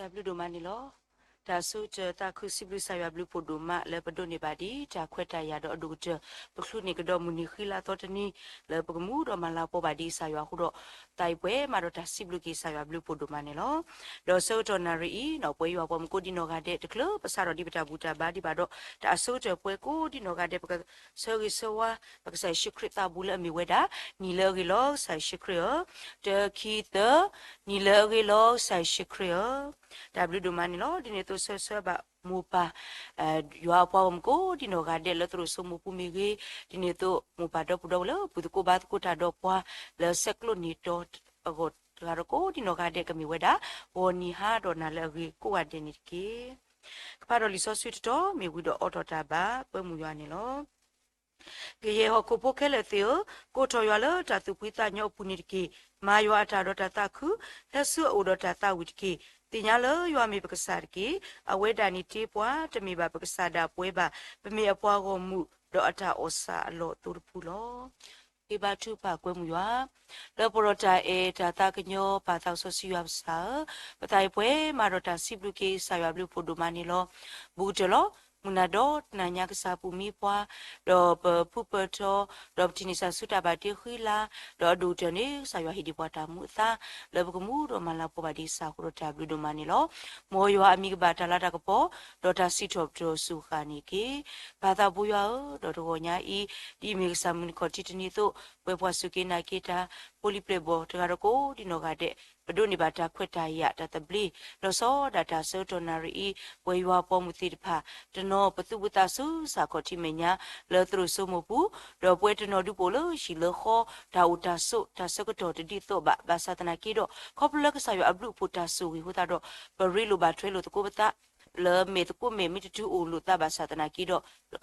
တၢ်ဘျုးဒိၣ်မးန့ၣ်လီၤ. တၢ်ဆၢကတီၢ်သးခုစံးဘျုးကစၢ်ယွၤဘျုးဖှိၣ်ဒိၣ်မး လၢပဒိးန့ၢ်ဘၣ်ဒ်တၢ်ခွဲးတၢ်ယာ်ဒီးအဒိၣ်ကတၢၢ် ပချုးန့ၢ်ကဒီးမုၢ်နံၤဃံလၤသီတနံၤ လၢပကမူဒီးမၤလၤကပီၤဘၣ်ဒ်ကစၢ်ယွၤအဃိဒီး သးအံၤပှဲၤမးဒီးတၢ်စံးဘျုးက့ၤကစၢ်ယွၤဘျုးဖှိၣ်ဒိၣ်မးန့ၣ်လီၤ. ဒီးဆၢကတီၢ်နၣ်ရံၣ်အံၤ ပဝဲယွၤပှၤမုၣ်ကိးဒံနီၢ်ဂၤဒဲး တချုးပစးထီၣ်ဒံးပတၢ်ဘူၣ်တၢ်ဘါဒံးဘၣ်ဒီး တၢ်အဆိကတၢၢ်ပှဲၤကိးဒံနီၢ်ဂၤဒဲး ပကဆၢဂ့ၤဆၢဝါ ပကစၢ်ယ့ၣ်ၡူးခရံာ်သးဘူးလၢအမ့ၢ်ဝဲဒၣ် နံၤလၢအဂ့ၤလီၤကစၢ်ယ့ၣ်ၡူးခရံာ်ဧၢ, တခံသၢ, နံၤလၢအဂ့ၤလီၤကစၢ်ယ့ၣ်ၡူးခရံာ်ဧၢ. တၢ်ဘျုးဒိၣ်မးန့ၣ်လီၤ. ဒ်န့ၣ်အသိးဆၢဆၢဘၣ်မိၢ်ပၢ် ယွၤအပှၤဂီၢ်မုၢ်ကိးဒံနီၢ်ဂၤဒဲးလၢသရိာ်စိမိၢ်ပူၤမ့ၢ်ဂ့ၤ, ဒ်န့ၣ်အသိးမိၢ်ပၢ်ဒီပုၢ်ဒီဝဲၢ်လၢပူၤသကိးဘါသကိးတၢ်ဒီးပှၤ လၢဆဲးကျိးနံၤတီၤအဂီၢ်တဂၤဒီးကိးဒံနီၢ်ဂၤဒဲး ကမ့ၢ်ဝဲဒၣ် ဂီၤနံၤဟါဒီးနၤလၢအဂ့ၤကိးဂၤဒဲးန့ၣ်တက့ၢ်. ကဖးဒီးလံာ်စီဆှံတတီၤ မ့ၢ်ဝံၤဒီးအိးထီၣ်တၢ်ဘါ ပှဲၤမုၢ်ယွၤန့ၣ်လီၤ. ကယဲၢ်ဟီၣ်ခိၣ်ဖိခဲလၢာ်သ့ၣ်ဧၢ, ကိးထီၣ်ယွၤလၢတၢ်သူၣ်ဖှံသးညီအပူၤန့ၣ်တက့ၢ်. မၤယွၤအတၢ်ဒီးတၢ်သးခု, ဟဲဆူအအိၣ်ဒီးတၢ်သးဝံၣ်တက့ၢ်. သ့ၣ်ညါလၢယွၤမ့ၢ်ပကစၢ်တက့ၢ်. အဝဲဒၣ်န့ၣ်တ့ပှၤ, တမ့ၢ်ဘၣ်ပကစၢ်ဒၣ်ပှဲၤဘၣ်. ပမ့ၢ်အပှၤဂီၢ်မုၢ်, ဒီးအတၢ်အီၣ်ဆၣ်အလီၢ်အသိတဖုလီၤ. ဃ့ဘါထုကဖၣ်ကွဲမုၢ်ယွၤ လၢပှဲၤဒီးတၢ်အဲၣ်တၢ်သးကညီၤ ပၢ်သးစီဆှံယွၤပကစၢ်ဧၢ, ပသးအံၤပှဲၤမးဒီးတၢ်စံးဘျုးက့ၤကစၢ်ယွၤဘျုးဖှိၣ်ဒိၣ်မးန့ၣ်လီၤ. ဘူးကတၢၢ်လီၤ. မုၢ်နၤဒီတနၤညါကစၢ်ပူၤမံပှၤ, ဒီးပဖုပၢၢ်ထီၣ်, ဒီးပထံၣ်န့ၢ်စၢ်ဆူတၢ်ဘၣ်တ့ဃံလၤ, ဒီးအဒိၣ်ကတၢၢ်န့ၣ် ကစၢ်ယွၤဟ့ၣ်ဒံးပှၤတၢ်မူအသါ, လၢပကမူဒီးမၤလၤကပီၤဘၣ်ဒ်ကစၢ်အဃိဒီးတၢ်ဘျုးဒိၣ်မးန့ၣ်လီၤ. မ်ယွၤအမံၤကဘၣ်တၢ်လၤတၢ်ကပီၤ, ဒီးတၢ်စံးထီၣ်ပတြၢၤဆူၣ်ဃာ်န့ၣ်တက့ၢ်. ပၢ်သးဘိယွၤဧၢ, ဒီးတဂီၤညါအံၤ, ဒ်အမ့ၢ်ကစၢ်မုၢ်နံၤခီၣ်ထံးတနံၤအသိး, ပှဲၤပှၤစူၢ်က့ၤနာ်က့ၤတၢ်, ဖိလံၤပျဲၢ်ဘီၣ်တဂၤဒီးကိးဒံနီၢ်ဂၤဒဲး, ပဒိးန့ၢ်ဘၣ်တၢ်ခွဲးတၢ်ယာ်တၢ်သဘျ့, လီၤဆီဒၣ်တၢ်ဆၢကတီၢ်နၣ်ရံၣ်အံၤ, ပှဲၤယွၤပိာ်မုၣ်သ့ၣ်တဖၣ်, တနီၤပသူၣ်ဘုသးစူၤကစၢ်ခီၣ်ထံးမဲာ်ညါ, လၢသရိာ်စိမိၢ်ပူၤ, ဒီးပှဲၤတနီၤဒုးပအိၣ်လၢဟံၣ်လၢဃီ, တၢ်အိၣ်တၢ်ဆိး, တၢ်ဆၢကတီၢ်တဒ်သိးဘၣ်, ဘၣ်ဆၣ်သနာ်က့ဒီး, ခီဖျိလၢကစၢ်ယွၤအဘျုးအဖှိၣ်တၢ်ဆိၣ်ဂ့ၤအဃိသတးဒီး, ပရ့လိာ်ဘၣ်ထွဲလိာ်သကိးပသး လၢမဲာ်သကိးမဲာ်မ့ၢ်တတုၤအိၣ်လိာ်သးဘၣ်ဆၣ်သနာ်က့ဒီး,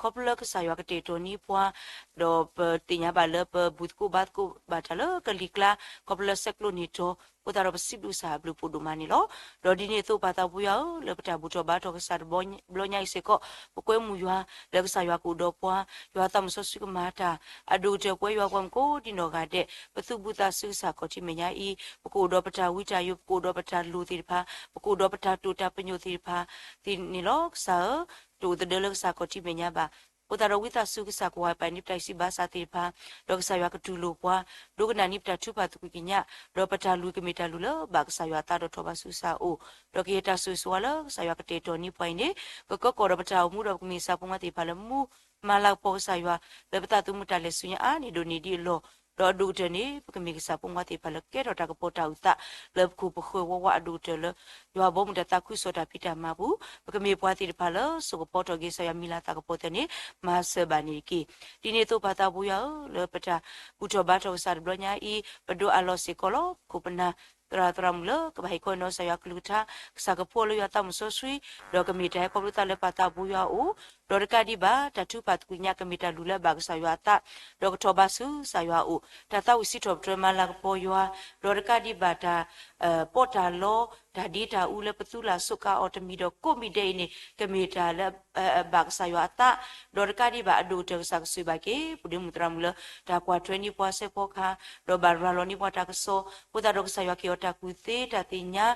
ခီဖျိလၢကစၢ်ယွၤကတဲာ်ကတီၤန့ၢ်ပှၤ, ဒီးပသ့ၣ်ညါဘၣ်လၢပဘူးသကိးဘါသကိးဘၣ်တၢ်လၢကလံၤကျါ, ခီဖျိလၢဆဲးကျိးနံၤတီၤ, အဃိသတးဒီးပစံးဘျုးကစၢ်အဘျုးဖှိၣ်ဒိၣ်မးန့ၣ်လီၤ. ဒီးဒ်န့ၣ်အသိးပၢ်သးဘိယွၤဧၢ, လၢပတၢ်ဘူၣ်ထီၣ်ဘါထီၣ်ကစၢ်တဘျီညါအံၤစ့ၢ်ကီး, ပကွဲမုၢ်ယွၤ, လၢကစၢ်ယွၤကအိၣ်ဒီးပှၤ, ယွၤသးမုၢ်စီဆှံကမၤတၢ်, အဒိၣ်ကတၢၢ်ပှဲၤယွၤပှၤမုၢ်ကိးဒံနီၢ်ဂၤဒဲး, ပသူၣ်ဘုသးစူၤကစၢ်ခီၣ်ထံးမဲာ်ညါအံၤ, ပကအိၣ်ဒီးပတၢ်ဝံတၢ်ယိး, ပကအိၣ်ဒီးပတၢ်လိၣ်သ့ၣ်တဖၣ်, ပကအိၣ်ဒီးပတၢ်တိာ်တၢ်ပညိၣ်သ့ၣ်တဖၣ်, သ့ၣ်န့ၣ်လီၤကစၢ်ဧၢ, တအိၣ်သဒၢလၢကစၢ်ခီၣ်ထံးမဲာ်ညါဘၣ်. အဃိသတးဒီးဝံသးစူၤကစၢ်ကဝၤပာ်န့ၢ်ပတၢ်ဂံၢ်စၢ်ဘါစၢ်သ့ၣ်တဖၣ်, ဒီးကစၢ်ယွၤကတူၢ်လိာ်ပှၤ, ဒိကနၣ်န့ၢ်ပတၢ်ထုကဖၣ်သကွံာ်ကညး, ဒီးပတၢ်လုၢ်ကမ့ၢ်တၢ်လုၢ်လၢဘၣ်ကစၢ်ယွၤအသးဒီးထီၣ်ဘးဆူကစၢ်အအိၣ်, ဒီးကယဲၢ်တၢ်ဆိၣ်ဂ့ၤဆိၣ်ဝါလၢကစၢ်ယွၤကတဲာ်ကတီၤန့ၢ်ပှၤအံၤန့ၣ်, ကကၢကီၣ်ဒီးပတၢ်အိၣ်မူဒီးပကမ့ၢ်ကစၢ်ဖိမါသ့ၣ်တဖၣ်လၢမူ, မၤလၤကပီၤကစၢ်ယွၤ, လၢပသးသမူတၢ်လဲၤဆူညါအါန့ၢ်ဒိၣ်န့ၢ်ဒံးအလီၢ်, ဒီးအဒိၣ်ကတၢၢ်န့ၣ် ပကမ့ၢ်ကစၢ်ဖိမါသ့ၣ်တဖၣ်လၢကဲထီၣ်တၢ်ကပီၤတၢ်အုၣ်သး, လၢပခိၣ်ပဃၢၤဝးဝးအဒိၣ်ကတၢၢ်လၢ ယွၤဘီမုၢ်တၢ်သးခုကစီၣ်တၢ်ဖံးတၢ်မၤပူၤ, ပကမ့ၢ်ပှၤသ့ၣ်တဖၣ်လၢစိာ်ကပီၤထီၣ်က့ၤကစၢ်ယွၤမံၤလၤသးကပီၤသ့ၣ်န့ၣ်, မၤစၢၤဘၣ်န့ၣ်တက့ၢ်. ဒ်န့ၣ်အသိးပၢ်သးဘိယွၤဧၢ, လၢပတၢ်ဘူၣ်ထီၣ်ဘါထီၣ်ကစၢ်တဘျီညါအံၤ, ပဒိးအးလီၤစ့ၢ်ကီးလီၤ. ပခိၣ်ပနၢ် သရၣ်သရၣ်မုၣ်လၢကဘၣ်ဟ့ၣ်ခီနီၢ်ကစၢ်ယွၤကလုၢ်ကထါ, ကစၢ်ကဖှူအီၤလၢယွၤသးမုၢ်စီဆှံ, ဒီးကမ့ၢ်တၢ်ဟဲခီဖျိသးလၢပၢ်သးဘိယွၤအအိၣ်, ဒီးတကးဒံးဘၣ်တၢ်ထုကဖၣ်သကွံာ်ကညးကမ့ၢ်တၢ်လုၢ်လၢအဘၣ်ကစၢ်ယွၤအသး, ဒီးကထီၣ်ဘးဆူကစၢ်ယွၤအအိၣ်, တၢ်သးဝံၣ်စံးထီၣ်ပတြၢၤမၤလၤကပီၤယွၤ, ဒီးတကးဒံးဘၣ်တၢ် ပီးတၢ်လီ, တၢ်ဒ့တၢ်အူလၢပသူလၢ်စူးကါအီၤတမံၤဒီးကိးမံၤဒဲးအံၤန့ၣ်, ကမ့ၢ်တၢ်လၢအဘၣ်ကစၢ်ယွၤအသး, ဒီးတကးဒံးဘၣ်အဒိၣ်ကတၢၢ်ကစၢ်ကဆိၣ်ဂ့ၤဘၣ်က့ၤ ပှၤဒ့မုၣ်သရၣ်မုၣ်လၢတၢ်ကွၢ်ထွဲန့ၢ်ပှၤစဲးဖီကဟၣ်, ဒီးဘၣ်ရၤလီၤန့ၢ်ပှၤတၢ်ကစီၣ်, အဃိသတးဒီးကစၢ်ယွၤကဟ့ၣ်အီၤတၢ်ကူၣ်သ့တၢ်သ့ၣ်ညါ,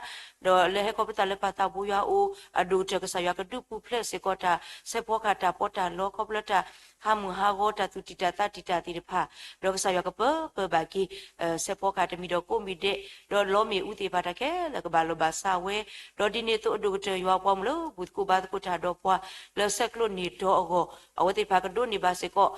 ဒီးလၢဟဲခီဖျိသးလၢပၢ်သးဘိယွၤအအိၣ်, အဒိၣ်ကတၢၢ်ကစၢ်ယွၤကဒုးပူၤဖျဲးစ့ၢ်ကီးတၢ်စဲးဖီကဟၣ်တၢ်ပီးတၢ်လီ ခီဖျိလၢတၢ် ဟးမုၢ်ဟးဂီၤတၢ်သူၣ်တံၢ်တၢ်သးတံၢ်တၢ်သ့ၣ်တဖၣ်, ဒီးကစၢ်ယွၤကပၢပၢဘၣ်က့ၤ စဲးဖီကဟၣ်တမံၤဒီးကိးမံၤဒဲး, ဒီးလီမ့ၣ်အူသ့ၣ်တဖၣ်တၢ်ခဲလၢာ်ကဘၣ်လီၤဘၣ်စးဝဲ, ဒီးဒ်န့ၣ်အသိးအဒိၣ်ကတၢၢ်ယွၤပှၤမုၢ်လၢဘူၣ်သကိးဘါသကိးတၢ်ဒီးပှၤ လၢဆဲးကျိးနံၤတီၤအဂီၢ်, အဝဲသ့ၣ်တဖၣ်ကဒိးန့ၢ်ဘၣ်စ့ၢ်ကီး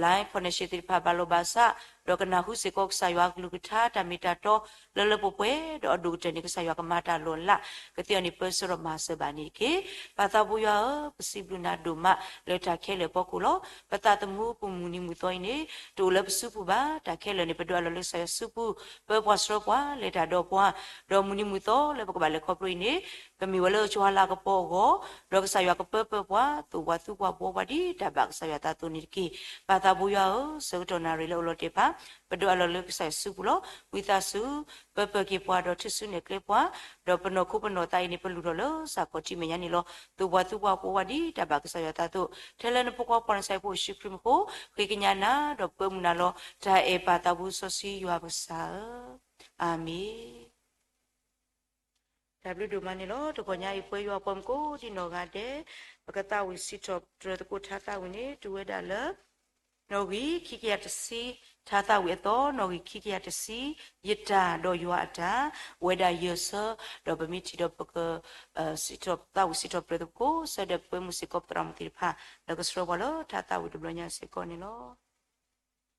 line connection သ့ၣ်တဖၣ်ဘၣ်လီၤဘၣ်စး, ဒီးကနၢ်ဟူစ့ၢ်ကီးကစၢ်ယွၤအကလုၢ်ကထါတၢ်မ့ၢ်တၢ်တီ လၢလၢပှဲၤပှဲၤ, ဒီးအဒိၣ်ကတၢၢ်န့ၣ် ကစၢ်ယွၤကမၤတၢ်လီၤလး ကသ့အီၤန့ၣ်ပၢဆှၢဒီးမၤစၢၤဘၣ်န့ၣ်တက့ၢ်. ပၢ်သးဘိယွၤဧၢ, ပစံးဘျုးနၤဒိၣ်မး လၢတၢ်ခဲလၢာ်အဖီခိၣ်လီၤ. ပသးသမူပမုၢ်နံၤမုၢ်သီအံၤန့ၣ် တအိၣ်လၢပစုပူၤဘၣ်. တၢ်ခဲလၢာ်န့ၣ် ပဒိးအးလီၤလၢကစၢ်ယွၤစုပူၤ, ပၢပှၤဆှၢပှၤ လဲၤတၢ်ဒီးပှၤ, ဒီးမုၢ်နံၤမုၢ်သီလၢပကဘၣ်လဲၤခီဖျိအံၤန့ၣ် ကမ့ၢ်ဝဲလၢယွၤလၤကပီၤအဂီၢ်, ဒီးကစၢ်ယွၤကပၢပၢပှၤ သိၣ်ပှၤသူပှၤဘှီပှၤဒ်တၢ်ဘၣ်ကစၢ်ယွၤအသးအသိးန့ၣ်တက့ၢ်. ပၢ်သးဘိယွၤဧၢ, ဆၢကတီၢ်နၣ်ရံၣ်လၢအိၣ်လီၤတဲာ်တဖၣ် ပဒိးအးလီၤလၢကစၢ်ယွၤစုပူၤလီၤ. ဝံသးစူၤ ပၢပၢက့ၤပှၤဒီးထုးစုနဲၣ်ကျဲပှၤ, ဒီးပနီၢ်ခိပနီၢ်သးအံၤန့ၣ် ပလုၢ်ထီၣ်လၢကစၢ်ခီၣ်ထံးမဲာ်ညါန့ၣ်လီၤ. သိၣ်ပှၤသူပှၤဘှီပှၤဒ်တၢ်ဘၣ်ကစၢ်ယွၤအသးအသိး, ထဲလၢနဖိခွါပှၤနစဲးဖိယ့ၣ်ၡူးခရံာ်မံၤအဃိ, ဃ့ကညးနၤ ဒီးပကွဲမုာ်နၤလီၤ. တၢ်အဲၣ်ပၢ်သးဘိစီဆှံယွၤပကစၢ်ဧၢ, အၤမ့ၣ်. တၢ်ဘျုးဒိၣ်မးန့ၣ်လီၤ. တဂီၤညါအံၤ ပဝဲယွၤအပှၤမုၣ်ကိးဒံနီၢ်ဂၤဒဲး ပကသးဝံၣ်စံးထီၣ်ပတြၢၤသကိးထါသးဝံၣ်န့ၣ် တုၤဝဲဒၣ်လၢ နီၣ်ဂံၢ်ခံကယၤတဆံ ထါသးဝံၣ်အသီ နီၣ်ဂံၢ်ခံကယၤတဆံ ယတၢ်ဒီးယွၤအတၢ် အိၣ်ဝဲဒၣ်ယဲၢ်ဆၢ ဒီးပမ့ၢ်ထံၣ်ဒီးပက စံးထီၣ်သးဝံၣ်စံးထီၣ်ပတြၢၤသကိး ဆၢဒၢးပှဲမုၢ်စ့ၢ်ကီး ပသရၣ်မုၣ်သ့ၣ်တဖၣ် လၢကဆှၢပှၤလၢထါသးဝံၣ်တဘျီညါစ့ၢ်ကီးန့ၣ်လီၤ.စံးဘ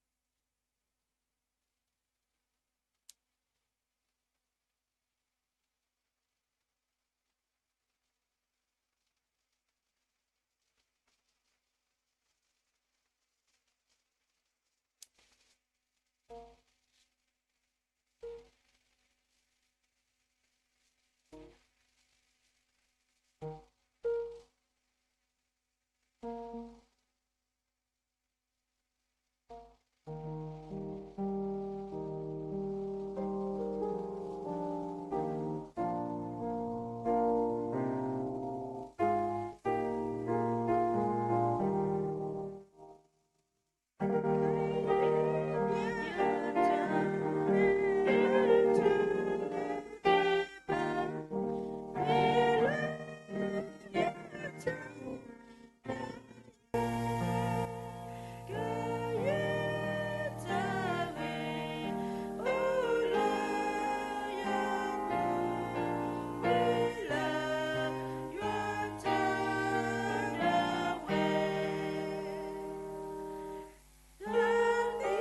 ျုးဘၣ်က့ၤ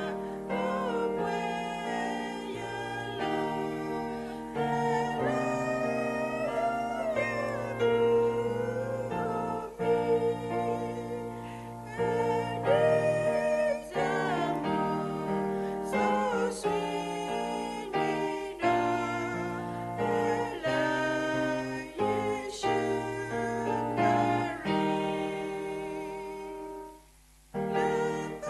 ယွ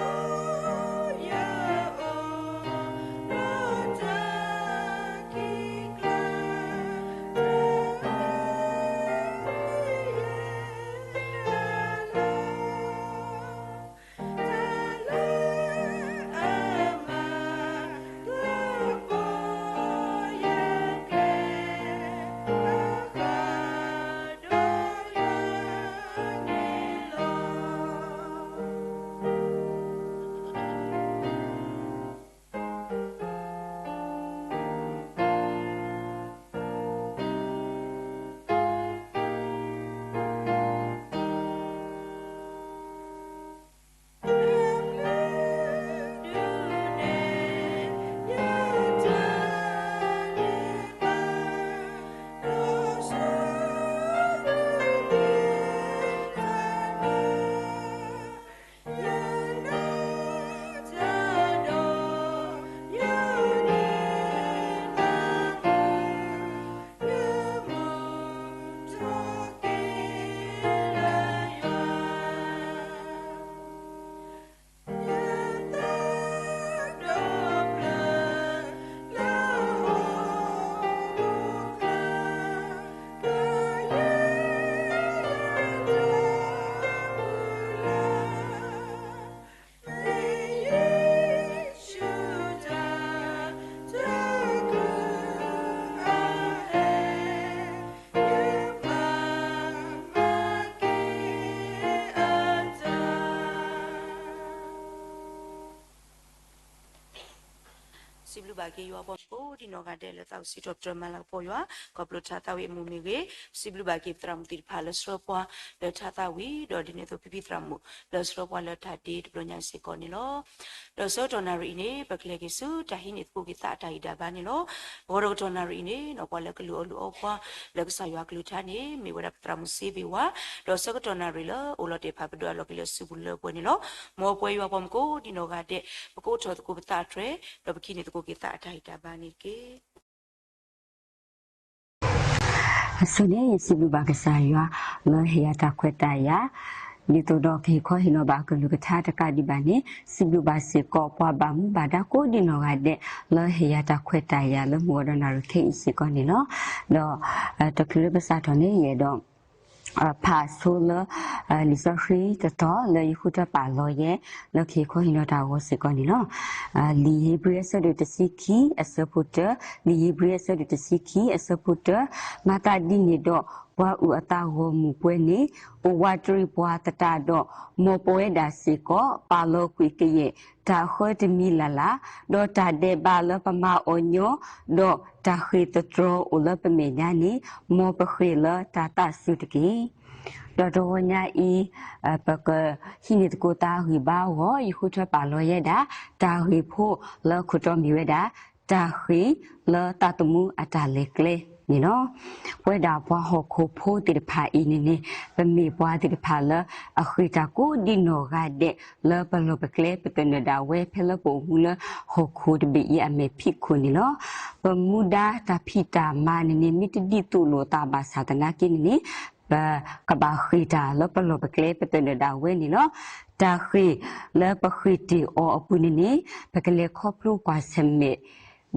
ၤအပှၤမုၣ်ကိး ဒ်နီၢ်ဂၤဒဲး လၢသးဝံၣ်စံးထီၣ်ပတြၢၤမၤလၤကပီၤယွၤ ခီဖျိထါသးဝံၣ်အမုာ်မ့ၢ်ဂ့ၤ, စံးဘျုးဘၣ်က့ၤပသရၣ်မုၣ်သ့ၣ်တဖၣ်လၢဆှၢပှၤလၢထါသးဝံၣ် ဒီးဒ်န့ၣ်အသိးဖံဖံသရၣ်မုၣ် လၢဆှၢပှၤလၢတၢ်ဒ့တဘျီညါစ့ၢ်ကီးန့ၣ်လီၤ. ဒီးဆၢကတီၢ်နၣ်ရံၣ်အံၤန့ၣ် ပကလဲၤက့ၤဆူတၢ်ဟံးန့ၢ်သကိးက့ၤသးအတၢ်ဂံၢ်တၢ်ဘါန့ၣ်လီၤ. ဂီၤဒီးကတီၢ်နၣ်ရံၣ်အံၤန့ၣ် နီၢ်ပှၤလၢကလူၤအီၣ်လူၤအီပှၤ လၢကစၢ်ယွၤကလုၢ်ကထါန့ၣ် မ့ၢ်ဝဲဒၣ်ပသရၣ်မုၣ်စ့ဘ့ၣ်ဝါ, ဒီးဆၢကတီၢ်နၣ်ရံၣ်လၢအိၣ်လီၤတဲာ်ဖးပဒိၣ်အလီၢ်က့ၤလၢစုပူၤလၢပှဲၤန့ၣ်လီၤ. မ်ပဝဲယွၤပှၤမုၣ်ကိးဒ်နီၢ်ဂၤဒဲး ပကအိးထီၣ်သကိးပသးအတြဲၤ ဒီးပကဟံးန့ၢ်သကိးက့ၤသးအတၢ်ဂံၢ်တၢ်ဘါန့ၣ်တက့ၢ်. အဆိန့ၣ် ယစံးဘျုးဘၣ်ကစၢ်ယွၤ လၢဟ့ၣ်ယၤတၢ်ခွဲးတၢ်ယာ် ဒ်သိးဒီးကဟ့ၣ်ခီဟ့ၣ်နီၤဘၣ်အကလုၢ်ကထါတကးဒံးဘၣ်န့ၣ် စံးဘျုးဘၣ်စ့ၢ်ကီးပှၤဘၣ်မူဘၣ်ဒါကိးဒ်နီၢ်ဂၤဒဲး လၢဟ့ၣ်ယၤတၢ်ခွဲးတၢ်ယာ်လၢမုၢ်ဂီၤဒီးနၣ်ရံၣ်ခဲအံၤစ့ၢ်ကီးန့ၣ်လီၤ. ဒီး တချုးလၢပစးထီၣ်န့ၣ် ယအဲၣ်ဒိး ဖးဆိလၢ လံာ်စီဆှံတတီၤလၢယဃုထၢပာ်လီၤယဲ လၢခံခီဟံးနီၤတၢ်အဂီၢ်စ့ၢ်ကီးန့ၣ်လီၤ. လံာ်ဧ့ၤဘြံၤအဆၢဒိၣ်တဆံခံ အဆၢဖိတၢ, လံာ်ဧ့ၤဘြံၤအဆၢဒိၣ်တဆံခံ အဆၢဖိတၢ, မၤသးဒ်န့ၣ်ဒီး ပှၤအုၣ်အသးဂီၢ်မုၢ်ပှဲၤန့ၣ် အိၣ်ဝးတရံးပှၤသတးဒီး မ်ပဝဲဒၣ်စ့ၢ်ကီး ပာ်လီၤကွံာ်ကယဲၢ် တၢ်အဃၢတမံၤလၢ်လၢ်, ဒီးတၢ်ဒဲးဘးလၢပမၤအီၤညီ, ဒီးတၢ်ဃ့ၢ်သတြီၤအိၣ်လၢပမဲာ်ညါန့ၣ် မ်ပဃ့ၢ်လၢတၢ်သးစူၤတက့ၢ်. ဒီးတဂီၤညါအံၤ ပကဟံးန့ၢ်သကိးသးဂံၢ်ဘါအဂီၢ် ယဃုထၢပာ်လီၤယဲဒၣ် တၢ်ဂ့ၢ်ဖိလၢခိၣ်တီမ့ၢ်ဝဲဒၣ် တၢ်ဃ့ၢ်လၢသးသမူအတၢ်လဲၤကျဲန့ၣ်လီၤ. ပဝဲဒၣ်ပှၤဟီၣ်ခိၣ်ဖိသ့ၣ်တဖၣ်အံၤန့ၣ်န့ၣ် ပမ့ၢ်ပှၤသ့ၣ်တဖၣ်လၢအဃ့ၢ်တၢ်ကိးဒ်နီၢ်ဂၤဒဲး လၢပလီၢ်ပကျဲပသနၢၣ်ဒၣ်ဝဲ ဖဲလၢပအိၣ်မူလၢဟီၣ်ခိၣ်တဘ့ၣ်အံၤအမဲာ်ဖံးခိၣ်န့ၣ်လီၤ. ပမူဒါတၢ်ဖံးတၢ်မၤန့ၣ်န့ၣ် မ့ၢ်တဒ်သိးလိာ်သးဘၣ်ဆၣ်သနာ်က့န့ၣ်န့ၣ် ပကဘၣ်ဃ့ၢ်တၢ်လၢပလီၢ်ပကျဲပသနၢၣ်ဒၣ်ဝဲန့ၣ်လီၤ. တၢ်ဃ့ၢ်လၢပဃ့ၢ်တ့ၢ်အီၤအပူၤန့ၣ်န့ၣ် ပကလဲၤခီဖျိကွၢ်ဆၢၣ်မဲာ်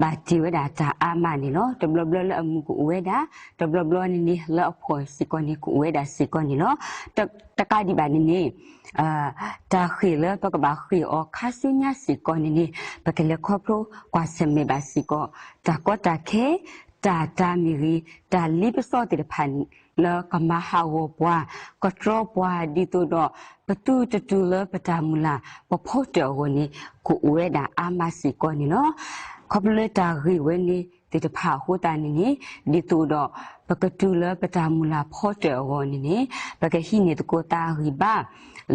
ဘၣ်တ့ၢ်ဝဲဒၣ်တၢ်အါမးန့ၣ်လီၤ. တဘျီဘျီလၢအမုာ်ကအိၣ်ဝဲဒၣ်, တဘျီဘျီန့ၣ်န့ၣ် လၢအဖှီၣ်စ့ၢ်ကီးန့ၣ် ကအိၣ်ဝဲဒၣ်စ့ၢ်ကီးန့ၣ်လီၤ. တကးဒံးဘၣ်န့ၣ်န့ၣ် တၢ်ဃ့ၢ်လၢပကဘၣ်ဃ့ၢ်အီၤခါဆူညါစ့ၢ်ကီးန့ၣ်န့ၣ် ပကလဲၤခီဖျိကွၢ်ဆၢၣ်မဲာ်ဘၣ်စ့ၢ်ကီး တၢ်ကီတၢ်ခဲ, တၢ်တၤမ့ၢ်ဂ့ၤ, တၢ်လ့ပစီသ့ၣ်တဖၣ် လၢကမၤဟးဂီၤပှၤ, ကတြီပှၤဒ်သိးဒီး ပသုတတုၤလၢပတၢ်မုၢ်လၢ် ပဖီတၢၣ်အဂီၢ်န့ၣ် ကအိၣ်ဝဲဒၣ်အါမးစ့ၢ်ကီးန့ၣ်လီၤ. ခီဖျိလၢတၢ်ဂ့ၢ်ဝဲန့ၣ်သ့ၣ်တဖၣ်အဃိသတးန့ၣ်န့ၣ် ဒ်သိးဒီး ပကတုၤလၢပတၢ်မုၢ်လၢ်ဖီတၢၣ်အဂီၢ်န့ၣ်န့ၣ် ပကဟံးန့ၢ်သကိးသးဂံၢ်ဘါ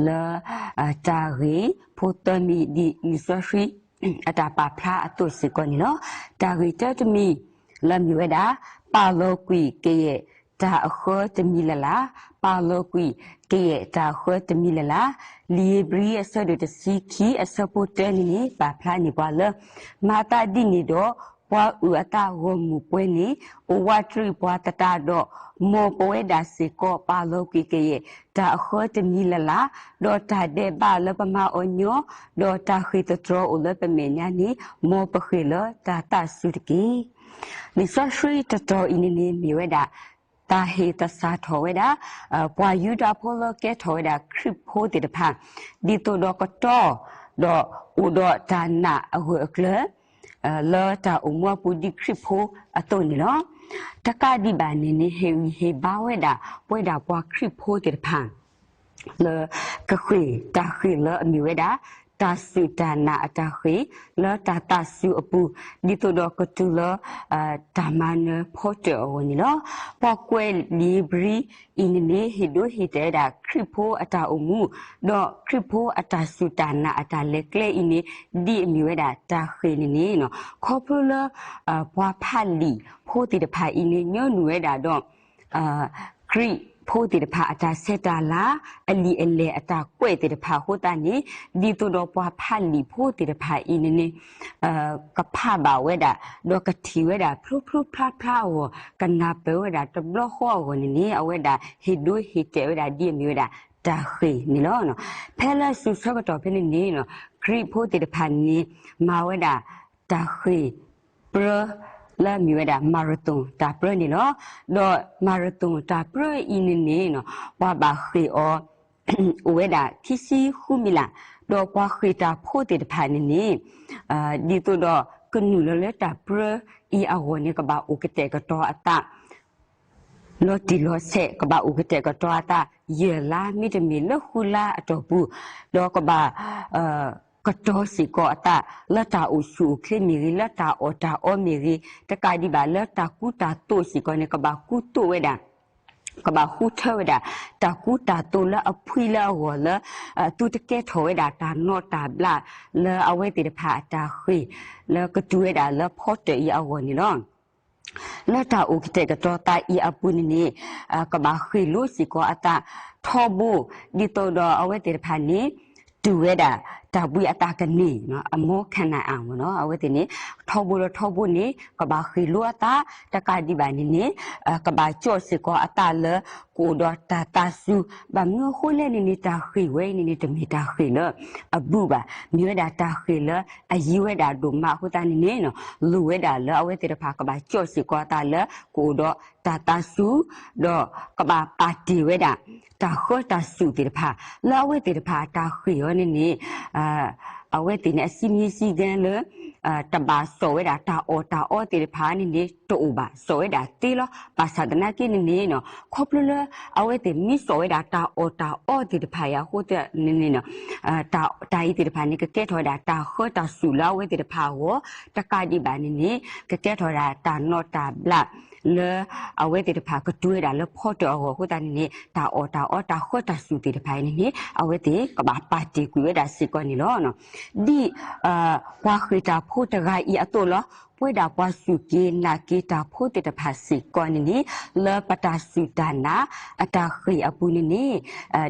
လၢ တၢ်ဂ့ၢ်ဖိသၢမံၤဒ်လံာ်စီဆှံ အတၢ်ပာ်ဖျါအသိးစ့ၢ်ကီးန့ၣ်လီၤ. တၢ်ဂ့ၢ်တၢတမံၤ လၢမ့ၢ်ဝဲဒၣ် ပာ်လီၤကွံာ်ကယဲၢ် တၢ်အဃၢတမံၤလၢ်လၢ်, ပာ်လီၤကွံာ်ကယဲၢ်တၢ်အဃၢတမံၤလၢ်လၢ်, လံာ်ဧ့ၤဘြံၤအဆၢဒိၣ်တဆံခံ အဆၢဖိတၢန့ၣ်န့ၣ် ပာ်ဖျါန့ၢ်ပှၤလၢ မၤသးဒ်န့ၣ်ဒီး ပှၤအုၣ်အသးဂီၢ်မုၢ်ပှဲၤန့ၣ် အိၣ်ဝးတရံးပှၤသတးဒီး မ်ပဝဲဒၣ်စ့ၢ်ကီး ပာ်လီၤကွံာ်ကယဲၢ် တၢ်အဃၢတမံၤလၢ်လၢ်, ဒီးတၢ်ဒဲးဘးလၢပမၤအီၤညီ, ဒီးတၢ်ဃ့ၢ်သတြီၤအိၣ်လၢပမဲာ်ညါန့ၣ် မ်ပဃ့ၢ်လၢတၢ်သးစူၤတက့ၢ်. လံာ်စီဆှံတတီၤအံၤန့ၣ်န့ၣ် မ့ၢ်ဝဲဒၣ် တၢ်ဟ့ၣ်သဆၣ်ထီၣ်ဝဲဒၣ် ပှၤယူဒၤဖိလၢကဲထီၣ်ဝဲဒၣ်ခရံာ်ဖိသ့ၣ်တဖၣ် ဒ်သိးဒီးကတီၢ် ဒီးအိၣ်ဒီးတၢ်နာ်အဂၢၢ်အကျၢၤ လၢတၢ်အိၣ်မူအပူၤဒ်ခရံာ်ဖိအသိးန့ၣ်လီၤ. တကးဒံးဘၣ်န့ၣ်န့ၣ် ဟ့ၣ်ဂံၢ်ဟ့ၣ်ဘါဝဲဒၣ် ပဝဲဒၣ်ပှၤခရံာ်ဖိသ့ၣ်တဖၣ် လၢကဃ့ၢ်တၢ်ဃ့ၢ်လၢအမ့ၢ်ဝဲဒၣ် တၢ်စူၢ်တၢ်နာ်အတၢ်ဃ့ၢ် လၢတၢ်သးစူၤအပူၤ ဒ်သိးဒီးကတုၤလၢ တၢ်မၤနၢၤဖီတၢၣ်အဂီၢ်န့ၣ်လီၤ. ပှၤကွဲးလံာ်ဧ့ၤဘြံၤအံၤန့ၣ်န့ၣ် ဟ့ၣ်ဒိဟ့ၣ်တဲာ်ဝဲဒၣ် ခရံာ်ဖိအတၢ်အိၣ်မူ ဒီးခရံာ်ဖိအတၢ်စူၢ်တၢ်နာ်အတၢ်လဲၤကျဲအံၤန့ၣ် ဒ်အမ့ၢ်ဝဲဒၣ်တၢ်ဃ့ၢ်န့ၣ်န့ၣ် ခီဖျိလၢ ပှၤဖးလံာ်ဖိသ့ၣ်တဖၣ်အံၤန့ၣ် ညီနုၢ်ဝဲဒၣ်ဒီး ခရံာ်ဖိသ့ၣ်တဖၣ်အတၢ်ဆဲးတၢ်လၤ အလံာ်အလဲၢ်အတၢ်ကွဲးသ့ၣ်တဖၣ်အဃိသတးန့ၣ် ဒ်သိးဒီးပှၤဖးလံာ်ဖိသ့ၣ်တဖၣ်အံၤန့ၣ်န့ၣ် ကဖးဘၣ်ဝဲဒၣ် ဒီးကထံၣ်ဝဲဒၣ်ဖျိဖျိဖျါဖျါအဂီၢ် ကနၢ်ပၢၢ်ဝဲဒၣ်တဘျီဃီအဂီၢ်န့ၣ်န့ၣ် အဝဲဒၣ်ဟ့ၣ်ဒိဟ့ၣ်တဲာ်ဝဲဒၣ်ဒ်အမ့ၢ်ဝဲဒၣ်တၢ်ဃ့ၢ်န့ၣ်လီၤ. ဖဲလၢစိၤဆၢကတီၢ်ဖဲန့ၣ်န့ၣ် ခရံာ်ဖိသ့ၣ်တဖၣ်န့ၣ် မၤဝဲဒၣ်တၢ်ဃ့ၢ်ပြၢ လၢအမ့ၢ်ဝဲဒၣ် marathon တၢ်ပြၢန့ၣ်လီၤ. ဒီး marathon တၢ်ပြၢအံၤန့ၣ်န့ၣ် ပှၤဘၣ်ဃ့ၢ်အီၤ အိၣ်ဝဲဒၣ်ခံဆံဃုမံးလး, ဒီးပှၤဃ့ၢ်တၢ်ဖိသ့ၣ်တဖၣ်န့ၣ်န့ၣ် ဒ်သိးဒီးကနုာ်လီၤလၢတၢ်ပြၢအံၤအဂီၢ်န့ၣ် ကဘၣ်အိၣ်ကတဲာ်ကတီၤအသး လီၤတံၢ်လီၤဆဲး ကဘၣ်အိၣ်ကတဲာ်ကတီၤအသး ယဲၢ်လါ မ့တမ့ၢ်လၢဃုလါအတီၢ်ပူၤ, ဒီးကဘၣ် ကတီၤစ့ၢ်ကီးအသး လၢတၢ်အိၣ်ဆူၣ်အိၣ်ချ့မ့ၢ်ဂ့ၤ, လၢတၢ်အီၣ်တၢ်အီမ့ၢ်ဂ့ၤ, တကးဒံးဘၣ်လၢတၢ်ကူတၢ်သိးစ့ၢ်ကီးန့ၣ် ကဘၣ်ကူသိးဝဲဒၣ် ကဘၣ်ဃုထၢဝဲဒၣ် တၢ်ကူတၢ်သိးလၢအဖှံလၢအဂီၢ်လၢ သုတကဲထီၣ်ဝဲဒၣ်တၢ်နီၣ်တၢ်ဘျး လၢအဝဲသ့ၣ်တဖၣ်အတၢ်ဃ့ၢ် လၢကတုၤဝဲဒၣ်လၢဖီတၢၣ်အံၤအဂီၢ်န့ၣ်လီၤ. လၢတၢ်အိၣ်ကတဲာ်ကတီၤသးအံၤအပူၤန့ၣ်န့ၣ် ကဘၣ်ဃ့ၢ်လိစ့ၢ်ကီးအသးထီဘိ ဒ်သိးဒီးအဝဲသ့ၣ်တဖၣ်န့ၣ် တုၤဝဲဒၣ် တၢ်ဘှံးအသးကန့ၢ် အမိၢ်ခနၤအၣ်မ့ၢ်နီၤ အဝဲသ့ၣ်န့ၣ် ထီဘိဒီးထီဘိန့ၣ် ကဘၣ်ဃ့ၢ်လိအသး တကးဒံးဘၣ်န့ၣ်န့ၣ် ကဘၣ်ကၠီၣ်စ့ၢ်ကီးအသးလၢ ကအိၣ်ဒီးတၢ်သးစူၤ ဘၣ်မနုၤအဃိလဲၣ်န့ၣ်န့ၣ် တၢ်ဃ့ၢ်ဝဲအံၤန့ၣ်န့ၣ် တမ့ၢ်တၢ်ဃ့ၢ်လၢအဘုၣ်ဘၣ် မ့ၢ်ဝဲဒၣ်တၢ်ဃ့ၢ်လၢအယံၤဝဲဒၣ်ဒိၣ်မးအဃိသတးန့ၣ်န့ၣ် လိၣ်ဝဲဒၣ်လၢအဝဲသ့ၣ်တဖၣ်ကဘၣ်ကၠီၣ်စ့ၢ်ကီးအသးလၢ ကအိၣ်ဒီးတၢ်သးစူၤ ဒီးကဘၣ်ပာ်တ့ၢ်ဝဲဒၣ် တၢ်ဃၢတၢ်စူၤသ့ၣ်တဖၣ် လၢအဝဲသ့ၣ်တဖၣ်တၢ်ဃ့ၢ်အီၤန့ၣ်န့ၣ် အဝဲသ့ၣ်န့ၣ် အစံမံစံကဲလၢ တဘၣ်စိာ်ဝဲဒၣ်တၢ်အီၣ်တၢ်အီသ့ၣ်တဖၣ်န့ၣ်န့ၣ် တအိၣ်ဘၣ် စိာ်ဝဲဒၣ်သ့လီၤ. ဘၣ်ဆၣ်သနာ်က့န့ၣ်န့ၣ် ခီဖျိလၢ အဝဲသ့ၣ်မ့ၢ်စိာ်ဝဲဒၣ်တၢ်အီၣ်တၢ်အီသ့ၣ်တဖၣ်အံၤအဃိသတးန့ၣ်န့ၣ် တၢ်အံၤသ့ၣ်တဖၣ်န့ၣ် ကကဲထီၣ်ဝဲဒၣ်တၢ်ဃၢတၢ်စူၤလၢအဝဲသ့ၣ်တဖၣ်အဂီၢ် တကးဒံးဘၣ်န့ၣ်န့ၣ် ကကဲထီၣ်ဝဲဒၣ်တၢ်နီၣ်တၢ်ဘျး လၢအဝဲသ့ၣ်တဖၣ်ကတုၤဝဲဒၣ်လၢဖီတၢၣ်အဂီၢ်အဃိသတးန့ၣ်န့ၣ် တၢ်အီၣ်တၢ်အီတၢ်ဃၢတၢ်စူၤသ့ၣ်တဖၣ်အံၤန့ၣ်န့ၣ် အဝဲသ့ၣ်ကဘၣ်ပာ်တ့ၢ်ကွံာ်ဝဲဒၣ်စ့ၢ်ကီးန့ၣ်လီၤ. ဒ် ပှၤဃ့ၢ်တၢ်ဖိတဂၤအံၤအသိးလီၤ. ပဝဲဒၣ်ပှၤစူၢ်က့ၤနာ်က့ၤတၢ်ဖိသ့ၣ်တဖၣ်စ့ၢ်ကီးန့ၣ်န့ၣ် လၢပတၢ်စူၢ်တၢ်နာ် အတၢ်ဃ့ၢ်အပူၤန့ၣ်န့ၣ်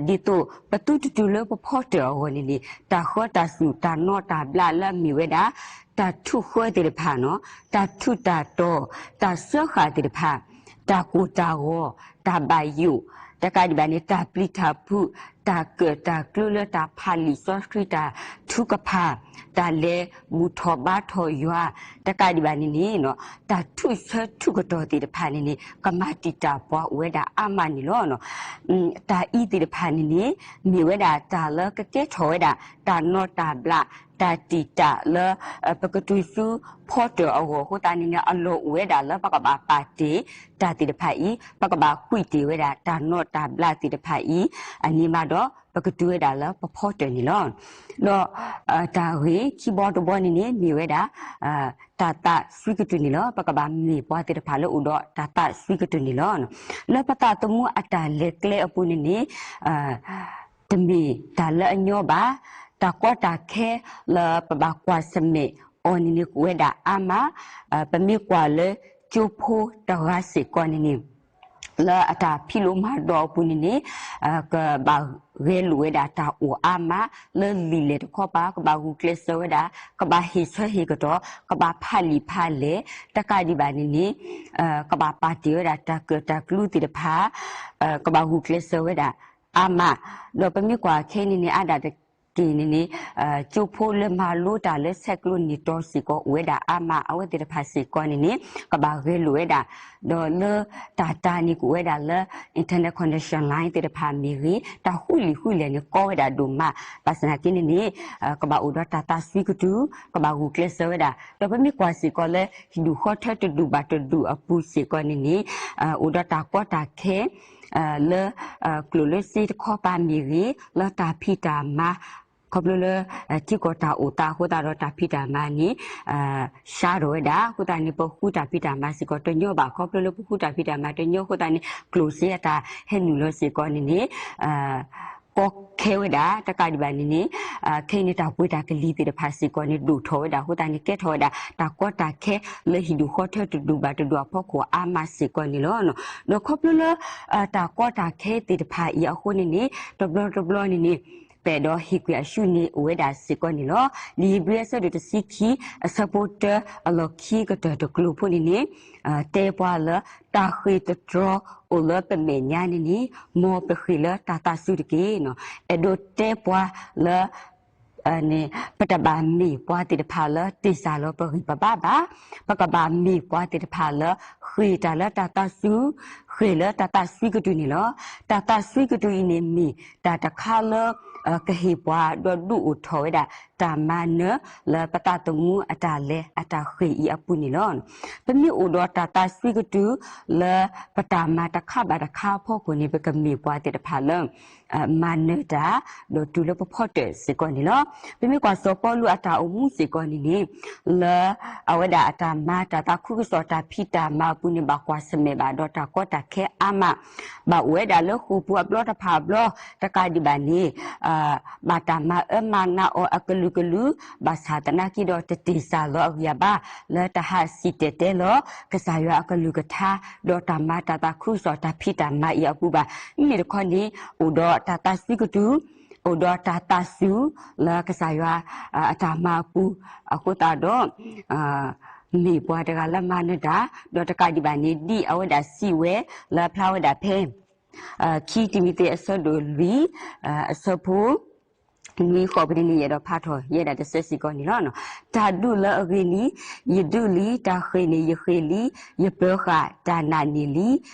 ဒ်သိးပသုတတုၤလၢပဖီတၢၣ်အဂီၢ်န့ၣ်န့ၣ် တၢ်ဃၢတၢ်စူၤတၢ်နီၣ်တၢ်ဘျးလၢအမ့ၢ်ဝဲဒၣ် တၢ်ထူၣ်ဃၢသ့ၣ်တဖၣ်နီၤ တၢ်ထူးတၢ်တီၤ တၢ်စၢဃာ်သ့ၣ်တဖၣ် တၢ်ကိၢ်တၢ်ဂီၤ တၢ်ဘၣ်ယိၣ် တကးဒံးဘၣ်န့ၣ် တၢ်ပျံၤတၢ်ဖုး တၢ်ကၢၣ်တၢ်ကျူလၢတၢ်ဖးလံာ်စီဆှံတၢ်ထုကဖၣ် တၢ်လဲၤဘူၣ်ထီၣ်ဘါထီၣ်ယွၤ တကးဒံးဘၣ်န့ၣ်န့ၣ် တၢ်ထူးဆၢထူးကတီၤသ့ၣ်တဖၣ်န့ၣ်န့ၣ် ကမၤတံာ်တာ်ပှၤအိၣ်ဝဲဒၣ်အါမးန့ၣ်လီၤ. တၢ်အံၤသ့ၣ်တဖၣ်န့ၣ်န့ၣ် မ့ၢ်ဝဲဒၣ်တၢ်လၢကကဲထီၣ်ဝဲဒၣ် တၢ်နီၣ်တၢ်ဘျး တၢ်တံာ်တာ်လၢ ပကတုၤဆူဖီတၢၣ်အဂီၢ်အဃိသတးန့ၣ်န့ၣ် အလီၢ်အိၣ်ဝဲဒၣ်လၢပကဘၣ်ပာ်တ့ၢ်တၢ်သ့ၣ်တဖၣ်အံၤ ပကဘၣ်ကွံာ်တ့ၢ်ဝဲဒၣ်တၢ်နီၣ်တၢ်ဘျးသ့ၣ်တဖၣ်အံၤ အန့ၣ်မးဒီး ပကတုၤဝဲဒၣ်လၢပဖီတၢၣ်န့ၣ်လီၤ. ဒီး တၢ်ဂ့ၢ်ခံဘီတဘီန့ၣ်န့ၣ် မ့ၢ်ဝဲဒၣ် တၢ်သးစွံကတုၤန့ၣ်လီၤ. ပကဘၣ်မ့ၢ်ပှၤသ့ၣ်တဖၣ်လၢအိၣ်ဒီးတၢ်သးစွံကတုၤန့ၣ်လီၤ. လၢပသးသမူအတၢ်လဲၤကျဲအပူၤန့ၣ်န့ၣ် တမ့ၢ်တၢ်လၢအညီဘၣ်. တၢ်ကီတၢ်ခဲလၢပဘၣ်ကွၢ်ဆၢၣ်မဲာ်အီၤန့ၣ်န့ၣ် ကအိၣ်ဝဲဒၣ်အါမး. ပမ့ၢ်ကွၢ်လၢကၠိဖိတဂၤစ့ၢ်ကီးန့ၣ်န့ၣ် လၢအတၢ်ဖံးလိာ်မၤဒိးအပူၤန့ၣ်န့ၣ် ကဘၣ်ဂဲၤလိာ်ဝဲဒၣ်တၢ်အိၣ်အါမး လၢလံာ်လဲၢ်တခီပၤ ကဘၣ်ဂုာ်ကျဲးစၢးဝဲဒၣ် ကဘၣ်ဟ့ၣ်ဆၢဟ့ၣ်ကတီၢ် ကဘၣ်ဖးလံာ်ဖးလဲၢ် တကးဒံးဘၣ်န့ၣ်န့ၣ် ကဘၣ်ပာ်တ့ၢ်ဝဲဒၣ်တၢ်ကၢၣ်တၢ်ကျူသ့ၣ်တဖၣ် ကဘၣ်ဂုာ်ကျဲးစၢးဝဲဒၣ်အါမး ဒီးပမ့ၢ်ကွၢ်ခဲအံၤန့ၣ်န့ၣ် အါဒၣ်တက့ၢ်န့ၣ်န့ၣ် ကၠိဖိလၢမၤလိတၢ်လၢဆဲးကျိးနံၤတီၤစ့ၢ်ကီး အိၣ်ဝဲဒၣ်အါမး အဝဲသ့ၣ်တဖၣ်စ့ၢ်ကီးန့ၣ်န့ၣ် ကဘၣ်ဂဲၤလိာ်ဝဲဒၣ် ဒီးလၢတၢ်တၢ်န့ၣ်ကအိၣ်ဝဲဒၣ်လၢ internet connection line သ့ၣ်တဖၣ်မ့ၢ်ဂ့ၤ တၢ်ဃုလံာ်ဃုလဲၢ်န့ၣ် ကီဝဲဒၣ်ဒိၣ်မး ဘၣ်ဆၣ်သနာ်က့န့ၣ်န့ၣ် ကဘၣ်အိၣ်ဒီးတၢ်သးစွံကတုၤ ကဘၣ်ဂုာ်ကျဲးစၢးဝဲဒၣ် ဒီးပမ့ၢ်ကွၢ်စ့ၢ်ကီးလၢ ဟံၣ်ဒူၣ်ဃီထၢတဒူၣ်ဘၣ်တဒူၣ်အပူၤစ့ၢ်ကီးန့ၣ်န့ၣ် အိၣ်ဒီးတၢ်ကီတၢ်ခဲ လၢ ကျိၣ်လၢစ့တခီပၤမ့ၢ်ဂ့ၤ လၢတၢ်ဖံးတၢ်မၤ ခီဖျိလၢ ထံကီၢ်တၢ်အိၣ်သးအဃိသတးဒီး တၢ်ဖံးတၢ်မၤန့ၣ် စှၤထီၣ်ဝဲဒၣ် အဃိသတးန့ၣ် ပဃုတၢ်ဖံးတၢ်မၤစ့ၢ်ကီးတညီဘၣ် ခီဖျိလၢပဃုတၢ်ဖံးတၢ်မၤတညီအဃိသတးန့ၣ် ကျိၣ်စ့အတၢ်ဟဲနုာ်လီၤစ့ၢ်ကီးန့ၣ်န့ၣ် ကီခဲဝဲဒၣ် တကးဒံးဘၣ်န့ၣ်န့ၣ် ခဲအံၤန့ၣ် တၢ်ပှ့ၤတၢ်ကလံၤသ့ၣ်တဖၣ်စ့ၢ်ကီးန့ၣ် ဒိၣ်ထီၣ်ဝဲဒၣ်အဃိသတးန့ၣ် ကဲထီၣ်ဝဲဒၣ် တၢ်ကီတၢ်ခဲလၢဟံၣ်ဒူၣ်ဃီထၢတဒူၣ်ဘၣ်တဒူၣ်အဖီခိၣ်အါမးစ့ၢ်ကီးန့ၣ်လီၤ. ဒီးခီဖျိလၢ တၢ်ကီတၢ်ခဲသ့ၣ်တဖၣ်အံၤအဃိန့ၣ်န့ၣ် တဘျီတဘျီန့ၣ်န့ၣ် ပအဲၣ်ဒိးဟ့ၣ်ကွံာ်အဆူၣ်န့ၣ်အိၣ်ဝဲဒၣ်စ့ၢ်ကီးန့ၣ်လီၤ. လံာ်ဧ့ၤဘြံၤအဆၢဒိၣ်တဆံခံ အဆၢဖိတၢအလီၢ်ခံကတၢၢ်တကျိၤဖိန့ၣ်န့ၣ် တဲပှၤလၢ တၢ်ဃ့ၢ်တတြီအိၣ်လၢပမဲာ်ညါန့ၣ်န့ၣ် မ်ပဃ့ၢ်လၢတၢ်သးစူၤတက့ၢ်. အဲၣ်ဒိးတဲပှၤလၢ ပတဘၣ်မ့ၢ်ပှၤသ့ၣ်တဖၣ်လၢတ့ၢ်စၢ်လီၤပဂံၢ်ပဘါဘၣ်. ပကဘၣ်မ့ၢ်ပှၤသ့ၣ်တဖၣ်လၢ ဃ့ၢ်တၢ်လၢတၢ်သးစူၤ, ဃ့ၢ်လၢတၢ်သးစွံကတုၤန့ၣ်လီၤ. တၢ်သးစွံကတုၤအံၤန့ၣ်မ့ၢ်တၢ်တခါလၢ ကဟ့ၣ်ပှၤဒီးဒုးအိၣ်ထီၣ်ဝဲဒၣ် တၢ်မၤနၢၤလၢပသးသမူအတၢ်လဲၤအတၢ်ဃ့ၢ်အံၤအပူၤန့ၣ်လီၤ. ပမ့ၢ်အိၣ်ဒီးတၢ်သးစွံကတုၤလၢပတၢ်မၤတခါဘၣ်တခါအဖီခိၣ်န့ၣ် ပကမ့ၢ်ပှၤသ့ၣ်တဖၣ်လၢ မၤနၢၤတၢ် ဒီးတုၤလၢပဖီတၢၣ်စ့ၢ်ကီးန့ၣ်လီၤ. ပမ့ၢ်ကွၢ်စီၤပီလူးအတၢ်အိၣ်မူစ့ၢ်ကီးန့ၣ်န့ၣ် လၢအဝဲဒၣ်အတၢ်မၤတၢ်သးခုကစီၣ်တၢ်ဖံးတၢ်မၤအပူၤန့ၣ် ဘၣ်ကွၢ်ဆၢၣ်မဲာ်ဘၣ်ဒီးတၢ်ကီတၢ်ခဲအါမး, ဘၣ်အိၣ်ဝဲဒၣ်လၢဃိာ်ပူၤအဘျီတဖၣ်အဘျီ, တကးဒံးဘၣ်န့ၣ် ဘၣ်တၢ်မၤအၢမၤနးအီၤအကလုာ်ကလုာ်, ဘၣ်ဆၣ်သနာ်က့ဒီးတတ့ၢ်စၢ်လီၤအဂံၢ်အဘါ လၢတဟးစံၣ်တဲၤတဲလီၤ ကစၢ်ယွၤအကလုၢ်ကထါ ဒီးတၢ်မၤတၢ်သးခုကစီၣ်တၢ်ဖံးတၢ်မၤအံၤအပူၤဘၣ်. မ့မ့ၢ်တခီန့ၣ် အိၣ်ဒီးတၢ်သးစွံကတုၤ အိၣ်ဒီးတၢ်သးစူၤလၢကစၢ်ယွၤအတၢ်မၤအပူၤအဃိသတးဒီး မ့ၢ်ပှၤတဂၤလၢမၤနၢၤတၢ်, ဒီးတကးဒံးဘၣ်န့ၣ် ဒ်အဝဲဒၣ်စံးဝဲလၢအဖျါဝဲဒၣ်ဖဲ ခံတံၤမသ့းအဆၢဒိၣ်လွံၢ် အဆၢဖိ နွံဃိးပူၤန့ၣ် ယအဲၣ်ဒိးဖးထီၣ် ယဲဒၣ်တဆၢစ့ၢ်ကီးန့ၣ်လီၤ. တၢ်ဒူၣ်လၢအဂ့ၤလံ, ယဒူၣ်လံ, တၢ်ဃ့ၢ်န့ၣ်ယဃ့ၢ်လံ, ယပၢၤဃာ်တၢ်နာ်န့ၢ်လံ,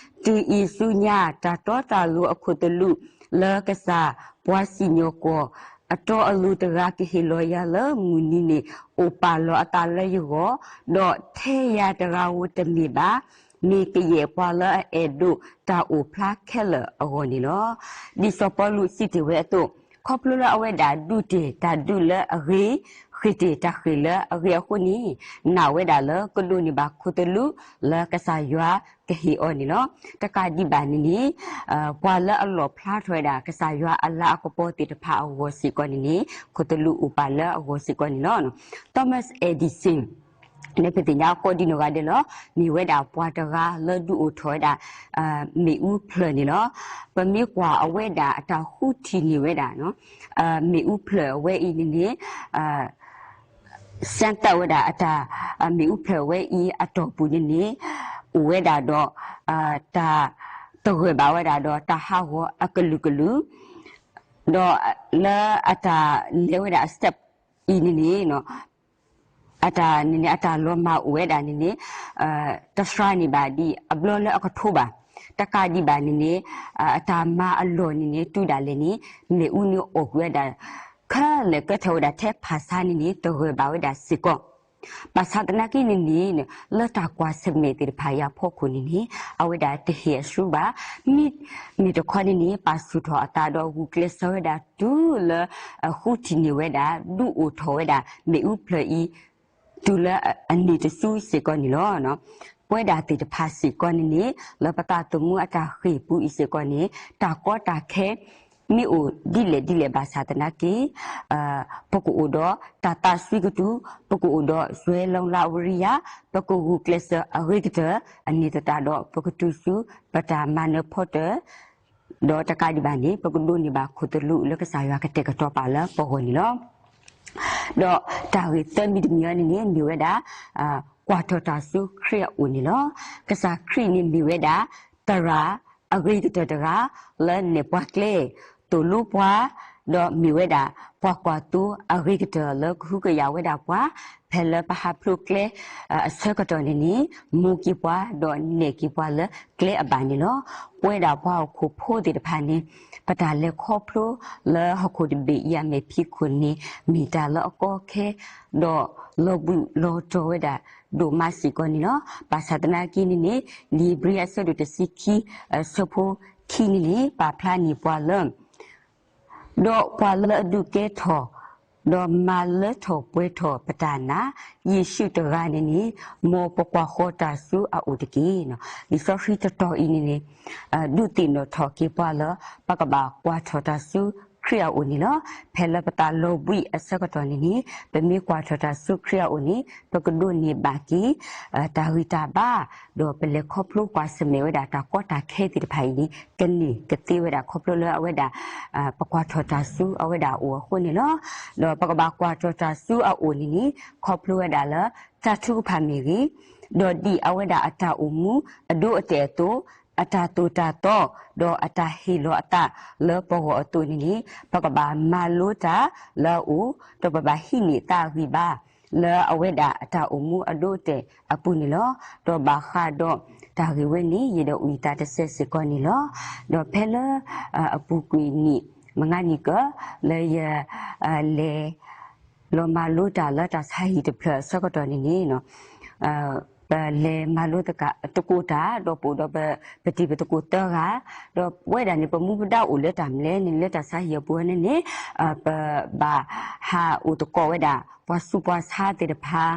တုၤအံၤဆူညါ တၢ်တီတၢ်လိၤအခိၣ်သလုး လၢကစၢ်ပှၤစံၣ်ညီၣ်ကွီၢ် အတီအလိၤတဂၤကဟ့ၣ်လီၤယၤလၢမုၢ်နံၤန့ၣ် အိၣ်ပာ်လီၤအသးလၢယဂီၢ်, ဒီးထဲယၤတဂၤဧိၤတမ့ၢ်ဘၣ်, မ့ၢ်ကယဲၢ်ပှၤလၢအအဲၣ်ဒိးတၢ်အိၣ်ဖျါခဲလၢာ်အဂီၢ်န့ၣ်လီၤ. ဒ်စီၤပီလူးစံးတ့ၢ်ဝဲအသိး, ခီဖျိလၢအဝဲဒၣ်ဒူးတ့ၢ်တၢ်ဒူၣ်လၢအဂ့ၤ, ဃ့ၢ်တ့ၢ်တၢ်ဃ့ၢ်လၢအဂ့ၤအဃိန့ၣ်, နာ်ဝဲဒၣ်လၢကဒိးန့ၢ်ဘၣ်ခိၣ်သလုးလၢကစၢ်ယွၤကဟ့ၣ်အီၤန့ၣ်လီၤ. တကးဒံးဘၣ်န့ၣ်န့ၣ် ပှၤလၢအလီၣ်ဖျါထီၣ်ဝဲဒၣ်ကစၢ်ယွၤအလၤအကပီၤသ့ၣ်တဖၣ်အဂီၢ်စ့ၢ်ကီးန့ၣ်န့ၣ် ခိၣ်သလုးအိၣ်ပာ်လၢအဂီၢ်စ့ၢ်ကီးန့ၣ်လီၤ. Thomas Edison န့ၣ် ပသ့ၣ်ညါအကိးဒံးနီၢ်ဂၤဒဲးလီၤ. မ့ၢ်ဝဲဒၣ်ပှၤတဂၤလၢဒုးအိၣ်ထီၣ်ဝဲဒၣ် မ့ၣ်အူဖျၢၣ်န့ၣ်လီၤ. ပမ့ၢ်ကွၢ်အဝဲဒၣ်အတၢ်ဃုထံၣ်န့ၢ်ဝဲဒၣ် မ့ၣ်အူဖျၢၣ်အဝဲအံၤန့ၣ်န့ၣ် စၢ်သးဝဲဒၣ်အတၢ် မ့ၣ်အူဖျၢၣ်အဝဲအံၤအတီၢ်ပူၤန့ၣ်န့ၣ် အိၣ်ဝဲဒၣ်ဒီး တၢ်သဂၢၢ်ဘၣ်ဝဲဒၣ်ဒီးတၢ်ဟးဂီၤအကလုာ်ကလုာ် ဒီးလၢအတၢ်လဲၤဝဲဒၣ်အ step အံၤန့ၣ်န့ၣ် အတၢ်န့ၣ်န့ၣ် အတၢ်လီၤမၢ်အိၣ်ဝဲဒၣ်န့ၣ်န့ၣ် တစှၤန့ၢ်ဘၣ်ဒ်အဘျီလၢအကထိဘၣ်. တကးဒံးဘၣ်န့ၣ်န့ၣ် အတၢ်မၤအလီၢ်န့ၣ်န့ၣ် တုၤဒၣ်လဲာ်န့ၣ် မ့ၣ်အူန့ၣ်အိၣ်ကွံာ်ဝဲဒၣ် ခဲလၢာ်ကဲထီၣ်ဝဲဒၣ်ထဲဖၣ်ဆါန့ၣ်န့ၣ် သဂၢၢ်ဘၣ်ဝဲဒၣ်စ့ၢ်ကီး. ဘၣ်ဆၣ်သနာ်က့န့ၣ်န့ၣ် လၢတၢ်ကွၢ်ဆၢၣ်မဲာ်သ့ၣ်တဖၣ်အံၤအဖီခိၣ်န့ၣ်န့ၣ် အဝဲဒၣ်တဟ့ၣ်အဆူဘၣ်. မ့မ့ၢ်တခီန့ၣ်န့ၣ် ပာ်ဆူၣ်ထီၣ်အသးဒီးဂုာ်ကျဲးစၢးဝဲဒၣ်တုၤလၢ ဃုထံၣ်န့ၢ်ဝဲဒၣ် ဒုးအိၣ်ထီၣ်ဝဲဒၣ် မ့ၣ်အူဖျၢၣ်အံၤ တုၤလၢအန့ၢ်တစုစ့ၢ်ကီးန့ၣ်လီၤ. ပဝဲဒၣ်သ့ၣ်တဖၣ်စ့ၢ်ကီးန့ၣ်န့ၣ် လၢပသးသမူအတၢ်ဃ့ၢ်ပူၤအံၤစ့ၢ်ကီးန့ၣ် တၢ်ကီတၢ်ခဲ မ့ၢ်အိၣ်ဒ်လဲၣ်ဒ်လဲၣ်ဘၣ်ဆၣ်သနာ်က့ ပကအိၣ်ဒီးတၢ်သးစွံကတုၤ, ပကအိၣ်ဒီးစွဲလီၤလးဝရံယါ, ပကဂုာ်ကျဲးစၢးအဂ့ၤကတၢၢ် အန့ၣ်သတးဒီး ပကတုၤဆူပတၢ်မၤနၢၤဖီတၢၣ် ဒီးတကးဒံးဘၣ်န့ၣ် ပကဒိးန့ၢ်ဘၣ်ခိၣ်သလုးလၢကစၢ်ယွၤကတဲာ်ကတီၤပာ်လၢပဂီၢ်န့ၣ်လီၤ. ဒီးတၢ်ဂ့ၢ်သၢမံၤတမံၤအံၤန့ၣ်န့ၣ် မ့ၢ်ဝဲဒၣ် ကွၢ်ထီၣ်တၢ်ဆူခရံာ်အအိၣ်န့ၣ်လီၤ. ကစၢ်ခရံာ်န့ၣ်မ့ၢ်ဝဲဒၣ် သရၣ်အဂ့ၤကတၢၢ်တဂၤ လၢနဲၣ်ပှၤကျဲ သိၣ်လိပှၤ ဒီးမ့ၢ်ဝဲဒၣ် ပှၤကွၢ်သိအဂ့ၤကတၢၢ်လၢကဟုကယာ်ဝဲဒၣ်ပှၤ ဖဲလၢပဟးဖျိးကျဲ အဆၢကတီၢ်န့ၣ်န့ၣ် မိၢ်က့ၤပှၤ ဒီးနဲၣ်က့ၤပှၤလၢကျဲအဘၣ်န့ၣ်လီၤ. ပဝဲဒၣ်ပှၤဟီၣ်ခိၣ်ဖိသ့ၣ်တဖၣ်န့ၣ် ပတၢ်လဲၤခီဖျိလၢဟီၣ်ခိၣ်တဘ့ၣ်အံၤအမဲာ်ဖံးခိၣ်န့ၣ် မ့ၢ်တၢ်လၢအကီအခဲ ဒီးလီၤဘှံးလီၤတီၤဝဲဒၣ်ဒိၣ်မးစ့ၢ်ကီးန့ၣ်လီၤ. ဘၣ်ဆၣ်သနာ်က့န့ၣ်န့ၣ် လံာ်ဧ့ၤဘြံၤအဆၢဒိၣ်တဆံခံ အဆၢဖိခံန့ၣ်န့ၣ် ပာ်ဖျါန့ၢ်ပှၤလၢ ဒီးပှၤလၢအဒုးကဲထီၣ် ဒီးမၤလၢထီၣ်ပှဲၤထီၣ်ပတၢ်နာ် ယ့ၣ်ၡူးတဂၤန့ၣ်န့ၣ် မ်ပကွၢ်ဃီၤတၢ်ဆူအအိၣ်တက့ၢ်. လံာ်စီဆှံတတီၤအံၤန့ၣ်န့ၣ် ဒုးသ့ၣ်နီၣ်ထီၣ်က့ၤပှၤလၢ ပကဘၣ်ကွၢ်ထီၣ်တၢ်ဆူခရံာ်အအိၣ်န့ၣ်လီၤ. ဖဲလၢပသးလီၤဘှံးအဆၢကတီၢ်န့ၣ်န့ၣ် ပမ့ၢ်ကွၢ်ထီၣ်တၢ်ဆူခရံာ်အအိၣ်န့ၣ် ပကဒိးန့ၢ်ဘၣ်က့ၤ တၢ်ဂံၢ်တၢ်ဘါ ဒီးပလဲၤခီဖျိကွၢ်ဆၢၣ်မဲာ်ဝဲဒၣ်တၢ်ကီတၢ်ခဲသ့ၣ်တဖၣ်အံၤန့ၣ် ကန့ၢ်ကသ့ဝဲဒၣ်ခီဖျိလၢအဝဲဒၣ် ပကွၢ်ထီၣ်တၢ်ဆူအဝဲဒၣ်အအိၣ်အဃိန့ၣ်လီၤ. ဒီးပကဘၣ်ကွၢ်ထီၣ်တၢ်ဆူအအိၣ်န့ၣ်န့ၣ် ခီဖျိဝဲဒၣ်လၢ တၢ်ထုကဖၣ်မ့ၢ်ဂ့ၤ, ဒီးဒ်အဝဲဒၣ်အတၢ်အိၣ်မူအဒိအတဲာ်အသိး, အတၢ်သိၣ်တၢ်သီ, ဒီးအတၢ်ဟ့ၣ်လီၤအသးလၢပဂီၢ်အသိးန့ၣ်န့ၣ် ပကဘၣ်မၤလိတၢ်လၢအအိၣ်, ဒီးပဘၣ်ဟံးန့ၢ်သးအဂံၢ်ဘါ လၢအဝဲဒၣ်အတၢ်အိၣ်မူအဒိအတဲာ်အပူၤန့ၣ်လီၤ. ဒီးဘၣ်ဃးဒီးတၢ်ဂ့ၢ်ဝဲန့ၣ် ယအဲၣ်ဒိးအုၣ်ယသးတစဲးစ့ၢ်ကီးန့ၣ်လီၤ. ဒီးဖဲလၢ အပူၤကွံာ်နံၣ်မုၢ်နံၤကၢ လၢယ လဲၤ လီၤမၤလိတၢ်လၢတၢ်ဆါဟံၣ်တဖျၢၣ်အဆၢကတီၢ်န့ၣ်န့ၣ် ပလဲၤမၤလိသကိးတၢ် ဒီးပအိၣ်ဒီးပတံၤပသကိးသၢဂၤ, ဒီးပဝဲဒၣ်န့ၣ် ပမူပဒါအိၣ်လၢတၢ်မနုၤလဲၣ်န့ၣ် လၢတၢ်ဆါဟံၣ်အပူၤန့ၣ်န့ၣ် ပဘၣ်ဟးအိၣ်သကိးဝဲဒၣ် ပှၤဆူးပှၤဆါသ့ၣ်တဖၣ်,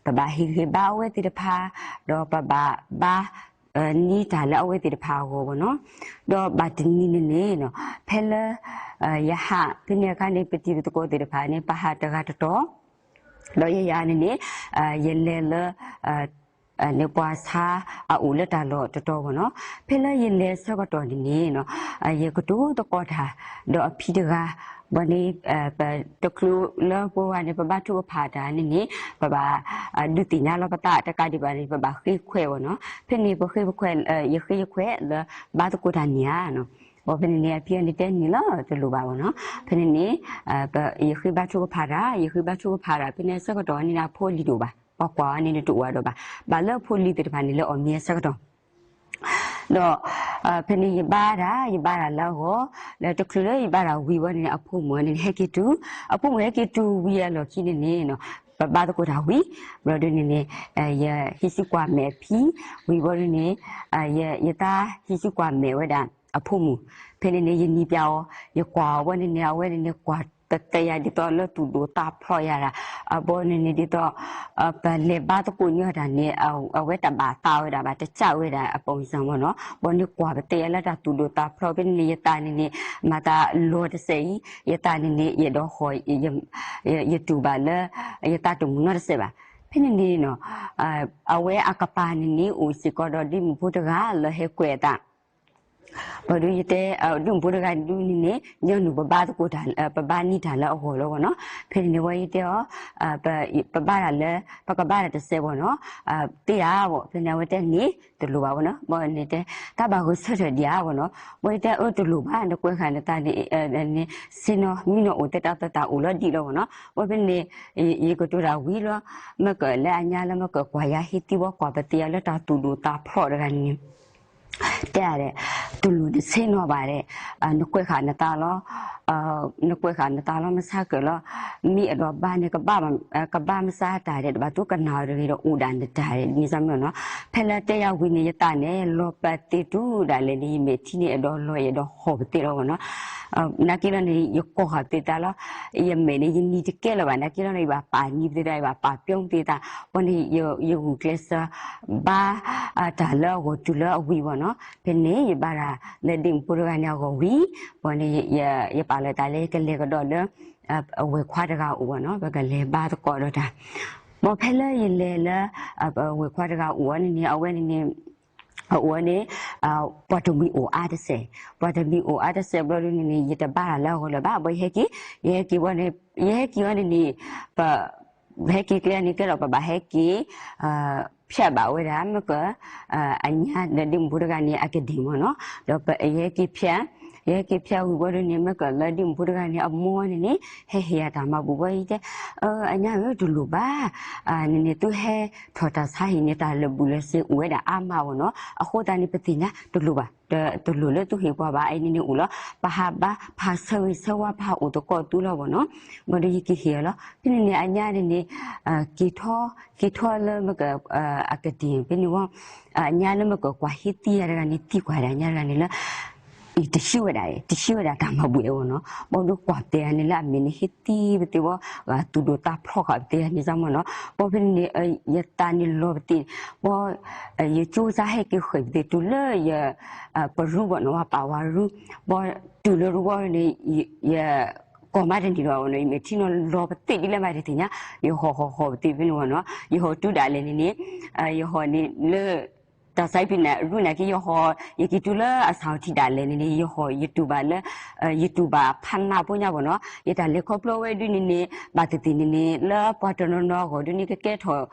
ပဘၣ်ဟ့ၣ်ဂံၢ်ဘါအဝဲသ့ၣ်တဖၣ်, ဒီးပဘၣ်ဘါ န့ၢ်တၢ်လၢအဝဲသ့ၣ်တဖၣ်အဂီၢ်ဘၣ်နီၤ. ဒီးဘၣ်တနံၤန့ၣ်န့ၣ် ဖဲလၢ ယဟး ဖဲန့ၣ်အခါန့ၣ် ပတံၤပသကိးသ့ၣ်တဖၣ်န့ၣ် ပဟးတဂၤတတီၤ, ဒီးယယၤန့ၣ်န့ၣ် ယလဲၤလၢ န့ၣ်ပှၤဆါအအိၣ်လၢတၢ်လီၢ်တတီၤဘၣ်နီၤ. ဖဲလၢယလဲၤဆၢကတီၢ်န့ၣ်န့ၣ် ယကတိၤသကိးတၢ် ဒီးအဖံတဂၤ ဘၣ်န့ၣ် ပတချုးလၢပှၤန့ၣ် ပဘါထုကဖၣ်တၢ်န့ၣ်န့ၣ် ပဘၣ် ဒုးသ့ၣ်ညါလီၤပသးတကးဒံးဘၣ်န့ၣ် ပဘၣ်ဃ့ခွဲးဘၣ်နီၤ. ဖဲန့ၣ်ပဃ့ခွဲး ယဃ့ယခွဲးလၢ ဘါသကိးတၢ်န့ၣ်ဧါနီၤ. ဘၣ်ဖဲန့ၣ်န့ၣ် အဖံအန့ၣ်တဲန့ၣ်လီၤ တလိၣ်ဘၣ်ဘၣ်နီၤ. ဖဲန့ၣ်န့ၣ် ယဃ့ဘါထုကဖၣ်တၢ် ယဃ့ဘါထုကဖၣ်တၢ် ဖဲန့ၣ်အဆၢကတီၢ်န့ၣ် အဖိလံၤတအိၣ်ဘၣ်, ပှၤကွၢ်အီၤန့ၣ်န့ၣ်တအိၣ်ဘၣ်ဒီးဘၣ်, ဘၣ်လၢအဖိလံၤသ့ၣ်တဖၣ်န့ၣ် လၢအီၣ်မ့ၤအဆၢကတီၢ် ဒီး ဖဲန့ၣ်ယဘါတၢ် ယဘါတၢ်လၢအဂီၢ်, ဒီးတချုးလၢယဘါတၢ်ဝံၤဘၣ်န့ၣ်န့ၣ် အဖိမုၣ်န့ၣ် ဟဲက့ၤတုၤ, အဖိမုၣ်ဟဲက့ၤတုၤဝံၤအလီၢ်ခံန့ၣ်န့ၣ် ပဘါသကိးတၢ်ဝံၤ, ဘျီဒုန့ၣ်န့ၣ် ယဟံးစုကွၢ်မဲာ်အဖံ, ဝံၤဘျီဒုန့ၣ် ယသးဟံးစုကွၢ်မဲာ်ဝဲဒၣ်အဖိမုၣ်, ဖဲန့ၣ်န့ၣ် ယနံၤပျးအီၤ, ယကွၢ်အီၤဘၣ်န့ၣ်န့ၣ် အဝဲန့ၣ်န့ၣ် ကွၢ်ပသဲယၤဒ်သိးလၢသူၣ်ဒိၣ်သးဖျိးယၤဒၣ်, အဘၣ်န့ၣ်န့ၣ်ဒ်သိး ပလဲၤဘါသကိးန့ၢ်အီၤတၢ်န့ၣ် အဝဲတဘၣ်သးဝဲဒၣ်ဘၣ် တစံးဝဲဒၣ်အပိာ်မုၣ်စၢ်မ့ၢ်နီၤ, ဘၣ်န့ၣ်ကွၢ်ပသဲယၤလၢတၢ်သူၣ်ဒိၣ်သးဖျိး ဖဲန့ၣ်န့ၣ် ယသးန့ၣ်န့ၣ် မၤသးလီၤတစဲးအံၤ, ယသးန့ၣ်န့ၣ် ယအဲၣ်ဒိးဟီၣ် ယတူၢ်ဘၣ်လၢ ယသးတမုာ်နီတစဲးဘၣ်. ဖဲန့ၣ်န့ၣ် အဝဲအကပၤန့ၣ်န့ၣ် အိၣ်စ့ၢ်ကီးဒီးဒ်မုၣ်ဖိတဂၤလၢဟဲကွဲးအသး ဘၣ်ဒုယတဲ ဒ်မုၣ်ဖိတဂၤဒုန့ၣ်န့ၣ် ညီနုၢ်ပဘါသကိးတၢ် ပဘါန့ၢ်တၢ်လၢအဂီၢ်လီၤဘၣ်နီၤ. ဖဲန့ၣ်န့ၣ် ဝဲယတဲအီၤ ပဘါတၢ်လၢ ပကဘါတၢ်တစဲးဘၣ်နီၤ သ့ဧါဘၣ်. ဖဲန့ၣ်အဝဲတဲန့ၣ် တလိၣ်ဘၣ်ဘၣ်နီၤ. ဘၣ်န့ၣ်တဲ တၢ်ဘၣ်ဂုာ်ဆၢထၢၣ်ဒံးဧါဘၣ်နီၤ. ဝဲယတဲအၢတလိၣ်ဘၣ် နကွဲးဃာ်နသးန့ၣ် ဆ့ၣ်နီၤ မ့ၢ်နီၤအိၣ်သဲတၢ်သၢတၢ်အိၣ်လီၤဒံးလီၤဘၣ်နီၤ. ဝဲဖဲန့ၣ် ယကတိၤတၢ်ဝံၤလီၤ မ့ၢ်ကလၢအညါလၢမ့ၢ်ကကွၢ်ယၤဟ့သံဝဲကွၢ်ပသဲယၤလၢတၢ်သူၣ်ဒိၣ်သးဖျိးတဂၤန့ၣ် တဲဒၣ် တလိၣ်နဆ့ၣ်နီၤဘၣ်ဒဲး နကွဲးဃာ်နသးလီၤ နကွဲးဃာ်နသးလီၤ မဆါကၢၣ်လီၤ မ့ၢ်အဲၣ်ဒိးဘါန့ၣ် ကဘါမဆါတၢ်ဒဲး တဘၣ်သူကနၣ်အီၤတဂ့ၤဒီးအိၣ်ဒၣ်နတၢ်ဒဲး န့ၣ်စ့ၢ်မ့ၢ်နီၤ. ဖဲလၢတဲယၤဝံၤန့ၣ် ယသးန့ၣ် လီၤပသ့တုၤဒၣ်လဲာ်န့ၣ် ယမဲာ်ထံန့ၣ် အဲၣ်ဒိးလီၤ အဲၣ်ဒိးဟီၣ်ပသ့လီၤဘၣ်နီၤ. နာ်က့လီၤန့ၣ် ယကိးဃာ်ပသ့သးလီၤ ယမဲာ်န့ၣ် ယနံၤတကဲလၢၤဘၣ် နာ်က့လီၤန့ၣ် ယဘၣ်ပာ်နံၤပသ့သး ယဘၣ်ပာ်ပျီပသ့သး ဘၣ်န့ၣ် ယဂုာ်ကျဲးစၢး ဘါ တၢ်လၢအဂီၢ်တုၤလၢအဝံၤဘၣ်နီၤ. ဖဲန့ၣ် ယဘါတၢ်လၢဒ်မုၣ်ဖိတဂၤန့ၣ်အဂီၢ်ဝံၤ ဘၣ်န့ၣ် ယပာ်လီၤသးလၢယကလဲၤကဒီးလၢ အဝဲၢ်ခွါတဂၤအိၣ်ဘၣ်နီၤ ပကလဲၤဘါသကိးဒီးတၢ် ဘၣ်ဖဲလၢယလဲၤလၢ အဝဲၢ်ခွါတဂၤအိၣ်န့ၣ်န့ၣ် အဝဲန့ၣ်န့ၣ် အအိၣ်န့ၣ် ပှၤတမှံၤအိၣ်အါတစဲး, ပှၤတမှံၤအိၣ်အါတစဲးဘျီဒုန့ၣ်န့ၣ် ယတဘါတၢ်လၢအဂီၢ်လၢၤဘၣ် ဘၣ်ယဟဲက့ၤ, ယဟဲက့ၤဘၣ်န့ၣ် ယဟဲက့ၤအီၤန့ၣ်န့ၣ် ပ ဟဲက့ၤကျဲန့ၣ်ကဲဒီးပဘၣ်ဟဲက့ၤ ဖျဲးဘၣ်ဝဲဒၣ် မ့ၢ်က အညါဒီးဒ်မုၣ်ဖိတဂၤန့ၣ် အကဒ့ၣ်မ့ၢ်နီၤ, ဒီးယဟဲက့ၤဖျဲး, ယဟဲက့ၤဖျဲးဝံၤဘၣ်ဒုန့ၣ် မ့ၢ်ကလၢဒ်မုၣ်ဖိတဂၤန့ၣ် အမိၢ်န့ၣ်န့ၣ် ဟဲဟ့ၣ်ယၤတၢ်မၤဘူၣ်ဘၣ်ယတဲ အညါဧၢတလိၣ်ဘၣ်, န့ၣ်န့ၣ် သုဟဲထီၣ်တၢ်ဆါဟံၣ်န့ၣ် တၢ်လၢာ်ဘူၣ်လၢာ်စ့အိၣ်ဝဲဒၣ်အါမးဘၣ်နီၤ, အဃိသတးန့ၣ် ပသ့ၣ်ညါတလိၣ်ဘၣ်, တလိၣ်လၢသုဟ့ၣ်ပှၤဘၣ် အံၤန့ၣ်န့ၣ်အိၣ်လီၤ, ပဟးဘါ ပဟးဆၢဂ့ၤဆၢဝါ ပဟးအိၣ်သကိးသုလီၤဘၣ်နီၤ, ဘၣ်ဒီးယကဟ့ၣ်အီၤလီၤ, ဖဲန့ၣ်န့ၣ် အညါန့ၣ်န့ၣ် က့ၤထီၣ် က့ၤထီၣ်လၢမ့ၢ်က အကတ့ၢ် ဖဲန့ၣ်ဝဲ အညါလၢမ့ၢ်ကကွၢ်ဟ့သံယၤတဂၤန့ၣ် သံကွၢ်ဒၣ်ညါတဂၤန့ၣ်လၢ အံၤတဆှံဝဲဒၣ် တဆှံဝဲဒၣ်တၢ်မၤဘူၣ်အဲၣ်ဝဲနီၤ, ဘၣ်ဒီးကွၢ်ပသ့ၣ်ဂၤန့ၣ်လၢအမဲာ်န့ၣ်ဟ့သံပသ့ၣ်ဝဲ ဂၤသူၣ်ဒိၣ်သးဖျိးဃာ်ပသ့ၣ်ဂၤန့ၣ်စ့ၢ်မ့ၢ်နီၤ, ဘၣ်ဖဲန့ၣ်န့ၣ် ယသးန့ၣ်လီၤပသ့ၣ် ဘၣ် ယကၠိစါဟဲက့ၤဃဲၤပသ့ၣ်တုၤလၢယ ပရူဘၣ်နီၤ ဝဲပာ်ဝဲရူ, ဘၣ်တုၤလၢရူဘၣ်န့ၣ် ယ ကိးမးတန့ၢ်ဒီးဘၣ်နီၤ, ယမဲာ်ထံနီၤလီၤပသ့ၣ်ဒ်လဲၣ်မးတသ့ၣ်ညါ, ယဟီၣ်ဟီၣ်ဟီၣ်ပသ့ၣ်ဖဲန့ၣ်ဝဲနီၤ, ယဟီၣ်တုၤဒၣ်လဲာ်န့ၣ်န့ၣ် ယဟီၣ်န့ၣ်လၢ တၢ်ဆါဖံးန့ၣ် ရူနာ်က့ ယဟီၣ် ယက့ၤတုၤလၢအဆၣ်ထံးဒၣ်လဲာ်န့ၣ်န့ၣ် ယဟီၣ် ယတူၢ်ဘၣ်လၢ ယတူၢ်ဘၣ်ဖးနးဖိညါဘၣ်နီၤ, ယတၢ်လဲၤခီဖျိဝဲဒုန့ၣ်န့ၣ် ဘၣ်သ့ၣ်သ့ၣ်န့ၣ်န့ၣ် လၢပှၤတနီၤနီၤအဂီၢ်ဒုန့ၣ် ကကဲထီၣ်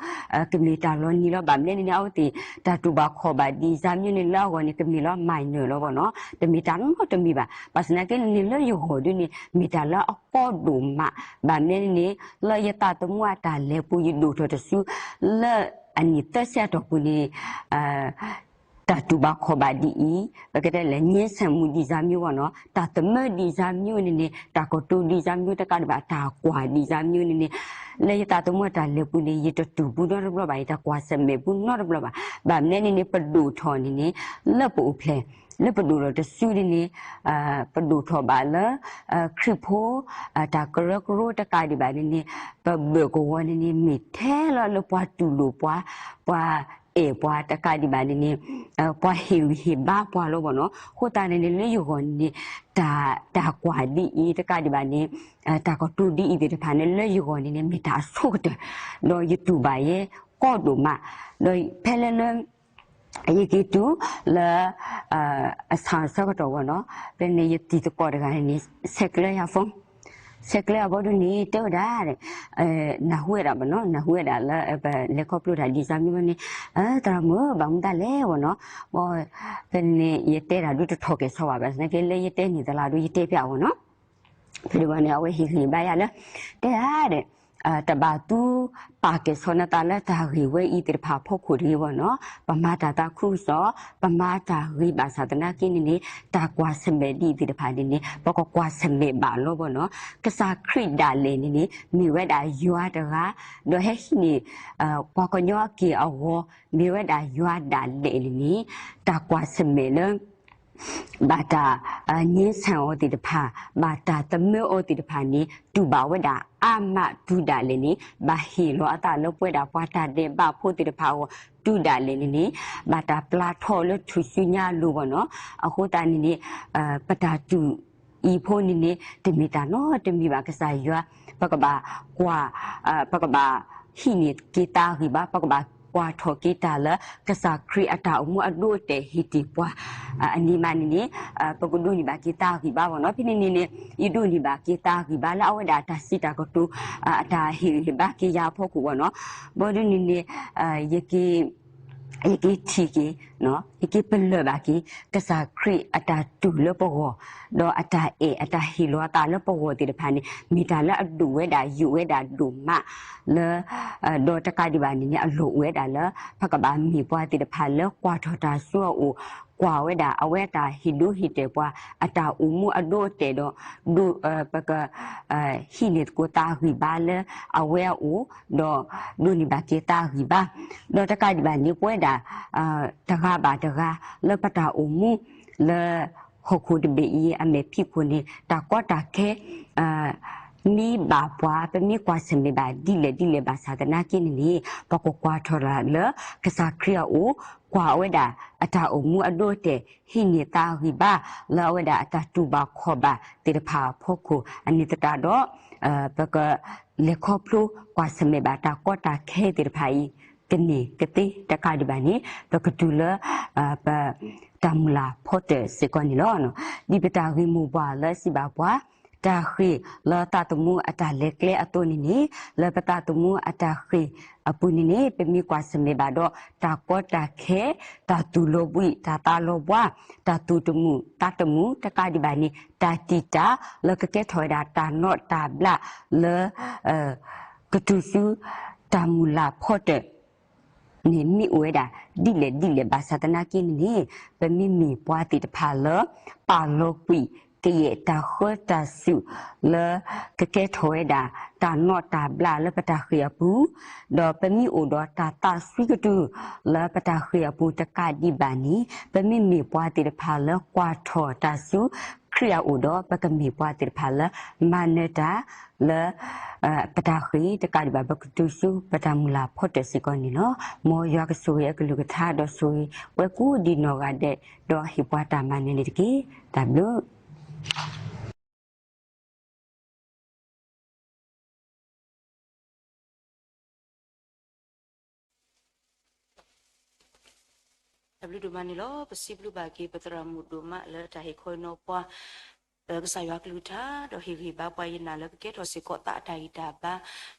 ကမ့ၢ်တၢ်လီၤနံၤလီၤ ဘၣ်မနုၤန့ၣ်န့ၣ် အဝဲသ့ၣ် တၢ်တူၢ်ဘၣ်ခီၣ်ဘၣ်ဒ်စါမံၤန့ၣ် လၢအဂီၢ်န့ၣ် ကမ့ၢ်လီၤ minor လီၤဘၣ်နီၤ, တမ့ၢ်တၢ်နီတမံၤဘၣ်, ဘၣ်ဆၣ်သနာ်က့န့ၣ် လၢယဂီၢ်ဒုန့ၣ် မ့ၢ်တၢ်လၢအကီဒိၣ်မး, ဘၣ်မနုၤန့ၣ်န့ၣ် လၢယသးသမူအတၢ်လဲၤပူၤ ယဒိၣ်ထီၣ်တစု လၢအနံၣ်သၢဆံအတီၢ်ပူၤန့ၣ် တၢ်တူၢ်ဘၣ်ခီၣ်ဘၣ်ဒ်အံၤ ပကတဲလဲၣ် ငြင်းဆန်မှု ဒ်စါမံၤဘၣ်နီၤ, တၢ်သမၢဒ်စါမံၤန့ၣ်န့ၣ် တၢ်ကတိၤဒ်စါမံၤတကးဒံးဘၣ် တၢ်ကွၢ်ဒ်စါမံၤန့ၣ်န့ၣ် လၢယသးသမူတၢ်လဲၤပူၤန့ၣ် ယတတူၢ်ပူၤနီတဘျီဘၣ်, ယတကွၢ်ဆၢၣ်မဲာ်ပူၤနီတဘျီဘၣ်. ဘၣ်မနုၤန့ၣ်န့ၣ် ပဒိၣ်ထီၣ်န့ၣ်န့ၣ် လၢပအိၣ်ဖျဲၣ် လၢပဒိၣ်ထီၣ်တစုန့ၣ်န့ၣ် ပဒိၣ်ထီၣ်ဘၣ်လၢ ခရံာ်ဖိ တၢ်ကရၢကရိတကးဒံးဘၣ်န့ၣ်န့ၣ် ပဘၢၣ်ကဝီၤန့ၣ်န့ၣ် မ့ၢ်ထဲလီၤလၢပှၤတူၢ်လိာ်ပှၤ ပှၤအဲၣ်ပှၤတကးဒံးဘၣ်န့ၣ်န့ၣ် ပှၤဟ့ၣ်ဂံၢ်ဟ့ၣ်ဘါပှၤလီၤဘၣ်နီၤ. အဃိသတးန့ၣ်န့ၣ် လၢယဂီၢ်န့ၣ်န့ၣ် တၢ် တၢ်ကွၢ်ဒ်အံၤတကးဒံးဘၣ်န့ၣ် တၢ်ကတိၤဒ်အံၤသ့ၣ်တဖၣ်န့ၣ် လၢယဂီၢ်န့ၣ်န့ၣ် မ့ၢ်တၢ်အဆိကတၢၢ် ဒီးယတူၢ်ဘၣ်ယဲကီဒိၣ်မး ဒီးဖဲလၢလၢ ယက့ၤတုၤလၢ အဆၣ်အဆၢကတီၢ်ဝဲနီၤ, ဖဲန့ၣ်ယတံၤသကိးတဂၤန့ၣ် ဆဲးကျၢယၤ phone ဆဲးကျၢအဘီဒုန့ၣ် တဲဝဲဒၣ်, နၢ်ဟူဝဲဒၣ်ဘၣ်နီၤ, နၢ်ဟူဝဲဒၣ်လၢ ပလဲၤခီဖျိတၢ်ဒ်န့ၣ်မ့ၢ်န့ၣ်, သရၣ်မုၣ်ဧၢ ဘၣ်မနုၤတၢ်လဲၣ်ဝဲနီၤ, ဖဲန့ၣ် ယတဲတၢ်ဒုးတထီၣ်ကဲၣ်ဆိးဘၣ်, ဘၣ်ဆၣ်သနာ်က့လၢယတဲန့ၢ်သလၢ်ဒုး ယတဲပျးဝဲနီၤ. ဖဲန့ၣ်ဘၣ်န့ၣ် အဝဲဟ့ၣ်ဂံၢ်ဘါယၤလၢ တဲဒၣ်ဒီး တဘၣ်သူပာ်ကဲၣ်ဆိးနသးလၢတၢ်ဂ့ၢ်ဝဲအံၤသ့ၣ်တဖၣ်အဖီခိၣ်တဂ့ၤဝဲနီၤ, ပမၤတၢ်သးခုကစီၣ်, ပမၤတၢ်ဂ့ၤဘၣ်ဆၣ်သနာ်က့န့ၣ်န့ၣ် တၢ်ကွၢ်ဆၢၣ်မဲာ်ဒ်အံၤသ့ၣ်တဖၣ်န့ၣ်န့ၣ် ပကကွၢ်ဆၢၣ်မဲာ်ဘၣ်လီၤဝဲနီၤ. ကစၢ်ခရံာ်ဒၣ်လဲာ်န့ၣ်န့ၣ် မ့ၢ်ဝဲဒၣ်ယွၤတဂၤ, ဒီးဟဲဟံးန့ၢ် ပှၤကညီအက့ၢ်အဂီၤ မ့ၢ်ဝဲဒၣ်ယွၤဒၣ်လဲာ်န့ၣ်န့ၣ် တၢ်ကွၢ်ဆၢၣ်မဲာ်လၢ ဘၣ်တၢ် ငြင်းဆန် အီၤသ့ၣ်တဖၣ်, ဘၣ်တၢ်သမၢအီၤသ့ၣ်တဖၣ်န့ၣ် တူၢ်ဘၣ်ဝဲဒၣ်အါမးတုၤဒၣ်လဲာ်န့ၣ် ဘၣ်ဟ့ၣ်လီၤအသးလၢပဝဲဒၣ်ပှၤတၢ်ဒဲးဘးဖိသ့ၣ်တဖၣ်အဂီၢ် တုၤဒၣ်လဲာ်န့ၣ်န့ၣ် ဘၣ်တၢ်ပျၢ်ထီၣ်လၢထူၣ်စုညါအလိၤဘၣ်နီၤ. အဃိသတးန့ၣ်န့ၣ် ပတၢ်တူၢ်အံၤဖိန့ၣ်န့ၣ် တမ့ၢ်တၢ်နီတမံၤဘၣ်. ကစၢ်ယွၤ ပကဘၣ်ကွၢ် ပကဘၣ်ဟံးန့ၢ်က့ၤသးဂံၢ်ဘါ, ပကဘၣ်ကွၢ်ထီၣ်က့ၤတၢ်လၢ ကစၢ်ခရံာ်အတၢ်အိၣ်မူအဒိအတဲာ်ဟ့ၣ်တ့ၢ်ပှၤ အန့ၣ်မးန့ၣ်န့ၣ် ပကဒိးန့ၢ်ဘၣ်က့ၤသးဂံၢ်ဘါဘၣ်နီၤ. ဖဲန့ၣ်န့ၣ်န့ၣ် ယဒိးန့ၢ်ဘၣ်က့ၤသးဂံၢ်ဘါလၢအဝဲဒၣ်တၢ်စံးတၢ်ကတိၤ အတၢ်ဟ့ၣ်ဂံၢ်ဟ့ၣ်ဘါက့ၤယၤအဖီခိၣ်ဘၣ်နီၤ. ဘီဒုန့ၣ်န့ၣ် ယက့ၤ ယက့ၤထံၣ်က့ၤ ယက့ၤပလၢၢ်ဘၣ်က့ၤ ကစၢ်ခရံာ်အတၢ်တူၢ်လၢပဂီၢ်, ဒီးအတၢ်အဲၣ်အတၢ်ဟ့ၣ်လီၤအသးလၢပဂီၢ်သ့ၣ်တဖၣ်န့ၣ် မ့ၢ်တၢ်လၢအဒိၣ်ဝဲဒၣ်ယိာ်ဝဲဒၣ်ဒိၣ်မးလၢ ဒီးတကးဒံးဘၣ်န့ၣ်န့ၣ် အလီၢ်အိၣ်ဝဲဒၣ်လၢ ပကဘၣ်မ့ၢ်ပှၤသ့ၣ်တဖၣ်လၢကွၢ်ထီၣ်တၢ်ဆူအအိၣ်, ကွၢ်ဝဲဒၣ်အဝဲအတၢ်ဟ့ၣ်ဒိဟ့ၣ်တဲာ်ပှၤ အတၢ်အိၣ်မူအဒိအတဲာ်ဒီး ဒိး ပက ဟံးန့ၢ်သကိးသးဂံၢ်ဘါလၢအဝဲအအိၣ်, ဒီးဒိးန့ၢ်ဘၣ်က့ၤသးဂံၢ်ဘါ, ဒီးတကးဒံးဘၣ်န့ၣ် ပဝဲဒၣ် တဂၤဘၣ်တဂၤ လၢပတၢ်အိၣ်မူ လၢဟီၣ်ခိၣ်တဘ့ၣ်အံၤ အမဲာ်ဖံးခိၣ်န့ၣ် တၢ်ကီတၢ်ခဲ မ့ၢ်ဘၣ်ပှၤ ပမ့ၢ်ကွၢ်ဆၢၣ်မဲာ်ဘၣ်ဒ်လဲၣ်ဒ်လဲၣ်ဘၣ်ဆၣ်သနာ်က့န့ၣ်န့ၣ် ပကကွၢ်ထီၣ်တၢ်လၢကစၢ်ခရံာ်အအိၣ်, ကွၢ်ဝဲဒၣ်အတၢ်အိၣ်မူအဒိအတဲာ် ဟံးန့ၢ်သးဂံၢ်ဘါ လၢအဝဲဒၣ်အတၢ်တူၢ်ဘၣ်ခီၣ်ဘၣ်သ့ၣ်တဖၣ်အဖီခိၣ် အန့ၣ်သတးဒီး ပက လဲၤခီဖျိကွၢ်ဆၢၣ်မဲာ်ဘၣ်တၢ်ကီတၢ်ခဲသ့ၣ်တဖၣ်အံၤ ကန့ၢ်ကသ့တကးဒံးဘၣ်န့ၣ် ပကတုၤလၢ ပ တၢ်မုၢ်လၢ်ဖီတၢၣ်စ့ၢ်ကီးန့ၣ်လီၤ. ဒ်ပတၢ်ဂ့ၢ်မိၢ်ပှၢ်လၢစံးဘၣ်ပှၤ တၢ်ဃ့ၢ်လၢသးသမူအတၢ်လဲၤကျဲအသိးန့ၣ်န့ၣ် လၢပသးသမူအတၢ်ဃ့ၢ်အပူၤန့ၣ်န့ၣ် ပမ့ၢ်ကွၢ်ဆၢၣ်မဲာ်ဘၣ်ဒီး တၢ်ကီတၢ်ခဲ, တၢ်သူၣ်လီၤဘှံး တၢ်သးလီၤဘှါ, တၢ်သူၣ်တမုာ်သးတမုာ်တကးဒံးဘၣ်န့ၣ် တၢ်တံာ်တာ်လၢကကဲထီၣ်ဝဲဒၣ်တၢ်နီၣ်တၢ်ဘျးလၢ ကတုၤဆူ တၢ်မုၢ်လၢ်ဖီတၢၣ် န့ၣ်မ့ၢ်အိၣ်ဝဲဒၣ် ဒ်လဲၣ်ဒ်လဲၣ်ဘၣ်ဆၣ်သနာ်က့န့ၣ်န့ၣ် ပမ့မ့ၢ်ပှၤသ့ၣ်တဖၣ်လၢ ပာ်လီၤကွံာ် ကယဲၢ်တၢ်ဃၢတၢ်စူၣ် လၢကကဲထီၣ်ဝဲဒၣ် တၢ်နီၣ်တၢ်ဘျးလၢပတၢ်ဃ့ၢ်အပူၤ, ဒီးပမ့ၢ်အိၣ်ဒီးတၢ်သးစွံကတုၤ လၢပတၢ်ဃ့ၢ်အပူၤတကးဒံးဘၣ်န့ၣ် ပမ့မ့ၢ်ပှၤသ့ၣ်တဖၣ်လၢကွၢ်ထီၣ်တၢ်ဆူ ခရံာ်အအိၣ်ဒီး ပကမ့ၢ်ပှၤသ့ၣ်တဖၣ်လၢ မၤနၢၤတၢ်လၢ ပတၢ်ဃ့ၢ်တကးဒံးဘၣ် ပကတုၤဆူပတၢ်မုၢ်လၢ်ဖီတၢၣ်စ့ၢ်ကီးန့ၣ်လီၤ. မ်ယွၤကဆိၣ်ဂ့ၤအကလုၢ်ကထါ ဒီးဆိၣ်ဂ့ၤပှၤကိးဒံးနီၢ်ဂၤဒဲး ဒီးဟ့ၣ်ပှၤတၢ်မၤနၢၤန့ၣ်တက့ၢ်. တၢ်ဘျုး တၢ်ဘျုးဒိၣ်မးန့ၣ်လီၤ. ပစံးဘျုးဘၣ်က့ၤပသရၣ်မုၣ်ဒိၣ်မးလၢတၢ်ဟ့ၣ်ခီဟ့ၣ်နီၤပှၤ လၢကစၢ်ယွၤကလုၢ်ကထါ ဒီးဟ့ၣ်ဂံၢ်ဘါပှၤယနာ်လၢကကဲထီၣ်စ့ၢ်ကီးသးအတၢ်ဂံၢ်တၢ်ဘါ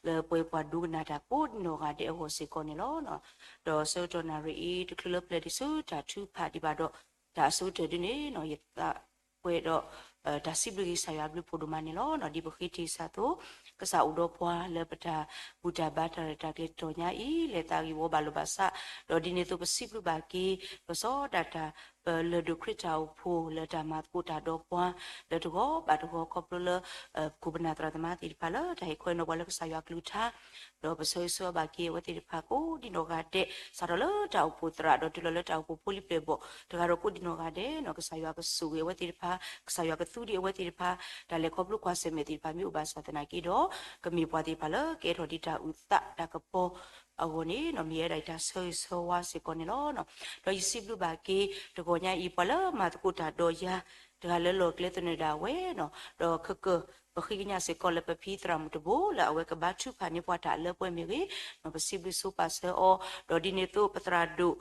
လၢပဝဲပှၤဒိကနၣ်တၢ်ကိးဒံးနီၢ်ဂၤဒဲးအဂီၢ်စ့ၢ်ကီးန့ၣ်လီၤ. ဒီးဆၢကတီၢ်နၣ်ရံၣ်အံၤ တချုးလၢပျဲၢ်ဒံးဆူတၢ်ထုကဖၣ်ဒံးဘၣ်ဒီး တၢ်အဆိကတၢၢ်ဒ်န့ၣ် ယသးပှဲၤဒီး တၢ်စံးဘျုးက့ၤကစၢ်ယွၤအဘျုးဖှိၣ်ဒိၣ်မးန့ၣ်လီၤ. ဒ်ပဃ့တ့ၢ်စၢ်အသိး ကစၢ်အိၣ်ဒီးပှၤလၢပတၢ်ဘူၣ်တၢ်ဘါတၢ်ရဲၣ်တၢ်ကျဲၤတတီၤညါအံၤ လဲၤသးဂံၢ်ဝီဘၣ်လိာ်ဘၣ်စး, ဒီးဒ်န့ၣ်အသိးပစံးဘျုးဘၣ်က့ၤ ပစီတၢ်တၢ် ပလၢၢ်ဒိၣ်ခရံာ်တၢ်အိၣ်ဖှိၣ်လၢတၢ်မၤသကိးတၢ်ဒီးပှၤ လၢတဂီၤဘၣ်တဂီၤခီဖျိလၢ ပခိၣ်ပနၢ်သရၣ်သမါသ့ၣ်တဖၣ်လၢတၢ်ဟ့ၣ်ခီဟ့ၣ်နီၤပှၤလၢကစၢ်ယွၤကလုၢ်ကထါ ဒီးပဆၢဂ့ၤဆၢဝါဘၣ်က့ၤအဝဲသ့ၣ်တဖၣ်ကိးဒံးနီၢ်ဂၤဒဲး စးထီၣ်လၢတၢ်အိၣ်ဖှိၣ်သရၣ်ဒီးတုၤလီၤလၢတၢ်အိၣ်ဖှိၣ်ဖိလံၤပျဲၢ်ဘီၣ် တဂၤဒီးကိးဒံးနီၢ်ဂၤဒဲးနီၤ ကစၢ်ယွၤကဆိၣ်ဂ့ၤအဝဲသ့ၣ်တဖၣ် ကစၢ်ယွၤကသူဒံးအဝဲသ့ၣ်တဖၣ် တၢ်လဲၤခီဖျိကွၢ်ဆၢၣ်မဲာ်သ့ၣ်တဖၣ်မ့ၢ်အိၣ်ဘၣ်ဆၣ်သနာ်က့ဒီး ကမ့ၢ်ပှၤသ့ၣ်တဖၣ်လၢကဲထီၣ်ဒ်တၢ်အုၣ်သးတၢ်ကပီၤအဂီၢ်န့ၣ်နီၤ မ့ၢ်ဝဲဒၣ်တၢ်ဆၢဂ့ၤဆၢဝါစ့ၢ်ကီးန့ၣ်လီၤ. ဒီးယစံးဘျုးဘၣ်က့ၤ တဂီၤညါအံၤ ပှၤလၢမၤသကိးတၢ်ဒီးယၤ တဂၤလၢလီၢ်ကျဲသနၢၣ်ဒၣ်ဝဲနီၤ ဒီးခဲကၢၢ် ပဃ့ကညးစ့ၢ်ကီးလၢပဖံသရၣ်မုၣ်တဘိ လၢအဝဲကဘါထုကဖၣ်န့ၢ်ပှၤတၢ်အလၢပှဲၤမ့ၢ်ဂ့ၤ, ပစံးဘျုးဆိပာ်စၢၤအီၤ, ဒီးဒ်န့ၣ်အသိးပသရၣ်ဒိၣ်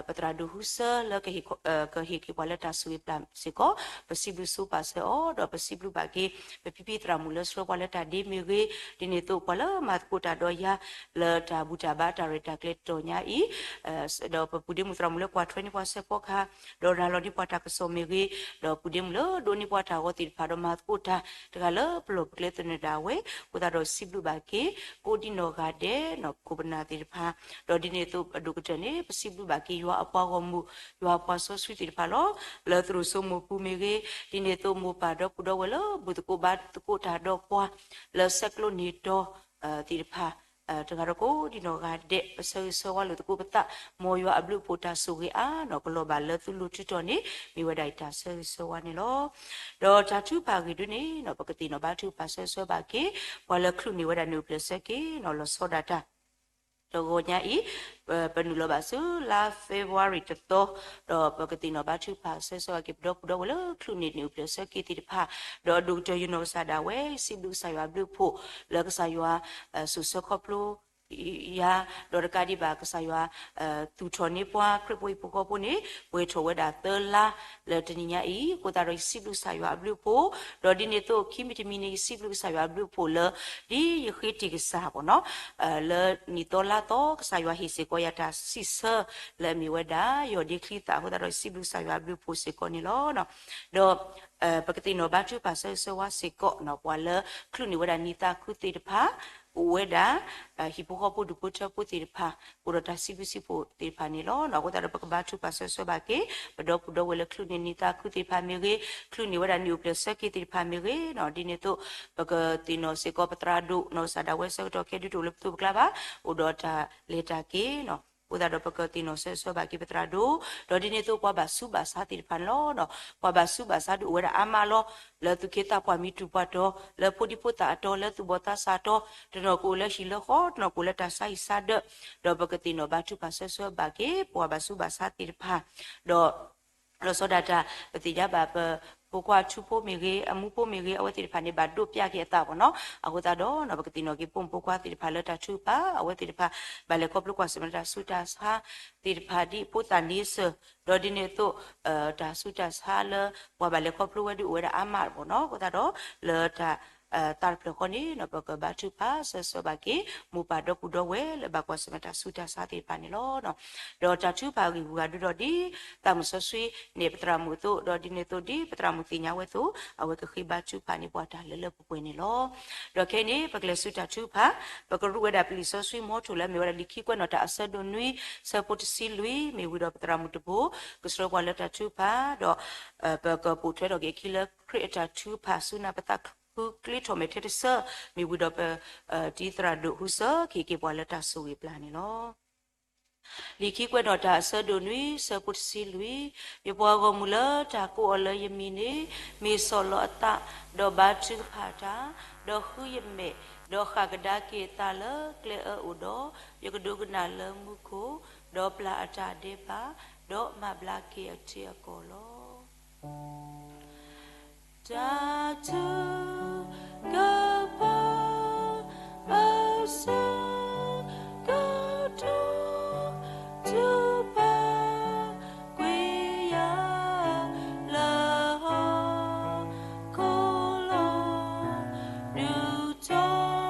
ပသရၣ်ဒိၣ်ဟူစၢလၢ ကဟ့ၣ်က့ၤပှၤလၢတၢ်ဆိၣ်ဂ့ၤပျၢ်စ့ၢ်ကီး, ပစံးဘျုးဆိပာ်စၢၤအီၤ, ဒီးပစံးဘျုးဘၣ်က့ၤ ပဖံဖံသရၣ်မုၣ်လၢဆှၢပှၤလၢတၢ်ဒ့မ့ၢ်ဂ့ၤ, ဒ်န့ၣ်အသိးပှၤလၢမၤသကိးတၢ်ဒီးယၤ လၢတၢ်ဘူၣ်တၢ်ဘါတၢ်ရဲၣ်တၢ်ကျဲၤတတီၤညါအံၤ, ဒီးပပုၢ်ဒ့မုၣ်သရၣ်မုၣ်လၢကွၢ်ထွဲန့ၢ်ပှၤဆဲးဖီကဟၣ်, ဒီးရၤလီၤန့ၢ်ပှၤတၢ်ကစီၣ်မ့ၢ်ဂ့ၤ, ဒီးပုၢ်ဒ့မုၣ်လၢဒိးန့ၢ်ပှၤတၢ်ဂီၤသ့ၣ်တဖၣ် ဒီးမၤသကိးတၢ်တဂၤလၢပလီၢ်ပကျဲသနၢၣ်ဒၣ်ဝဲ, အဃိသတးဒီးစံးဘျုးဘၣ်က့ၤ ကိးဒံနီၢ်ဂၤဒဲးနီၢ်ခိၣ်ပနၢ်သ့ၣ်တဖၣ်, ဒီးဒ်န့ၣ်အသိးအဒိၣ်ကတၢၢ်န့ၣ် ပစံးဘျုးဘၣ်က့ၤယွၤအပှၤဂီၢ်မုၢ်, ယွၤအပှၤစီဆှံသ့ၣ်တဖၣ်လီၤ. လၢသရိာ်စိမိၢ်ပူၤမ့ၢ်ဂ့ၤ, ဒ်န့ၣ်အသိးမိၢ်ပၢ်ဒီပုၢ်ဒီဝဲၢ်လၢဘူၣ်သကိးဘါသကိးတၢ်ဒီးပှၤ လၢဆဲးကျိးန့ၢ်တီၤ သ့ၣ်တဖၣ်, တဂၤဒီးကိးဒံနီၢ်ဂၤဒဲး ပဆၢဂ့ၤဆၢဝါလိာ်သကိးပသး, မ်ယွၤအဘျုးအဖှိၣ်တၢ်ဆိၣ်ဂ့ၤအါနီၢ်ကလီၤဘၣ်လၢသုလိၤထုးထီၣ်န့ၣ် မ့ၢ်ဝဲဒၣ်အတၢ်ဆၢဂ့ၤဆၢဝါန့ၣ်လီၤ. ဒီးတၢ်ထုကဖၣ်အဂ့ၢ်ဒ်န့ၣ် ပကသ့ၣ်နီၣ်ဘါထုကဖၣ်ဆၢဂ့ၤဆၢဝါဘၣ်က့ၤ ပှၤလၢချုးန့ၢ်ဝဲဒၣ်န့ၣ်အိၣ်ဖျဲၣ်ဆၢက့ၤနီၢ်လီၤဆီဒၣ်တၢ် တဂီၤညါအံၤ, ပနုာ်လီၤဘၣ်ဆူလါ February တသီ, ဒီးပကသ့ၣ်နီၣ်ဘါထုကဖၣ်ဆၢဂ့ၤဆၢဝါက့ၤ ပဒီပုၢ်ဒီဝဲၢ်လၢချုးန့ၢ်န့ၣ်အိၣ်ဖျဲၣ်ဆၢက့ၤသ့ၣ်တဖၣ်, ဒီးအဒိၣ်ကတၢၢ်ယနီၢ်ကစၢ်ဒၣ်ဝဲ စံးဘျုးကစၢ်ယွၤအဘျုးအဖှိၣ် လၢကစၢ်ယွၤ စိာ်ဆှၢခီဖျိ ယၤ, ဒီးတကးဒံးဘၣ်ကစၢ်ယွၤ သူၣ်ထီၣ်န့ၢ်ပှၤခရံာ်ဖိဟံၣ်ဖိဃီဖိန့ၣ် ပှဲၤထီၣ်ဝဲဒၣ်သၢလါ လၢတနံၤညါအံၤ, အဃိသတးဒီးယစံးဘျုးကစၢ်ယွၤအဘျုးအဖှိၣ်, ဒီးဒ်န့ၣ်အသိးခံမံၤတမံၤန့ၣ် ယစံးဘျုးကစၢ်ယွၤအဘျုးအဖှိၣ်လၢ ဒ်ယဃ့တ့ၢ်ကစၢ်ဘၣ်နီၤ, လၢနံၣ်သီလါသီ ကစၢ်ယွၤဟ့ၣ်စ့ၢ်ကီးယၤတၢ်စံးဆၢ လၢအမ့ၢ်ဝဲဒၣ် ယီၢ်ဒ့ချံသၣ် အဃိသတးဒီးယစံးဘျုးကစၢ်ယွၤအဘျုးအဖှိၣ်စ့ၢ်ကီးန့ၣ်လီၤ. ဒီး ပကသ့ၣ်နီၣ်ဘါထုကဖၣ်ဆၢဂ့ၤဆၢဝါစ့ၢ်ကီးနီၤ ပှၤလၢချုးန့ၢ်ဝဲဒၣ်နံၤသးခုသ့ၣ်တဖၣ်, အိၣ်ဝဲဒၣ် ဟံၣ်ဖိဃီဖိဒူၣ်ဖိထၢဖိသ့ၣ်တဖၣ်, အိၣ်ဒီးတၢ်စံးဘျုးစံးဖှိၣ်သ့ၣ်တဖၣ်န့ၣ်လီၤ. အဃိသတးဒီးပကဘါထုကဖၣ်ဆၢဂ့ၤဆၢဝါဘၣ်က့ၤ ပဒီပုၢ်ဒီဝဲၢ်လၢချုးန့ၢ်နံၤသးခုသ့ၣ်တဖၣ်မ့ၢ်ဂ့ၤ, ချုးန့ၢ်ဝဲဒၣ်န့ၣ်အိၣ်ဖျဲၣ်ဆၢက့ၤသ့ၣ်တဖၣ်မ့ၢ်ဂ့ၤနီၤ, ဒ်န့ၣ်အသိး ပကသ့ၣ်နီၣ်စ့ၢ်ကီးပသရၣ်ဒိၣ် နီၢ်ကစၢ်ဒၣ်ဝဲဆၢကတီၢ်ခဲဒုးတအိၣ်လၢပသိးပကျါဘၣ်, အိၣ်ဒီးတၢ်လဲၤတၢ်က့ၤနီၤ, အဃိသတးဒီးပကသ့ၣ်နီၣ်ဆၢဂ့ၤဆၢဝါဘၣ်က့ၤပသရၣ်ဒိၣ်, ဒီးဒ်န့ၣ်အသိးပှၤဘၣ်ဆူးဘၣ်ဆါသ့ၣ်တဖၣ်န့ၣ်လီၤ. ပှၤဘၣ်ဆူးဘၣ်ဆါဒုးအိၣ်ဝဲဒၣ်အါမးလီၤ, လၢသူၣ်က့သးပှၢ်မံၤတူၢ်ပှၤတီၤ, လၢဖိဒံဖိသၣ်အတီၤ, လၢသူၣ်ဘီၣ်သးစၢ်အတီၤ, တနီၤကအိၣ်လၢဟံၣ်လၢဃီ, တနီၤကအိၣ်လၢဟံၣ်လၢဃီ, တနီၤကအိၣ်လၢတၢ်ဆါဟံၣ်ဆါဒၢး, ဒီးပကသ့ၣ်နီၣ်ဘါထုကဖၣ်ဆၢဂ့ၤဆၢဝါဘၣ်က့ၤ ပှၤဘၣ်ဆူးဘၣ်ဆါသ့ၣ်တဖၣ်, ဒီး လီၤဆီဒၣ်တၢ် ပသ့ၣ်ညါဘၣ်ပဖိခွါအထူဖိမ့ၢ်ဂ့ၤ, အမူဖိမ့ၢ်ဂ့ၤ, အဝဲသ့ၣ်တဖၣ်န့ၣ် ဘၣ်ဒိးပျၢ်က့ၤအသးပှၤနီၤ, အဃိသတးဒီး ပကသ့ၣ်နီၣ်က့ၤဖိမုၣ်ဖိခွါသ့ၣ်တဖၣ်လၢတၢ်ထုကဖၣ်, အဝဲသ့ၣ်တဖၣ် ဘၣ်လဲၤခီဖျိကွၢ်ဆၢၣ်မဲာ်တၢ်ဆူးတၢ်ဆါသ့ၣ်တဖၣ်ဒ်ဖိသၣ်န့ဆၢၣ်, ဒီးဒ်န့ၣ်အသိး တၢ်ဆူးတၢ်ဆါလၢ ပှၤဘၣ်လဲၤခီဖျိဝဲဒုးအိၣ်ဝဲဒၣ်အါမးပှၤနီၤ, အဃိသတးဒီး လၢတၢ် သးတဖျၢၣ်ဃီန့ၣ် ပကဘါထုကဖၣ်ဆၢဂ့ၤဆၢဝါဘၣ်က့ၤ မိၢ်ပၢ်ဒီပုၢ်ဒီဝဲၢ်လၢဘၣ်ကွၢ်ဆၢၣ်မဲာ်တၢ်ဆူးတၢ်ဆါသ့ၣ်တဖၣ်န့ၣ်လီၤ. ဒီးတၢ်ထုကဖၣ်အဂ့ၢ်ဂုၤဂၤဒုဒီးဒ် သးမုၣ်စီဆှံန့ၣ် ပသရၣ်မုၣ်အသိး, ဒီးဒ်န့ၣ်အသိးဒ်ပသရၣ်မုၣ်သ့ၣ်ညါဝဲအသိး, အဝဲကဃ့ဘါထုကဖၣ်န့ၢ်ပှၤတၢ်လၢလၢပှဲၤပှဲၤန့ၣ်လီၤ. ဒီးခဲအံၤန့ၣ် ပကလဲၤဆူတၢ်ထုကဖၣ်, ပကရူးဝဲဒၣ်ပလံာ်စီဆှံမီထိၣ်လၢအမ့ၢ်ဝဲဒၣ်လံာ်ခံကွဲးနီၣ်တၢ်အဆၢဒိၣ်နွံ ဆၢဖိတဆံလွံၢ်, မ့ၢ်ဝံၤဒီးပသရၣ်မုၣ်တဘိ ကဆှၢပှၤလၢတၢ်ထုကဖၣ်, ဒီး ပကပိာ်ထွဲထီၣ်က့ၤအခံလၢခရံာ်အတၢ်ထုကဖၣ်ဆူနၢ်ပသးခုကျ့ထီၣ်မဲာ်ထဲတဆၢ, မ့ၢ်ဝံၤဒီးပ တံၤသရၣ်ဒိၣ်ဟူစၢ်ကဟ့ၣ်က့ၤပှၤလၢတၢ်ဆိၣ်ဂ့ၤပျၢ်န့ၣ်လီၤ. လံာ်ခံကွဲးနီၣ်တၢ်အဆၢဒိၣ်နွံ ဆၢဖိတဆံလွံၢ်, ယပှၤဂီၢ်မုၢ်လၢတၢ်ကိးအီၤလၢယမံၤန့ၣ် မ့ၢ်ဆီၣ်လီၤအသး, ဒီးဘါထုကဖၣ်တၢ်, ဒီးဃုယမဲာ်, ဒီးဃၣ်ကဒါက့ၤအသးလၢကျဲအၢအိၣ်ဒီး, ယကဒိကနၣ်လၢမူခိၣ်, ဒီးပျၢ်အတၢ်ဒဲးဘး, ဒီးမၤဘျါက့ၤအထံအကီၢ်လီၤ. တၢ်ထုကဖၣ် အဆၢကတီၢ် ထုကဖၣ်ကွံာ်ယၤ လၢဟီၣ်ခိၣ်လီၤ, ဒုးတီၤ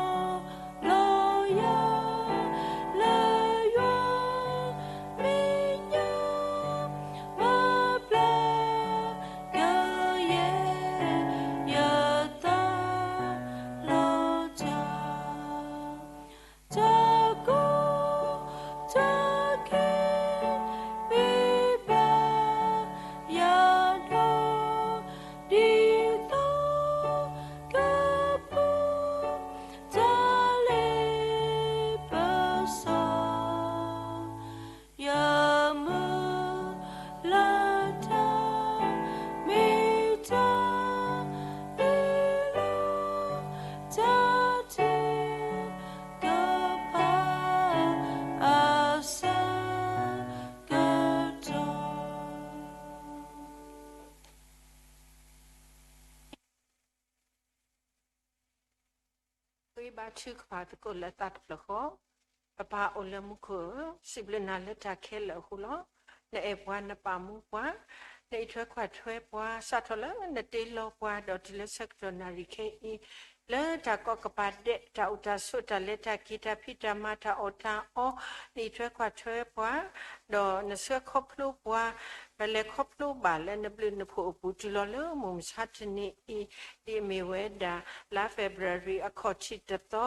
လီၤယၤ လၢယွၤမဲာ်ညါ မၤဘျါကယဲၢ် ယသးလီၤတၢ် ထုကဖၣ်သကိးလၢသးတဖျၢၣ်ဃီ, ပပၢ်အိၣ်လၢမူခိၣ်ဧၢ, စံးဘျုးနၤလၢတၢ်ခဲလၢာ်အဃိလီၤ. နအဲၣ်ပှၤ နပာ်မူပှၤ, နအံးထွဲကွၢ်ထွဲပှၤ စးထီၣ်လၢနတ့လီၤပှၤ ဒီးတုၤလၢဆၢကတီၢ်နၣ်ရံၣ်ခဲအံၤ, လၢတၢ်ကီကပၤဒဲး တၢ်အိၣ်တၢ်ဆိး တၢ်လဲၤတၢ်က့ၤ တၢ်ဖံးတၢ်မၤ တၢ်အီၣ်တၢ်အီ, နအံးထွဲကွၢ်ထွဲပှၤ, ဒီးနဆှၢခီဖျိပှၤ, ပလဲၤခီဖျိဘၣ်လၢနဘျုးနဖှိၣ်အပူၤ တုၤလီၤလၢမုၢ်မဆါတနံၤအံၤ, ဒ်အမ့ၢ်ဝဲဒၣ် လါ February အခီၣ်ထံးတသီ,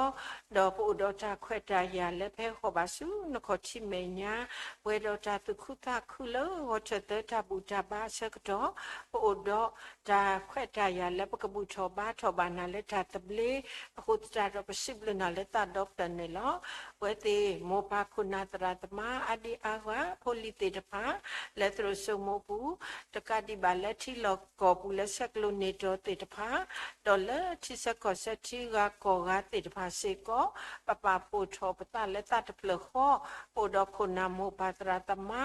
ဒီးပအိၣ်ဒီးတၢ်ခွဲးတၢ်ယာ်လၢ ပဟဲဃီၤဘၣ်ဆူနခီၣ်ထံးမဲာ်ညါ, ပှဲၤဒီးတၢ်သူၣ်ခုသးခုလၢ ဂီၤထၢၣ်သၢတၢ်ဘူၣ်တၢ်ဘါအဆၢကတီၢ်, ပအိၣ်ဒီးတၢ်ခွဲးတၢ်ယာ်လၢ ပကဘူၣ်ထီၣ်ဘါထီၣ်ဘၣ်နၤလၢတၢ်သဘျ့အဃိသတးဒီး ပစံးဘျုးနၤလၢသးဒီဖျၢၣ်န့ၣ်လီၤ. ပဝဲသ့ၣ်မိၢ်ပၢ်ခိၣ်နၢ်သရၣ်သမါ အါဒံအါဂၤ ဖိလံၤသ့ၣ်တဖၣ် လၢသရိာ်စိမိးပူၤ, တကးဒံးဘၣ်လၢထံလီၢ်ကီၢ်ပူၤ လၢဆဲးကျိးန့ၢ်တီၤသ့ၣ်တဖၣ်, ဒီးလၢထံဆၢကီၢ်ဆၢထံဂၤကီၢ်ဂၤသ့ၣ်တဖၣ်စ့ၢ်ကီး, ပပာ်ဖှိၣ်ထီၣ်ပသးလၢသးတဖျၢၣ်ဃီ, ပအိၣ်ဒီးခိၣ်နၢ်မိၢ်ပၢ်သရၣ်သမါ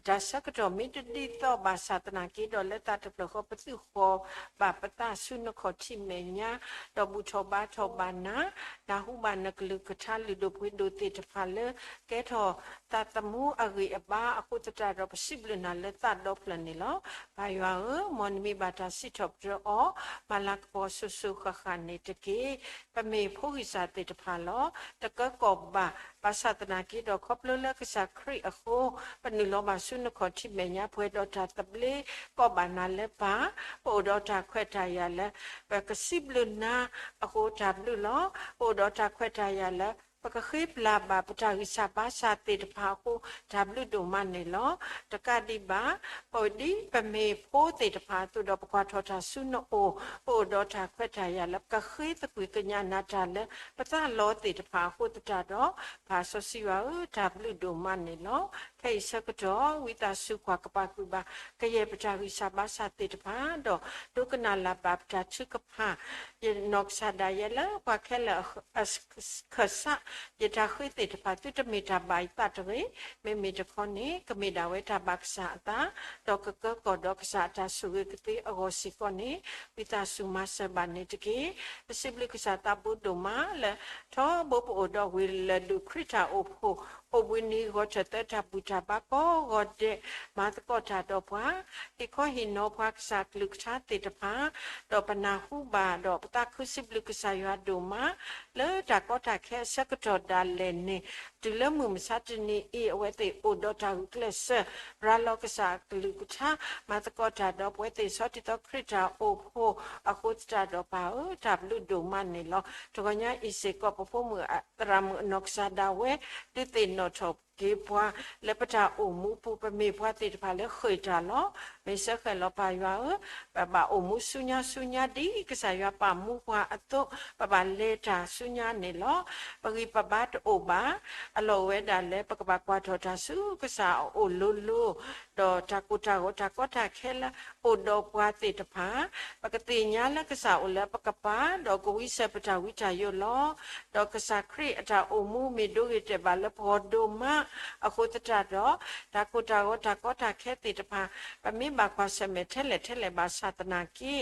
တၢ်ဆၢကတီၢ်မ့ၢ်တဒ်သိးဘၣ်ဆၣ်သနာ်က့ဒီး လၢသးတဖျၢၣ်ဃီ ပသုးဃီၤဘၣ်ပသးဆူနခီၣ်ထံးမဲာ်ညါ, ဒီးဘူၣ်ထီၣ်ဘါထီၣ်ဘၣ်နၤ, နၢ်ဟူဘၣ်နကလုၢ်ကထါလုၢ်ဒိၣ်ပှ့ၤဒိၣ်သ့ၣ်တဖၣ်လၢ ကဲထီၣ်သးသမူအဂံၢ်အဘါအဃိသတးဒီး ပစံးဘျုးနၤလၢသးဒီဖျၢၣ်န့ၣ်လီၤ. ပၢ်ယွၤဧၢ, မ်နမ့ၢ်ဘၣ်တၢ်စံးထီၣ်ပတြၢၤအီၤ မၤလၤကပီၤစိၤစိၤဃၣ်ဃၣ်န့ၣ်တက့ၢ်. ပမ့ၢ်ဖိဂံၢ်စၢ်သ့ၣ်တဖၣ်လီၤ. တကၢကီၢ်ဘၣ်, ဘၣ်ဆၣ်သနာ်က့ဒီး ခီဖျိလၢကစၢ်ခရံာ်အဃိ, ပနုာ်လီၤဘၣ်ဆူနခီၣ်ထံးမဲာ်ညါ ပှဲၤဒီးတၢ်သဘျ့ကီးဘၣ်နၤလၢပၢ်, ပအိၣ်ဒီးတၢ်ခွဲးတၢ်ယာ်လၢ ပကစံးဘျုးနၤအဃိတၢ်ဘျုးလီၤ. ပအိၣ်ဒီးတၢ်ခွဲးတၢ်ယာ်လၢ ပကဃ့ပျၢ်ဘၣ်ပတၢ်ဂံၢ်စၢ်ဘါစၢ်သ့ၣ်တဖၣ်အဃိ တၢ်ဘျုးဒိၣ်မးန့ၣ်လီၤ. တကးဒံးဘၣ်, ပဒ်ပမ့ၢ်ဖိသ့ၣ်တဖၣ်အသိးဒီး ပကွၢ်ထီၣ်တၢ်ဆူနအိၣ်, ပအိၣ်ဒီးတၢ်ခွဲးတၢ်ယာ်လၢ ပကဃ့သကွံၢ်ကညးနၤတၢ်လၢ ပသးလီသ့ၣ်တဖၣ်အဃိသတးဒီး, ပၢ်စီဆှံယွၤဧၢ, တၢ်ဘျုးဒိၣ်မးန့ၣ်လီၤ. ခဲအံၤဆၢကတီၢ် ဝံသးစူၤကွၢ်ကပာ်ကွံာ်ဘၣ် ကယဲၢ်ပတၢ်ဂံၢ်စၢ်ဘါစၢ်သ့ၣ်တဖၣ်, ဒီးဒိကနၣ်လၢ်ဘၣ်ပတၢ်ထုကဖၣ်, ယနီၢ်ကစၢ်ဒၣ်ယဲလၢပှၤခဲလၢာ်အခၢၣ်စး, ယတၢ်ဃ့သ့ၣ်တဖၣ် သုတမ့ၢ်တၢ်ဘၣ်ယသးတဂ့ၤ. မ့မ့ၢ်တခီန့ၣ် ကမ့ၢ်ဒၣ်ဝဲတၢ်ဘၣ်ကစၢ်အသး, ဒီးကကၢကီၢ်ဒီးကစၢ်အတၢ်ဆိၣ်ဂ့ၤကသ့အဂီၢ်စ့ၢ်ကီးန့ၣ်, ဝံသးစူၤမၤစၢၤဘၣ်န့ၣ်တက့ၢ်. ပစံးဘျုးကစၢ်သးဘိဒိၣ်မးလၢ ထီဘိပအိၣ်ဒီးဝ့ၢ်လၢၢ်ဒိၣ်ခရံာ်တၢ်အိၣ်ဖှိၣ်, အိၣ်ဘှံးနံၤဂီၤထၢၣ်သၢတၢ်ဘူၣ်တၢ်ဘါကိးဂီၤဒဲး, မၤသကိးတၢ်ဒီးပှၤ, ဟ့ၣ်ခီဟ့ၣ်နီၤပှၤကစၢ်ကလုၢ်ကထါသ့ၣ်တဖၣ်, ဒီးပနၢ်ဟူဘၣ်ဒီးပသးခုစံးဘျုးကစၢ်ယွၤဒိၣ်မး, လၢတၢ်ကီတၢ်ခဲအဆၢကတီၢ်ဒၣ်လဲာ်န့ၣ်, တုၤလၢမုၢ်မဆါတနံၤအံၤ အဝဲသ့ၣ်အိၣ်ဒီးတၢ်ဂုာ်ကျဲးစၢး, ရၤလီၤကစၢ်ကလုၢ်ကထါ, မၤသကိးတၢ်ဒီးပဝဲသ့ၣ်ဆီတံၢ်သီခရံာ်တၢ်အိၣ်ဖှိၣ်အဃိသတးဒီးပၢ်ဧၢ, တၢ်ဘျုးဒိၣ်မးန့ၣ်လီၤ. တဂီၤညါအံၤစ့ၢ်ကီး ပဖိမုၣ်သရၣ်မုၣ်အနီၢ်ကစၢ်ဒၣ်ဝဲ ဒုးသ့ၣ်နီၣ်ထီၣ်က့ၤပှၤ လၢပတၢ်အိၣ်မူပူၤ ပမ့ၢ်ပှၤသ့ၣ်တဖၣ်လၢဃ့ၢ်တၢ်လီၤ. မ့ၢ်စၢဃဲၤလီၤပၢ်ယွၤဧၢ, ပဘၣ်အိၣ်မူဆူညါဆူညါဒ်ကစၢ်ယွၤပာ်မူပှၤအသိး, ပဘၣ်လဲၤတၢ်ဆူညါန့ၣ်လီၤ. ပဂံၢ်ပဘါတအိၣ်ဘၣ်, အလီၢ်အိၣ်ဝဲဒၣ်လၢပကဘၣ်ကွၢ်ထီၣ်တၢ်ဆူကစၢ်အအိၣ်လိၤလိၤ, ဒီးတၢ်ကိၢ်တၢ်ဂီၤတၢ်ကီတၢ်ခဲလၢအိၣ်ဒီးပှၤသ့ၣ်တဖၣ်, ပကသ့ၣ်ညါလၢကစၢ်အိၣ်လၢပကပၤ, ဒီးကဝံစၢၤပတၢ်ဝံတၢ်ယိးလီၤ. ဒီးကစၢ်ခရံာ်အတၢ်အိၣ်မူမ့ၢ်ဒိဂ့ၤတဲာ်ဘၣ်လၢပဂီၢ်ဒိၣ်မးအဃိသတးဒီး, တၢ်ကိၢ်တၢ်ဂီၤတၢ်ကီတၢ်ခဲသ့ၣ်တဖၣ်, ပမ့ၢ်ဘၣ်ကွၢ်ဆၢၣ်မဲာ်ထဲလဲၣ်ထဲလဲၣ်ဘၣ်ဆၣ်သနာ်က့,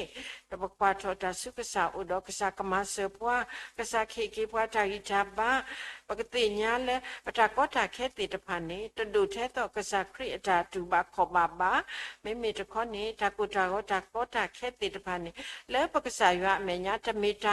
ဒီးပကွၢ်ထီၣ်တၢ်ဆူကစၢ်အိၣ်ဒီးကစၢ်ကမၤစၢၤပှၤ, ကစၢ်ကဟ့ၣ်က့ၤပှၤတၢ်ဂံၢ်တၢ်ဘါ, ပကသ့ၣ်ညါလၢပတၢ်ကီတၢ်ခဲသ့ၣ်တဖၣ်န့ၣ် တဒိၣ်ထဲသိးကစၢ်ခရံာ်အတၢ်တူၢ်ဘၣ်ခီၣ်ဘၣ်ဘၣ်. မ့မ့ၢ်တခီန့ၣ် တၢ်ကိၢ်တၢ်ဂီၤတၢ်ကီတၢ်ခဲသ့ၣ်တဖၣ်န့ၣ် လၢပကစၢ်ယွၤအမဲာ်ညါ တမ့ၢ်တၢ်နီတ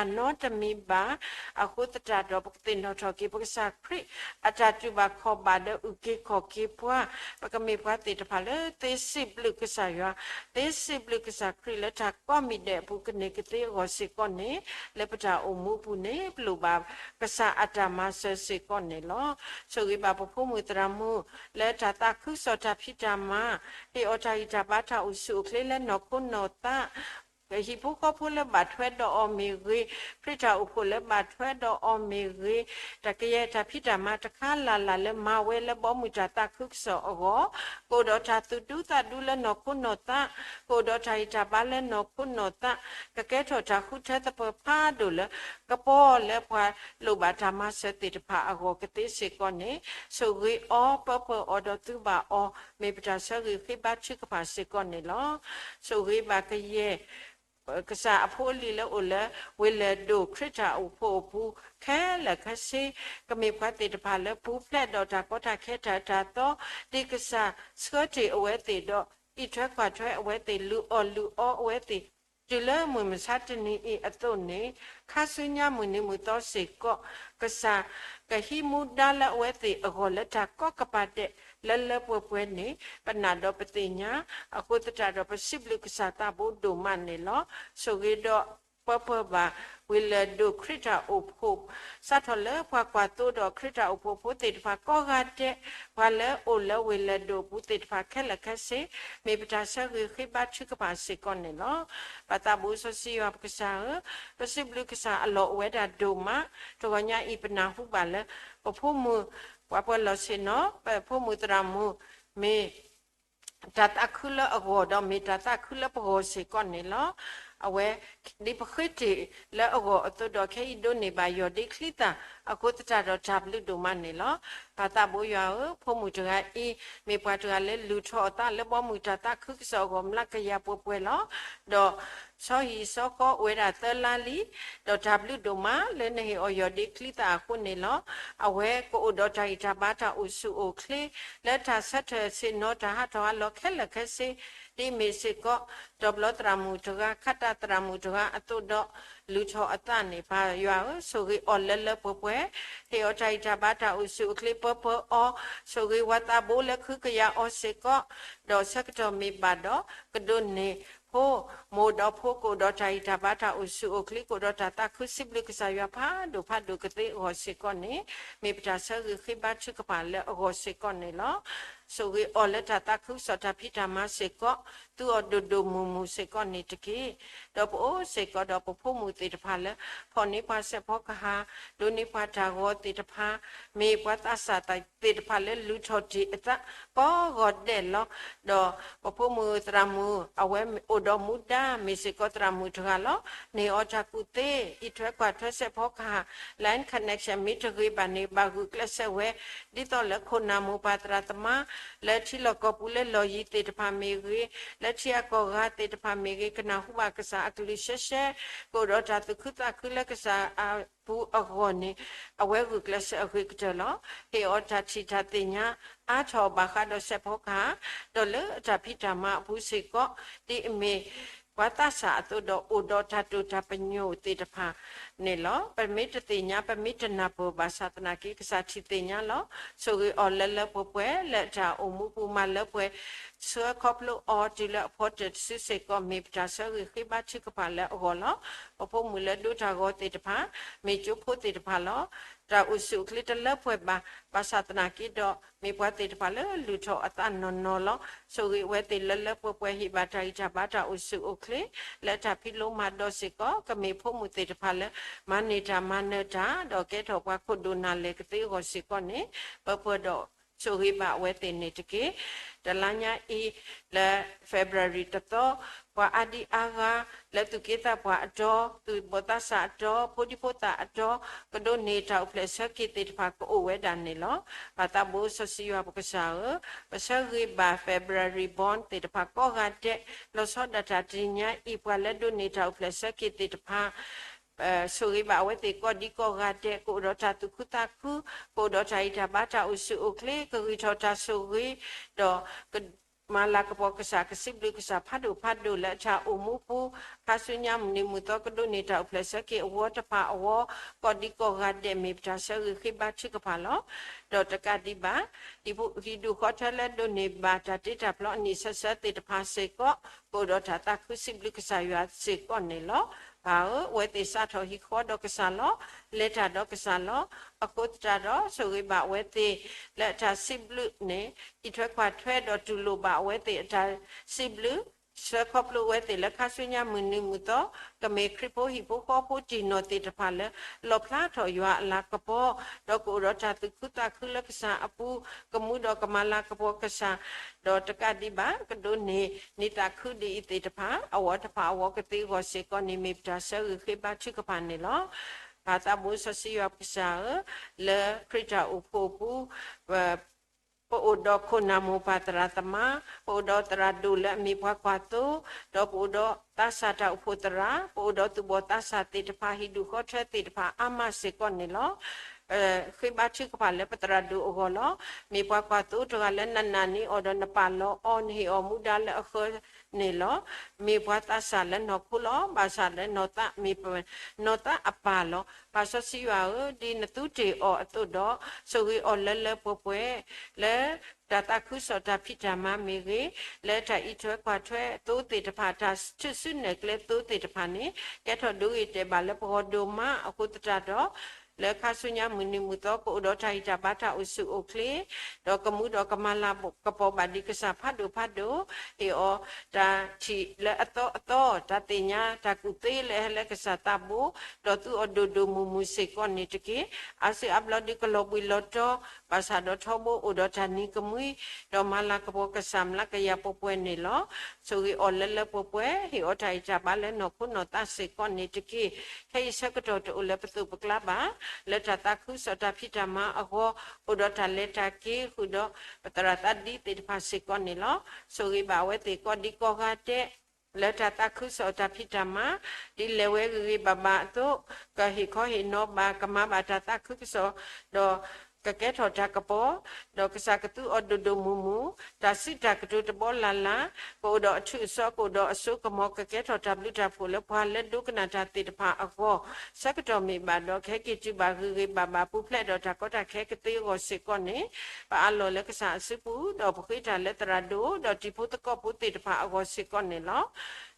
မံၤဘၣ်. အဃိသတးဒီး ပကသ့ၣ်နီၣ်ထီၣ်က့ၤ ပကစၢ်ခရံာ်အတၢ်တူၢ်ဘၣ်ခီၣ်ဘၣ်ဒီးအုၣ်က့ၤခီၣ်က့ၤပှၤ, ပကမ့ၢ်ပှၤသ့ၣ်တဖၣ်လၢသ့စံးဘျုးကစၢ်ယွၤ, သ့စံးဘျုးကစၢ်ခရံာ်လၢတၢ်ကိးမံၤဒဲးအပူၤကန့ၢ်ကသ့အဂီၢ်စ့ၢ်ကီးန့ၣ်, လၢပတၢ်အိၣ်မူအပူၤန့ၣ် ပလိၣ်ဘၣ်ကစၢ်အတၢ်မၤစၢၤစ့ၢ်ကီးန့ၣ်လီၤ. ဆိၣ်ဂ့ၤဘၣ်ပဖိမုၣ်သရၣ်မုၣ် လၢတၢ်သးခုကစီၣ်တၢ်ဖံးတၢ်မၤ, ဟ့ၣ်အီၤတၢ်ဂံၢ်တၢ်ဘါ တၢ်အိၣ်ဆူၣ်အိၣ်ချ့လၢနီၢ်ခိနီၢ်သး, ဟံၣ်ဖိဃီဖိလၢဘၣ်ထွဲဒီးအီၤမ့ၢ်ဂ့ၤ, ခရံာ်တၢ်အိၣ်ဖှိၣ်လၢဘၣ်ထွဲဒီးအီၤမ့ၢ်ဂ့ၤ, တၢ်ကယဲၢ်တၢ်ဖံးတၢ်မၤတခါလၢ်လၢ်လၢမၤဝဲလၢဘီမုၢ်တၢ်သးခုကစီၣ်အဂီၢ်, ကအိၣ်ဒီးတၢ်သူၣ်ဒူသးဒူလၢနီၢ်ခိနီၢ်သး, ကအိၣ်ဒီးတၢ်ဂံၢ်တၢ်ဘါလၢနီၢ်ခိနီၢ်သး, ကကဲထီၣ်တၢ်ဃုထၢသပၢၤဖးဒိၣ်လၢ ကပီၤလၢပှၤလိၣ်ဘၣ်တၢ်မၤစၢၤသ့ၣ်တဖၣ်အဂီၢ်ကသ့စ့ၢ်ကီးန့ၣ်, ဆိၣ်ဂ့ၤအီၤပၢပၢၢ်အီၤဒီးသုဘၣ်အီၤ, မ့ၢ်ပတၢ်ဆၢဂ့ၤဃ့ဘါထုကဖၣ်စ့ၢ်ကီးန့ၣ်လီၤ. ဆိၣ်ဂ့ၤဘၣ်ကယဲၢ် ကစၢ်အဖိအလံၤလၢအိၣ်လၢ ဝ့ၢ်လဲၢ်ဒိၣ်ခရံာ်တၢ်အိၣ်ဖှိၣ်အပူၤ ခဲလၢာ်ခဲဆ့ ကမ့ၢ်ပှၤသ့ၣ်တဖၣ်လၢပူၤဖျဲးဒီးတၢ်ကီတၢ်ခဲတၢ်အၢတၢ်သီ ဒ်ကစၢ်ဆှၢတ့ၢ်အဝဲသ့ၣ်ဒီး အံးထွဲကွၢ်ထွဲအဝဲသ့ၣ် လုၢ်အီၣ်လုၢ်အီအဝဲသ့ၣ် တုၤလၢမုၢ်မဆါတနံၤအံၤအသိးန့ၣ် ခါဆူညါမုၢ်နံၤမုၢ်သီစ့ၢ်ကီး ကစၢ်ကဟံးမူဒါလၢအဝဲသ့ၣ်အဂီၢ်လၢတၢ်ကီကပၤဒဲး လၢလၢပှဲၤပှဲၤန့ၣ် ပနာ်ဒီးပသ့ၣ်ညါ အဃိသတးဒီး ပစံးဘျုးကစၢ်သးဘိဒိၣ်မးန့ၣ်လီၤ. ဆိၣ်ဂ့ၤဒီးပၢပၢၢ်ဘၣ် ဝ့ၢ်လဲၢ်ဒိၣ်ခရံာ်တၢ်အိၣ်ဖှိၣ် စးထီၣ်လၢပှၤကွၢ်သိဒီးခရံာ်တၢ်အိၣ်ဖှိၣ်ဖိသ့ၣ်တဖၣ်ကိးဂၤဒဲး ပှၤလၢအိၣ်လၢဝ့ၢ်လဲၢ်ဒိၣ်အပူၤသ့ၣ်တဖၣ်ခဲလၢာ်ခဲဆ့ မ့ၢ်ပတၢ်ဆၢဂ့ၤဃ့ဘါထုကဖၣ်စ့ၢ်ကီးန့ၣ်လီၤ. ပၢ်သးဘိစီဆှံယွၤပကစၢ်ဧၢ, ပစံးဘျုးကစၢ်အလီၢ်အိၣ်ဝဲဒၣ်ဒိၣ်မး, တဂီၤညါအံၤပနၢ်ဟူဘၣ်လၢ ပဖိမုၣ် ပှၤပၢၤလီၢ်ဆ့ၣ်နီၤ ပဖိမုၣ်သရၣ်မုၣ် မ့ၢ် တၢ်သးခုလၢအဂီၢ်ဒီးမ့ၢ်တၢ်သးခုလၢပဂီၢ်စ့ၢ်ကီးန့ၣ်လီၤ. အဝဲ ဒ်ပဃ့တ့ၢ်လၢအဂီၢ်အသိးဒီး ခဲအံၤဒိးန့ၢ်ဘၣ်ယီၢ်ဒ့ချံသၣ် အဃိသတးဒီးတၢ်ဘျုးဒိၣ်မးန့ၣ်လီၤ. ပၢ်သးဘိယွၤဧၢ, ဖိမုၣ်တဂၤအံၤ မ့ၢ်ပှၤတဂၤလၢလုၢ်ထီၣ်အသးလၢဘီမုၢ်တၢ်သးခုကစီၣ်အဂီၢ် မျးကယၤပှဲၤပှဲၤလီၤ. ဒီး ဆီဟံၣ်ဆီဃီအိၣ်ဝဲဒၣ်သၢလါလံ, ဒီးတၢ်ဘျုးဒိၣ်မးလၢနဟ့ၣ်အီၤယီၢ်ဒ့ချံသၣ်အဃိန့ၣ်လီၤ. အဝဲကအိၣ်ဒီးတၢ်ဂံၢ်တၢ်ဘါတၢ်အိၣ်ဆူၣ်အိၣ်ချ့ လၢတၢ်ဆၢထၢၣ်ဆ့ၣ်နီၤတၢ်ဟးထီၣ်ဟးလီၤခဲလၢာ်ခဲဆ့ ဒ်မ့ၢ်စ့ၢ်ကီး တီၤဘျီသရၣ်မုၣ်တဂၤ ခးတၢ်သရၣ်မုၣ်တဂၤအသိးဒီး လုၢ်ထီၣ်အသးန့ၣ် ပၢ်ယွၤဧၢ, ဆိၣ်ဂ့ၤအီၤလၢလၢပှဲၤပှဲၤ, ဟ့ၣ်အီၤတၢ်ဂံၢ်တၢ်ဘါတၢ်အိၣ်ဆူၣ်အိၣ်ချ့ပၢပၢၢ်အီၤ, ဆိၣ်ဂ့ၤဝၤသးဘိလၢခုကယၤအီၤစ့ၢ်ကီး, ဒီးဆၢကတီၢ်မ့ၢ်ဘၣ်ဒီး ကဒိးန့ၢ်ဖိ မိၢ်ဒီးဖိကအိၣ်ဒီးတၢ်ဂံၢ်တၢ်ဘါတၢ်အိၣ်ဆူၣ်အိၣ်ချ့ ကအိၣ်ဒီးတၢ်သးခုစံးဘျုးကစၢ်ယွၤဖးဒိၣ်ဖးဒိၣ်ကသ့အဂီၢ်စ့ၢ်ကီးန့ၣ် မ့ၢ်ပတၢ်ဆၢဂ့ၤဃ့ဘါထုကဖၣ်လၢအဂီၢ်စ့ၢ်ကီးန့ၣ်လီၤ. ဆိၣ်ဂ့ၤအီၤလၢတၢ်သးခုကစီၣ်တၢ်ဖံးတၢ်မၤစ့ၢ်ကီး သူအီၤဒိၣ်ဒိၣ်မုၢ်မုၢ်စ့ၢ်ကီးန့ၣ်တက့ၢ်. ဒီးပအိၣ်စ့ၢ်ကီးဒီးပဖိမုၣ်သ့ၣ်တဖၣ်လၢ ဖီၣ်န့ၢ်ပှၤစဲးဖီကဟၣ်, ဒိးန့ၢ်ပှၤတၢ်ဂီၤသ့ၣ်တဖၣ်, မ့ၢ်ပှၤသးစၢ်သ့ၣ်တဖၣ်လၢလုၢ်ထီၣ်တ့ၢ်အသး ကိးဂီၤဒဲးလီၤ. ဒီးပဖိမုၣ်သရၣ်မုၣ် အဝဲအိၣ်ဒီးမူဒါ မ့ၢ်စ့ၢ်ကီးသရၣ်မုၣ်တဂၤလီၤ. န့ၢ်အီၤတၢ်ကူၣ်သ့, အံးထွဲကွၢ်ထွဲစဲးဖီကဟၣ်, line connection မ့ၢ်တဂ့ၤဘၣ်န့ၣ် ဘၣ်ဂုာ်ကျဲးစၢးဝဲ ဒ်သိးလၢခိၣ်နၢ်မိၢ်ပၢ်သရၣ်သမါ လၢထံလီၢ်ကီၢ်ပူၤလၢလီၢ်ယံၤသ့ၣ်တဖၣ်မ့ၢ်ဂ့ၤ, လၢထံအကီၢ်ဂၤသ့ၣ်တဖၣ်မ့ၢ်ဂ့ၤ ကနၢ်ဟူဘၣ်ကစၢ်အကလုၢ်ရှဲရှဲ, ကအိၣ်ဒီးတၢ်သူၣ်ခုသးခုလၢကစၢ်အပူၤအဂီၢ်န့ၣ် အဝဲဂုာ်ကျဲးစၢးအဂ့ၤကတၢၢ်လီၤ. ဟ့ၣ်အီၤတၢ်ထံၣ်တၢ်သ့ၣ်ညါ အါထီၣ်ဘၣ်ဃးဒီးစဲးဖီကဟၣ်, ဒီးလၢအတၢ်ဖံးတၢ်မၤအပူၤစ့ၢ်ကီး ဒ်အမ့ၢ် ပှၤသးစၢ်အသိးဒီးအိၣ်ဒီးတၢ်တိာ်တၢ်ပညိၣ်သ့ၣ်တဖၣ်န့ၣ်လီၤ. ပမ့ၢ်တသ့ၣ်ညါ ပမ့ၢ်တနၢ်ပၢၢ်ဘၣ်ဆၣ်သနာ်က့ ကစၢ်ထံၣ်သ့ၣ်ညါလီၤ. ဆိၣ်ဂ့ၤအီၤလၢလၢပှဲၤပှဲၤ လၢအတၢ်အိၣ်မူပူၤမၤလၢပှဲၤ ဆှၢခီဖျိအီၤတုၤလၢအဖီတၢၢ်တစုစ့ၢ်ကီး မ့ၢ်ပတၢ်ဆၢဂ့ၤဃ့ဘါထုကဖၣ်လၢအဂီၢ်လီၤ. ပဖိမုၣ်လၢဒိးတၢ်ဂီၤသ့ၣ်တဖၣ် မ့ၢ်ကၠိဖိသ့ၣ်တဖၣ်လီၤ. တၢ်အိၣ်ဆူၣ်အိၣ်ချ့တလၢပှဲၤဘၣ်, ဘၣ်ဆၣ်သနာ်က့ဒီး မ့ၢ်ပှၤသ့ၣ်တဖၣ်လၢလုၢ်ထီၣ်အသးနီၢ်နီၢ်လီၤ. ဆိၣ်ဂ့ၤအဝဲသ့ၣ်လၢလၢပှဲၤပှဲၤ ဟ့ၣ်ဘၣ်တၢ်ဂံၢ်တၢ်ဘါတၢ်အိၣ်ဆူၣ်အိၣ်ချ့ လၢတၢ်ဖံးလိမၤဒိးစ့ၢ်ကီး ကမ့ၢ်ဖိမုၣ်သ့ၣ်တဖၣ်လၢ မၤန့ၢ်တၢ်မၤနၢၤတၢ် ဒီးကဲထီၣ်ပှၤခိၣ်ဒိၣ်နၢ်လဲၢ်ကသ့အဂီၢ်စ့ၢ်ကီးန့ၣ် ပၢပၢၢ်ဒီးဆိၣ်ဂ့ၤဘၣ်အဝဲသ့ၣ်န့ၣ်တက့ၢ်. တလါညါအံၤ လၢ February တသီ ပှၤအါဒံအါဂၤ လၢသူၣ်က့သးပှၢ်အတီ, သူၣ်ဘီၣ်သးစၢ်အတီ, ဖိဒံဖိသၣ်အတီ, ကဒိးန့ၢ်တၢ်အိၣ်ဖျဲၣ်ဆၢက့ၤသ့ၣ်တဖၣ်ကအိၣ်ဝဲဒၣ်န့ၣ်လီၤ. ပၢ်သးဘိစီဆှံယွၤပကစၢ်ဧၢ, ပဆၢဂ့ၤဘၣ် February born သ့ၣ်တဖၣ်ကိးဂၤဒဲး, လီၤဆီဒၣ်တၢ်တနံၤညါအံၤ ပှၤလၢဒိးန့ၢ်တၢ်အိၣ်ဖျဲၣ်ဆၢက့ၤသ့ၣ်တဖၣ် ဆိၣ်ဂ့ၤဘၣ်အဝဲသ့ၣ်ကိးဒံကိးဂၤဒဲး ကအိၣ်ဒီးတၢ်သူၣ်ခုသးခု, ကအိၣ်ဒီးတၢ်ဂံၢ်တၢ်ဘါတၢ်အိၣ်ဆူၣ်အိၣ်ချ့, ကဂံၢ်ထီၣ်တၢ်ဆိၣ်ဂ့ၤ, ဒီးကမၤလၤကပီၤကစၢ် ကစံးဘျုးကစၢ်ဖးဒိၣ်ဖးဒိၣ်လၢအတၢ်အိၣ်မူပူၤ, ခါဆူညါမုၢ်နံၤမုၢ်သီကဒိးန့ၢ်တၢ်အိၣ်ဖျဲၣ်ဆၢက့ၤအဝီတဖၣ်အဝီ, ကိးဒံကိးဂၤဒဲး မ့ၢ်ပတၢ်ဆၢဂ့ၤဃ့ဘါထုကဖၣ်လီၤ. ဒီးတကးဒံးဘၣ် ဒ်ဟံၣ်ဒူၣ်ဃီထၢလၢဒိးန့ၢ်ဘၣ်တၢ်တ့တၢ်ဖျီအနံၣ်ဆၢဆၢသ့ၣ်တဖၣ်စ့ၢ်ကီး, ကအိၣ်ဒီးတၢ်သးခုစံးဘျုးကစၢ်ယွၤစ့ၢ်ကီးန့ၣ်လီၤ. ပၢ်ဧၢ, အဝဲသ့ၣ်စးထီၣ်ဟံၣ်ဃီဒီးကစၢ်လီၤ, လဲၤတၢ်ဒီးကစၢ်လီၤ. အဃိသတးဒီး ဆိၣ်ဂ့ၤဘၣ်အဝဲသ့ၣ်လၢအတၢ်စံးဘျုးန့ၣ်, အံးထွဲကွၢ်ထွဲဒီးတူၢ်လိာ်ဘၣ်အဝဲသ့ၣ်အတၢ်စံးဘျုး, ဆှၢခီဖျိအဝဲသ့ၣ်လၢခါဆူညါမုၢ်နံၤမုၢ်သီ, ကမ့ၢ်ခရံာ်ဖိဟံၣ်ဖိဃီဖိတံၢ်နီၢ်သ့ၣ်တဖၣ်လၢ လီၣ်ဖျါထီၣ်ယွၤအလၤကပီၤ, ဒီးကအိၣ်ဒီးတၢ်သူၣ်ခုသးခုလၢကစၢ်အပူၤ, ကမူဒီးကမၤလၤကပီၤကစၢ်, ဒီးတကးဒံးဘၣ် ကဒိးန့ၢ်နံၣ်သးခုဒ်အံၤသ့ၣ်တဖၣ် အဝီတဖၣ်အဝီကသ့အဂီၢ်စ့ၢ်ကီးန့ၣ် မ့ၢ်ပတၢ်ဆၢဂ့ၤဃ့ဘါထုကဖၣ်န့ၣ်လီၤ. ပၢ်သးဘိစီဆှံယွၤပကစၢ်ဧၢ, လၢခရံာ်တၢ်အိၣ်ဖှိၣ်အပူၤ, ပ ပအိၣ်ဒီးခိၣ်နၢ်မိၢ်ပၢ်သရၣ်သမါ, ပအိၣ်ဒီးသရၣ်ဒိၣ်လၢအမ့ၢ်ပှၤကွၢ်သိ, ဒီးပအိၣ်ဒီးသးစၢ်တၢ်အိၣ်ဖှိၣ်သရၣ်, ပအိၣ်ဒီးသူၣ်ဘီၣ်သးစၢ်သ့ၣ်တဖၣ်, ဟံၣ်ဒူၣ်ဃီထွဲသ့ၣ်တဖၣ်အါမးစ့ၢ်ကီးန့ၣ်လီၤ. ဃ့ဘါထုကဖၣ်လၢပသရၣ်ဒိၣ်အဂီၢ်လီၤ. မ့ၢ်ပှၤကွၢ်သိတဂၤလၢနနာ်န့ၢ်အီၤဒီးနပာ်လီၤအီၤ, နဟ့ၣ်အီၤမူဒါလၢအဃၢန့ၣ်လီၤ. မ့ၢ်ပှၤသးစၢ်လၢနီၢ်ခိလီၤ. ဘၣ်ဆၣ်လၢနီၢ်သးမ့ၢ်ပနီၢ်သးအပၢ်လီၤ. ပၢ်စီဆှံယွၤဧၢ, ဒ်နသူတ့ၢ်အီၤအသိးဒီး, ဆိၣ်ဂ့ၤအီၤလၢလၢပှဲၤပှဲၤ, လၢတၢ်သးခုကစီၣ်တၢ်ဖံးတၢ်မၤမ့ၢ်ဂ့ၤ, လၢတၢ်အံးထွဲကွၢ်ထွဲသိသ့ၣ်တဖၣ်, တၢ်ထုးစုနဲၣ်ကျဲသိသ့ၣ်တဖၣ်န့ၣ်, ကဲထီၣ်ဒိဂ့ၤတဲာ်ဘၣ်လၢပဂီၢ်ဒိၣ်မးအဃိသတးဒီး, လၢခါဆူညါမုၢ်နံၤမုၢ်သီကအိၣ်ဒီးတၢ်ဂံၢ်တၢ်ဘါတၢ်အိၣ်ဆူၣ်အိၣ်ချ့, ဒီးကမူဒီးကမၤလၤကပီၤဘၣ်ဒံးကစၢ်ဖးဒိၣ်ဖးဒိၣ်, ဟ့ၣ်အီၤတၢ်ထံၣ်လၢအသီအသီ, တၢ်သ့ၣ်ညါတၢ်ကူၣ်သ့လၢဟဲလၢကစၢ်သးဘိ, ဒီးသူအီၤဒိၣ်ဒိၣ်မုၢ်မုၢ်စ့ၢ်ကီးန့ၣ်တက့ၢ်. အါစုအါဘျီဒုးကလီၤဘှံးလီၤတီၤ, ဘၣ်ဆၣ်ဒီးထီဘိအိၣ်ဒီးတၢ်နံၤကမှံ, ဒီးမၤလၤကပီၤကစၢ်မျးကယၤပှဲၤပှဲၤန့ၣ်လီၤ. ဆိၣ်ဂ့ၤအီၤလၢလၢပှဲၤပှဲၤ, ဟ့ၣ်အီၤတၢ်ဂံၢ်တၢ်ဘါလၢနီၢ်ခိနီၢ်သးစ့ၢ်ကီးန့ၣ်တက့ၢ်. ခဲအံၤဆၢကတီၢ်တအိၣ်လၢပသိးပကျါဘၣ်, လၢတၢ်သးခုကစီၣ်တၢ်ဖံးတၢ်မၤအဂီၢ်, အိၣ်ဒီးတၢ်လဲၤတၢ်က့ၤဃုာ်ဒီးပသရၣ်သးဒ်သ့ၣ်တဖၣ်စ့ၢ်ကီးန့ၣ်လီၤ. ဆိၣ်ဂ့ၤဘၣ်အဝဲသ့ၣ်ကိးဒံကိးဂၤဒဲး, လၢတၢ်သးခုကစီၣ်တၢ်ဖံးတၢ်မၤ, ဒ်လဲၤဝဲဂ့ၤဂ့ၤဘၣ်ဘၣ်အသိး, ကဟ့ၣ်ခီဟ့ၣ်နီၤဘၣ်, ကမၤဘၣ်တၢ်သးခုကစီၣ်, ဒီးကကဲထီၣ်တၢ်ကပီၤ, ဒီးကစၢ်ကသူအီၤဒိၣ်ဒိၣ်မုၢ်မုၢ်, တၢ်စုတၢ်ကတိၤတဘီလၢ်လၢ်, ကအိၣ်ဒီးအထူးအစီ, ကအိၣ်ဒီးအစိကမီၤ, ကကဲထီၣ်တၢ်ဘျုးတၢ်ဖှိၣ်လၢပှၤလၢဒိကနၣ်တၢ်သ့ၣ်တဖၣ်အဂီၢ်, ဆၢကတီၢ်မ့ၢ်ဘၣ်ဒီး ကဟဲက့ၤတုၤဘၣ်ဂ့ၤဂ့ၤဘၣ်ဘၣ် ပူၤဖျဲးဒီးတၢ်ကီတၢ်ခဲကသ့အဂီၢ်စ့ၢ်ကီးန့ၣ်, ပအးလီၤလၢကစၢ်အစုပူၤ, ဒီးပဃ့တၢ်လၢသရၣ်ဒိၣ်, ဒီးတံၤဖိသကိးဖိသ့ၣ်တဖၣ်အဂီၢ်စ့ၢ်ကီးန့ၣ်လီၤ.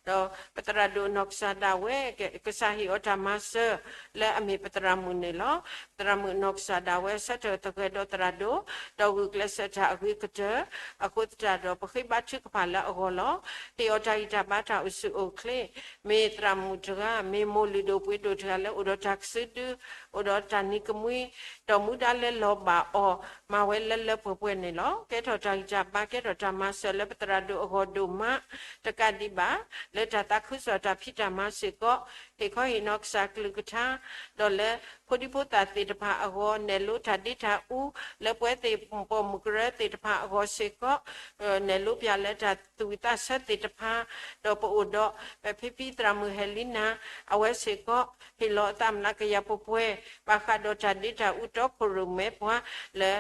ဒီးပသရၣ်ဒိၣ်အနီၢ်ကစၢ်ဒၣ်ဝဲ, ကစၢ်ဟ့ၣ်အီၤတၢ်မၤစၢၤလၢအမ့ၢ်ပသရၣ်မုၣ်န့ၣ်လီၤ. ပသရၣ်မုၣ်အနီၢ်ကစၢ်ဒၣ်ဝဲ ဆၢထၢၣ်သဃဲၤဒီးသရၣ်ဒိၣ်, ဒီးဂုာ်ကျဲးစၢးတၢ်အဂ့ၤကတၢၢ်, အဃိသတးဒီး ပဃ့ဘါထုကဖၣ်လၢအဂီၢ်လီၤ. ဟ့ၣ်အီၤတၢ်ဂံၢ်တၢ်ဘါတၢ်အိၣ်ဆူၣ်အိၣ်ချ့, မ့ၢ်သရၣ်မုၣ်တဂၤ, မ့ၢ်မိၢ်လုၢ်ဒိၣ်ပှ့ၤဒိၣ်တဂၤလၢအိၣ်ဒီးတၢ်ကစုဒု, အိၣ်ဒီးတၢ်နံၤကမှံ, ဒီးမူဒါလၢလီၤဘၣ်အီၤ, မၤဝဲလၢလၢပှဲၤပှဲၤန့ၣ်လီၤ. ကဲထီၣ်တၢ်ဂံၢ်တၢ်ဘါ, ကဲထီၣ်တၢ်မၤစၢၤလၢပသရၣ်ဒိၣ်အဂီၢ်ဒိၣ်မး, တကးဒံးဘၣ်, လၢတၢ်သးခုကစီၣ်တၢ်ဖံးတၢ်မၤစ့ၢ်ကီး, ဟ့ၣ်ခီဟ့ၣ်နီၤကစၢ်ကလုၢ်ကထါ, ဒီးလၢဖိဒံဖိသၣ်သ့ၣ်တဖၣ်အဂီၢ်, နဲၣ်လိတၢ်ဒ့တၢ်အူ, လၢပှၤသ့ၣ်ပိာ်မုၣ်ကရၢသ့ၣ်တဖၣ်အဂီၢ်စ့ၢ်ကီး, နဲၣ်လိပၠးလၢတၢ်သူၣ်ဝံၣ်သးဆၢသ့ၣ်တဖၣ်, ဒီးပအိၣ်ဒီး ပဖံဖံသရၣ်မုၣ်ဟဲလံနၤ, အဝဲစ့ၢ်ကီး, ဟ့ၣ်လီၤအသးမျးကယၤပှဲၤပှဲၤ, ဘၣ်ဃးဒီးတၢ်ဒ့တၢ်အူတီခိၣ်ရိၣ်မဲပှၤ, လၢ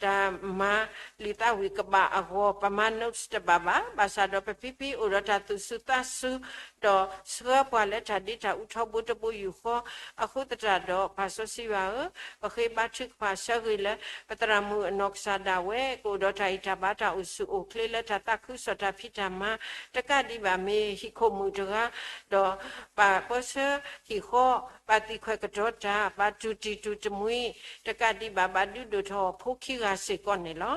တၢ်မၤလံာ်သးဝံၣ်ကဘၣ်အဂီၢ်, ပမၤ notes တဘၣ်ဘၣ်, ဘၣ်ဆၣ်ဒီးပဖံဖံအိၣ်ဒီးတၢ်သူၣ်စူၤသးစူၤ, ဒီးဆှၢပှၤလၢတၢ်ဒ့တၢ်အူထီဘိတဘိယူၢ်ဃီ, အဃိသတးဒီး ပၢ်စီဆှံယွၤဧၢ, ပဃ့ဘါထုကဖၣ်ဆၢဂ့ၤလၢ ပသရၣ်မုၣ်အနီၢ်ကစၢ်ဒၣ်ဝဲ ကအိၣ်ဒီးတၢ်ဂံၢ်တၢ်ဘါတၢ်အိၣ်ဆူၣ်အိၣ်ချ့လၢတၢ်သးခုကစီၣ်တၢ်ဖံးတၢ်မၤ, တကးဒံးဘၣ်မ့ၢ်ဟံၣ်ခိၣ်မုၣ်တဂၤ, ဒီးပာ်ပၢဆှၢဟံၣ်ဃီ, ပာ်သံခွဲးကတီၤတၢ်, ပာ်တူၢ်တံၢ်တူၢ်တမှံ, တကးဒံးဘၣ် ဘၣ်ဒုးဒိၣ်ထီၣ်ဖိခံဂၤစ့ၢ်ကီးန့ၣ်လီၤ.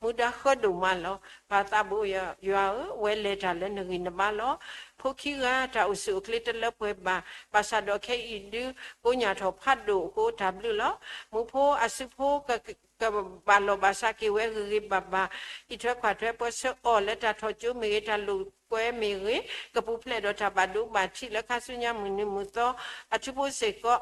မူဒါဃၢဒိၣ်မးလီၤ. ပၢ်သးဘိယွၤဧၢ, ဝဲလဲၤတၢ်လၢနဂံၢ်နဘါလီၤ. ဖိခံဂၤတၢ်အိၣ်ဆူၣ်အိၣ်ချ့တလၢပှဲၤဘၣ်, ဘၣ်ဆၣ်ဒီးခဲအံၤဒုးကိညၢ်ထီၣ်ဖးဒိၣ်အဃိတၢ်ဘျုးလီၤ. မူဖိအစုဖိ ကဘၣ်လီၢ်ဘၣ်စးက့ၤဝဲဂ့ၤဂ့ၤဘၣ်ဘၣ်, အံးထွဲကွၢ်ထွဲပၢဆှၢအီၤလၢတၢ်ထီၣ်ကၠိမ့ၢ်ဂ့ၤ, တၢ်လိာ်ကွဲမ့ၢ်ဂ့ၤ, ကပူၤဖျဲးဒီးတၢ်ဘၣ်ဒိဘၣ်ထံးလၢခါဆူညါမုၢ်နံၤမုၢ်သီ, အထူဖိစ့ၢ်ကီး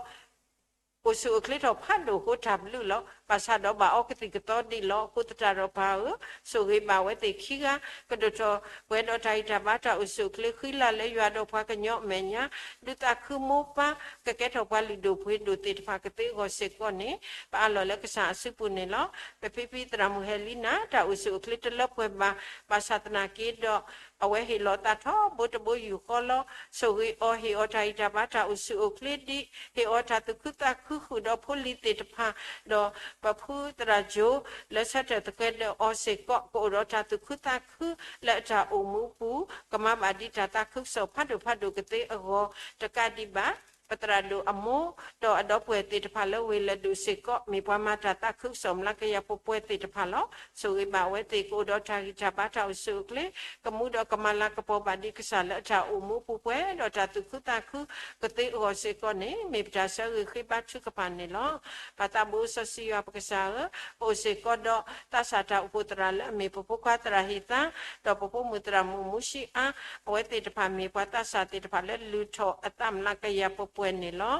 အိၣ်ဆူၣ်အိၣ်ချ့ထီၣ်ဖးဒိၣ်အဃိတၢ်ဘျုးလီၤ. ဘၣ်ဆၣ်ဒီးဘၣ်အီကသံၣ်ကသီဒံးလီၤ. အဃိသတးဒီးပၢ်ဧၢ, ဆိၣ်ဂ့ၤဘၣ်ဝဲသ့ၣ်ခံဂၤ, ကဒိၣ်ထီၣ်ပှဲၤဒီးတၢ်ဂံၢ်တၢ်ဘါတၢ်အိၣ်ဆူၣ်အိၣ်ချ့ဃံလၤလၢယွၤဒီးပှၤကညီအမဲာ်ညါ, ဒုးသးခုမိၢ်ပၢ်, ကကဲထီၣ်ပှၤလုၢ်ဒိၣ်ပှ့ၤဒိၣ်သ့ၣ်တဖၣ်ကသ့အဂီၢ်စ့ၢ်ကီးန့ၣ်, ပအၢၣ်လီၤလၢကစၢ်အစုပူၤန့ၣ်လီၤ. ပဖံဖံသရၣ်မုၣ်ဟဲလံနၤ, တၢ်အိၣ်ဆူၣ်အိၣ်ချ့တလၢပှဲၤဘၣ်, ဘၣ်ဆၣ်သနာ်က့ဒီး အဝဲဟ့ၣ်လီၤသးထီဘိတဘိယူၢ်ဃီလီၤ. ဆိၣ်ဂ့ၤအီၤ, ဟ့ၣ်အီၤတၢ်ဂံၢ်တၢ်ဘါတၢ်အိၣ်ဆူၣ်အိၣ်ချ့ဒံး, ဟ့ၣ်အီၤတၢ်သူၣ်ခုသးခုဃုာ်ဒီးဖိလံၤသ့ၣ်တဖၣ်, ဒီးပဖုသရၣ်ကၠိ လၢဆၢထၢၣ်သဃဲၤဒီးအီၤစ့ၢ်ကီး, ကအိၣ်ဒီးတၢ်သူၣ်ခုသးခုလၢအတၢ်အိၣ်မူပူၤ, ကမၤဘၣ်ဒံးတၢ်သးခုကစီၣ်ဖးဒိၣ်ဖးဒိၣ်ကသ့အဂီၢ်, တကးဒံးဘၣ် ပသရၣ်ဒိၣ်အမိၢ်, ဒီးအဒီပုၢ်ဝဲၢ်သ့ၣ်တဖၣ်လၢဝ့ၢ်လဲၤဒိၣ်စ့ၢ်ကီး, မ့ၢ်ပှၤမၤတၢ်သးခုကစီၣ်မျးကယၤပှဲၤပှဲၤသ့ၣ်တဖၣ်လီၤ. ဆိၣ်ဂ့ၤဘၣ်အဝဲသ့ၣ်ကအိၣ်ဒီးတၢ်ဂံၢ်တၢ်ဘါတၢ်အိၣ်ဆူၣ်အိၣ်ချ့, ကမူဒီးကမၤလၤကပီၤဘၣ်ဒံးကစၢ်လၢအတၢ်အိၣ်မူပူၤပှဲၤဒီးတၢ်သူၣ်ခုသးခုကသ့အဂီၢ်စ့ၢ်ကီးန့ၣ်, မ့ၢ်ပတၢ်ဆၢဂ့ၤဃ့ဘါထုကဖၣ်န့ၣ်လီၤ. ပၢ်သးဘိစီဆှံယွၤပကစၢ်ဧၢ, ပအိၣ်စ့ၢ်ကီးဒီးသးစၢ်တၢ်အိၣ်ဖှိၣ်သရၣ်လၢအမ့ၢ်ပဖိခွါသရၣ်ဟ့ၣ်သါ, ဒီးပဖိမုၣ်သရၣ်မုၣ်မူဆံအါ, အဝဲသ့ၣ်တဖၣ်မ့ၢ်ပှၤသးစၢ်သ့ၣ်တဖၣ်လၢလုၢ်ထီၣ်အသးမျးကယၤပှဲၤပှဲၤန့ၣ်လီ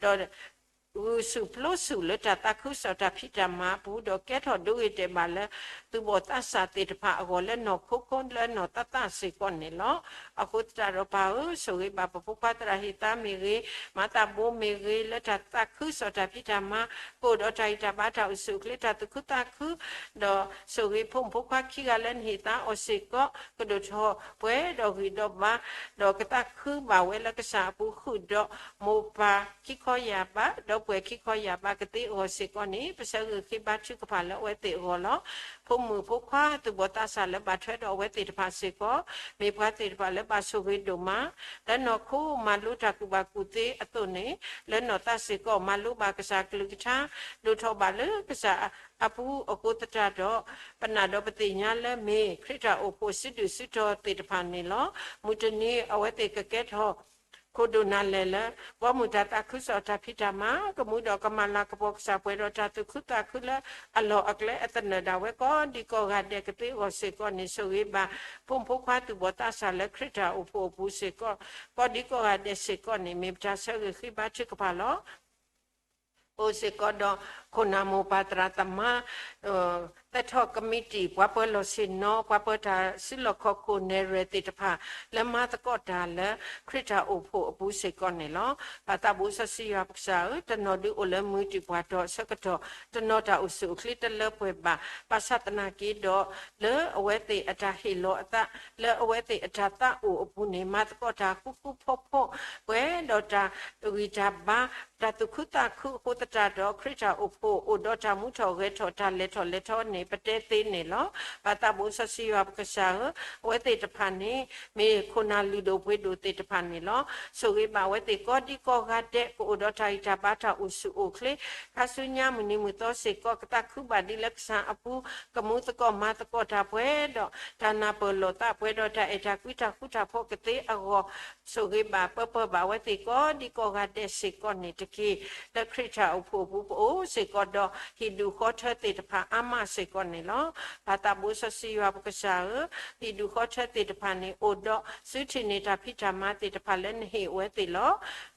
ၤ. ဒီး ဂုာ်ဆူၣ်ပျိဆူၣ်လၢတၢ်သးခုကစီၣ်တၢ်ဖံးတၢ်မၤအပူၤ ဒီးကဲထီၣ်ဒိဂ့ၤတဲာ်ဘၣ်လၢ သူၣ်ဘီၣ်သးစၢ်သ့ၣ်တဖၣ်အဂီၢ်လၢနီၢ်ခိခိလၢနီၢ်သးသးစ့ၢ်ကီးန့ၣ်လီၤ. အဃိသတးဒီးပၢ်ဧၢ, ဆိၣ်ဂ့ၤဘၣ်ပဖိခွါသရၣ်ဟ့ၣ်သါမ့ၢ်ဂ့ၤ, မၤသးဘိမ့ၢ်ဂ့ၤ, လၢတၢ်သးခုကစီၣ်တၢ်ဖံးတၢ်မၤ ကအိၣ်ဒီးတၢ်ဂံၢ်တၢ်ဘါတၢ်အိၣ်ဆူၣ်အိၣ်ချ့တၢ်သူၣ်ခုသးခု ဒီးဆိၣ်ဂ့ၤဖိမုၣ်ဖိခွါခံဂၤလၢနဟ့ၣ်သါအီၤစ့ၢ်ကီး ကဒိၣ်ထီၣ်ပှဲၤဒီးဂံၢ်ဒီးဘါ ဒီးကသးခုဘၣ်ဝဲလၢကစၢ်အပူၤ ဃုာ်ဒီးမိၢ်ပၢ်ခံခီယၢ်ဘး ဒီးပှဲၤခံခီယၢ်ဘးကသ့အဂီၢ်စ့ၢ်ကီးန့ၣ် ပဆၢဂ့ၤဃ့ဘါထုကဖၣ်လၢအဝဲသ့ၣ်အဂီၢ်လီၤ. ဖိမုၣ်ဖိခွါသူၣ်ဘီၣ်သးစၢ်လၢဘၣ်ထွဲဒီးအဝဲသ့ၣ်တဖၣ်စ့ၢ်ကီး မ့ၢ်ပှၤသ့ၣ်တဖၣ်လၢဘၣ်ဆိၣ်ဂ့ၤဒိၣ်မး လၢနီၢ်ခိမၤလိတၢ်ကူၣ်ဘၣ်ကူၣ်သ့အသိးန့ၣ် လၢနီၢ်သးစ့ၢ်ကီး မၤလိဘၣ်ကစၢ်ကလုၢ်ကထါ ဒိၣ်ထီၣ်ဘၣ်လၢကစၢ်အပူၤအဃိသတးဒီး ပနာ်ဒီးပသ့ၣ်ညါလၢမ့ၢ်ခရံာ်တၢ်အိၣ်ဖှိၣ်စုဒုၣ်စုတီၤသ့ၣ်တဖၣ်န့ၣ်လီၤ. မုၢ်တနံၤအဝဲသ့ၣ်ကကဲထီၣ် ခိၣ်ဒိၣ်နၢ်လဲၢ်လၢ ဘီမုၢ်တၢ်သးခုကစီၣ်တၢ်ဖံးတၢ်မၤ ကမူဒီးကမၤလၤကပီၤကစၢ်ပှဲၤဒီးတၢ်သူၣ်ခုသးခုလၢအလီၢ်အကျဲအသနၢၣ်ဒၣ်ဝဲကိးဒံကိးဂၤဒဲးကသ့အဂီၢ်စ့ၢ်ကီးန့ၣ် ဆိၣ်ဂ့ၤဘၣ် ဖိမုၣ်ဖိခွါသူၣ်ဘီၣ်သးစၢ်လၢခရံာ်တၢ်အိၣ်ဖှိၣ်အပူၤစ့ၢ်ကီး ကိးဒံကိးဂၤဒဲးစ့ၢ်ကီးန့ၣ် မ့ၢ်ပတၢ်ဆၢဂ့ၤဃ့ဘါထုကဖၣ်လီၤ. ပအိၣ်စ့ၢ်ကီးဒီးခိၣ်နၢ်မိၢ်ပၢ်သရၣ်သမါ သဲထီၣ်ကမံးတံာ် ပှၤပၢၤလီၢ်ဆ့ၣ်နီၤ ပှၤပၢၤတၢ်စုလီၢ်ခီၣ်ခိၣ်နဲၣ်ရွဲၣ်သ့ၣ်တဖၣ် လၢမၤသကိးတၢ်လၢခရံာ်တၢ်အိၣ်ဖှိၣ်အပူၤစ့ၢ်ကီးန့ၣ်လီၤ. ပၢ်သးဘိစီဆှံယွၤပကစၢ်ဧၢ, တနီၤဒုးအိၣ်လၢမုၢ်တံာ်ပှၢ်တီၤဆၢကတီၢ်, တနီၤတၢ်အိၣ်ဆူၣ်အိၣ်ချ့တလၢပှဲၤဘၣ်, ဘၣ်ဆၣ်သနာ်က့ဒီး လၢအဝဲသ့ၣ်အတၢ်ဟ့ၣ်လီၤအသး လၢအဝဲသ့ၣ်အတၢ်သးအိၣ်အပူၤန့ၣ် မၤသကိးတၢ်ဃူဃူဖိးဖိး ပှဲၤဒီးတၢ်ဂံၢ်တၢ်ဘါ တၢ်သူၣ်ခုသးခုအဃိသတးဒီး ခရံာ်တၢ်အိၣ်ဖှိၣ်အိၣ်ဒီးတၢ်မူထီၣ်ဂဲၤထီၣ်တၢ်လဲၤထီၣ်လဲၤထီန့ၣ် ပတဲသ့န့ၣ်လီၤ. ပၢ်သးဘိစီဆှံယွၤပကစၢ်ဧၢ, အဝဲသ့ၣ်တဖၣ်န့ၣ် မ့ၢ်ခိၣ်နၢ်လုၢ်ဒိၣ်ပှ့ၤဒိၣ်သ့ၣ်တဖၣ်န့ၣ်လီၤ. ဆိၣ်ဂ့ၤဘၣ်အဝဲသ့ၣ်ကိးဒံကိးဂၤဒဲး ကအိၣ်ဒီးတၢ်ဂံၢ်တၢ်ဘါတၢ်အိၣ်ဆူၣ်အိၣ်ချ့ ခါဆူညါမုၢ်နံၤမုၢ်သီစ့ၢ်ကီး ကသးခုဘၣ်ဒ်လၢကစၢ်အပူၤ ကမူသကိးမၤသကိးတၢ်ပှဲၤဒီး တၢ်နၢ်ပၢၢ်လိာ်သးပှဲၤဒီးတၢ်အဲၣ်တၢ်ကွံတၢ်ဃူတၢ်ဖိးကသ့အဂီၢ် ဆိၣ်ဂ့ၤဘၣ်ပၢပၢဘၣ်အဝဲသ့ၣ်ကိးဒံကိးဂၤဒဲးစ့ၢ်ကီးန့ၣ်တက့ၢ်. လၢခရံာ်တၢ်အိၣ်ဖှိၣ်အပူၤ ပအိၣ်စ့ၢ်ကီးဒီးဟံၣ်ဒူၣ်ဃီထၢသ့ၣ်တဖၣ်အါမးစ့ၢ်ကီးန့ၣ်လီၤ. ပၢ်သးဘိစီဆှံယွၤပကစၢ်ဧၢ, ဟံၣ်ဒူၣ်ဃီထၢသ့ၣ်တဖၣ်န့ၣ် အိၣ်ဒီးစုထံၣ်န့ၢ်တၢ်ဖံးတၢ်မၤသ့ၣ်တဖၣ်လၢနဟ့ၣ်အဝဲသ့ၣ်လီၤ.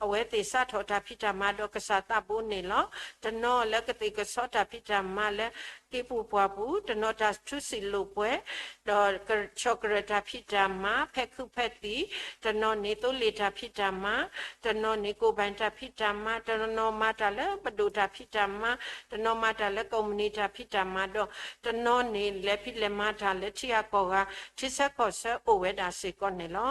အဝဲသ့ၣ်စးထီၣ်တၢ်ဖံးတၢ်မၤဒီးကစၢ်သးဘိန့ၣ်လီၤ. တနီၤလၢကသ့ၣ်ကဆီတၢ်ဖံးတၢ်မၤလၢ က့ၤပူၤပှၢ်ပူၤ, တနီၤတၢ်ထူစံာ်လိာ်ပှဲၤ ဒီးဆီၣ်ကရၢၢ်တၢ်ဖံးတၢ်မၤ ဖဲခုးဖဲသံၣ်, တနီၤန့ၣ်သိလ့ၣ်တၢ်ဖံးတၢ်မၤ, တနီၤန့ၣ်ကိၣ်ဘၣ်တၢ်ဖံးတၢ်မၤ, တနီၤမၤတၢ်လၢပဒိၣ်တၢ်ဖံးတၢ်မၤ, တနီၤမၤတၢ်လၢကိးမုၢ်နံၤတၢ်ဖံးတၢ်မၤဒီး တနီၤန့ၣ်လဲၤဖံးလဲၤမၤတၢ်လၢထံဂၤကီၢ်ဂၤ ထံဆၢကီၢ်ဆၢအိၣ်ဝဲဒၣ်စ့ၢ်ကီးန့ၣ်လီၤ.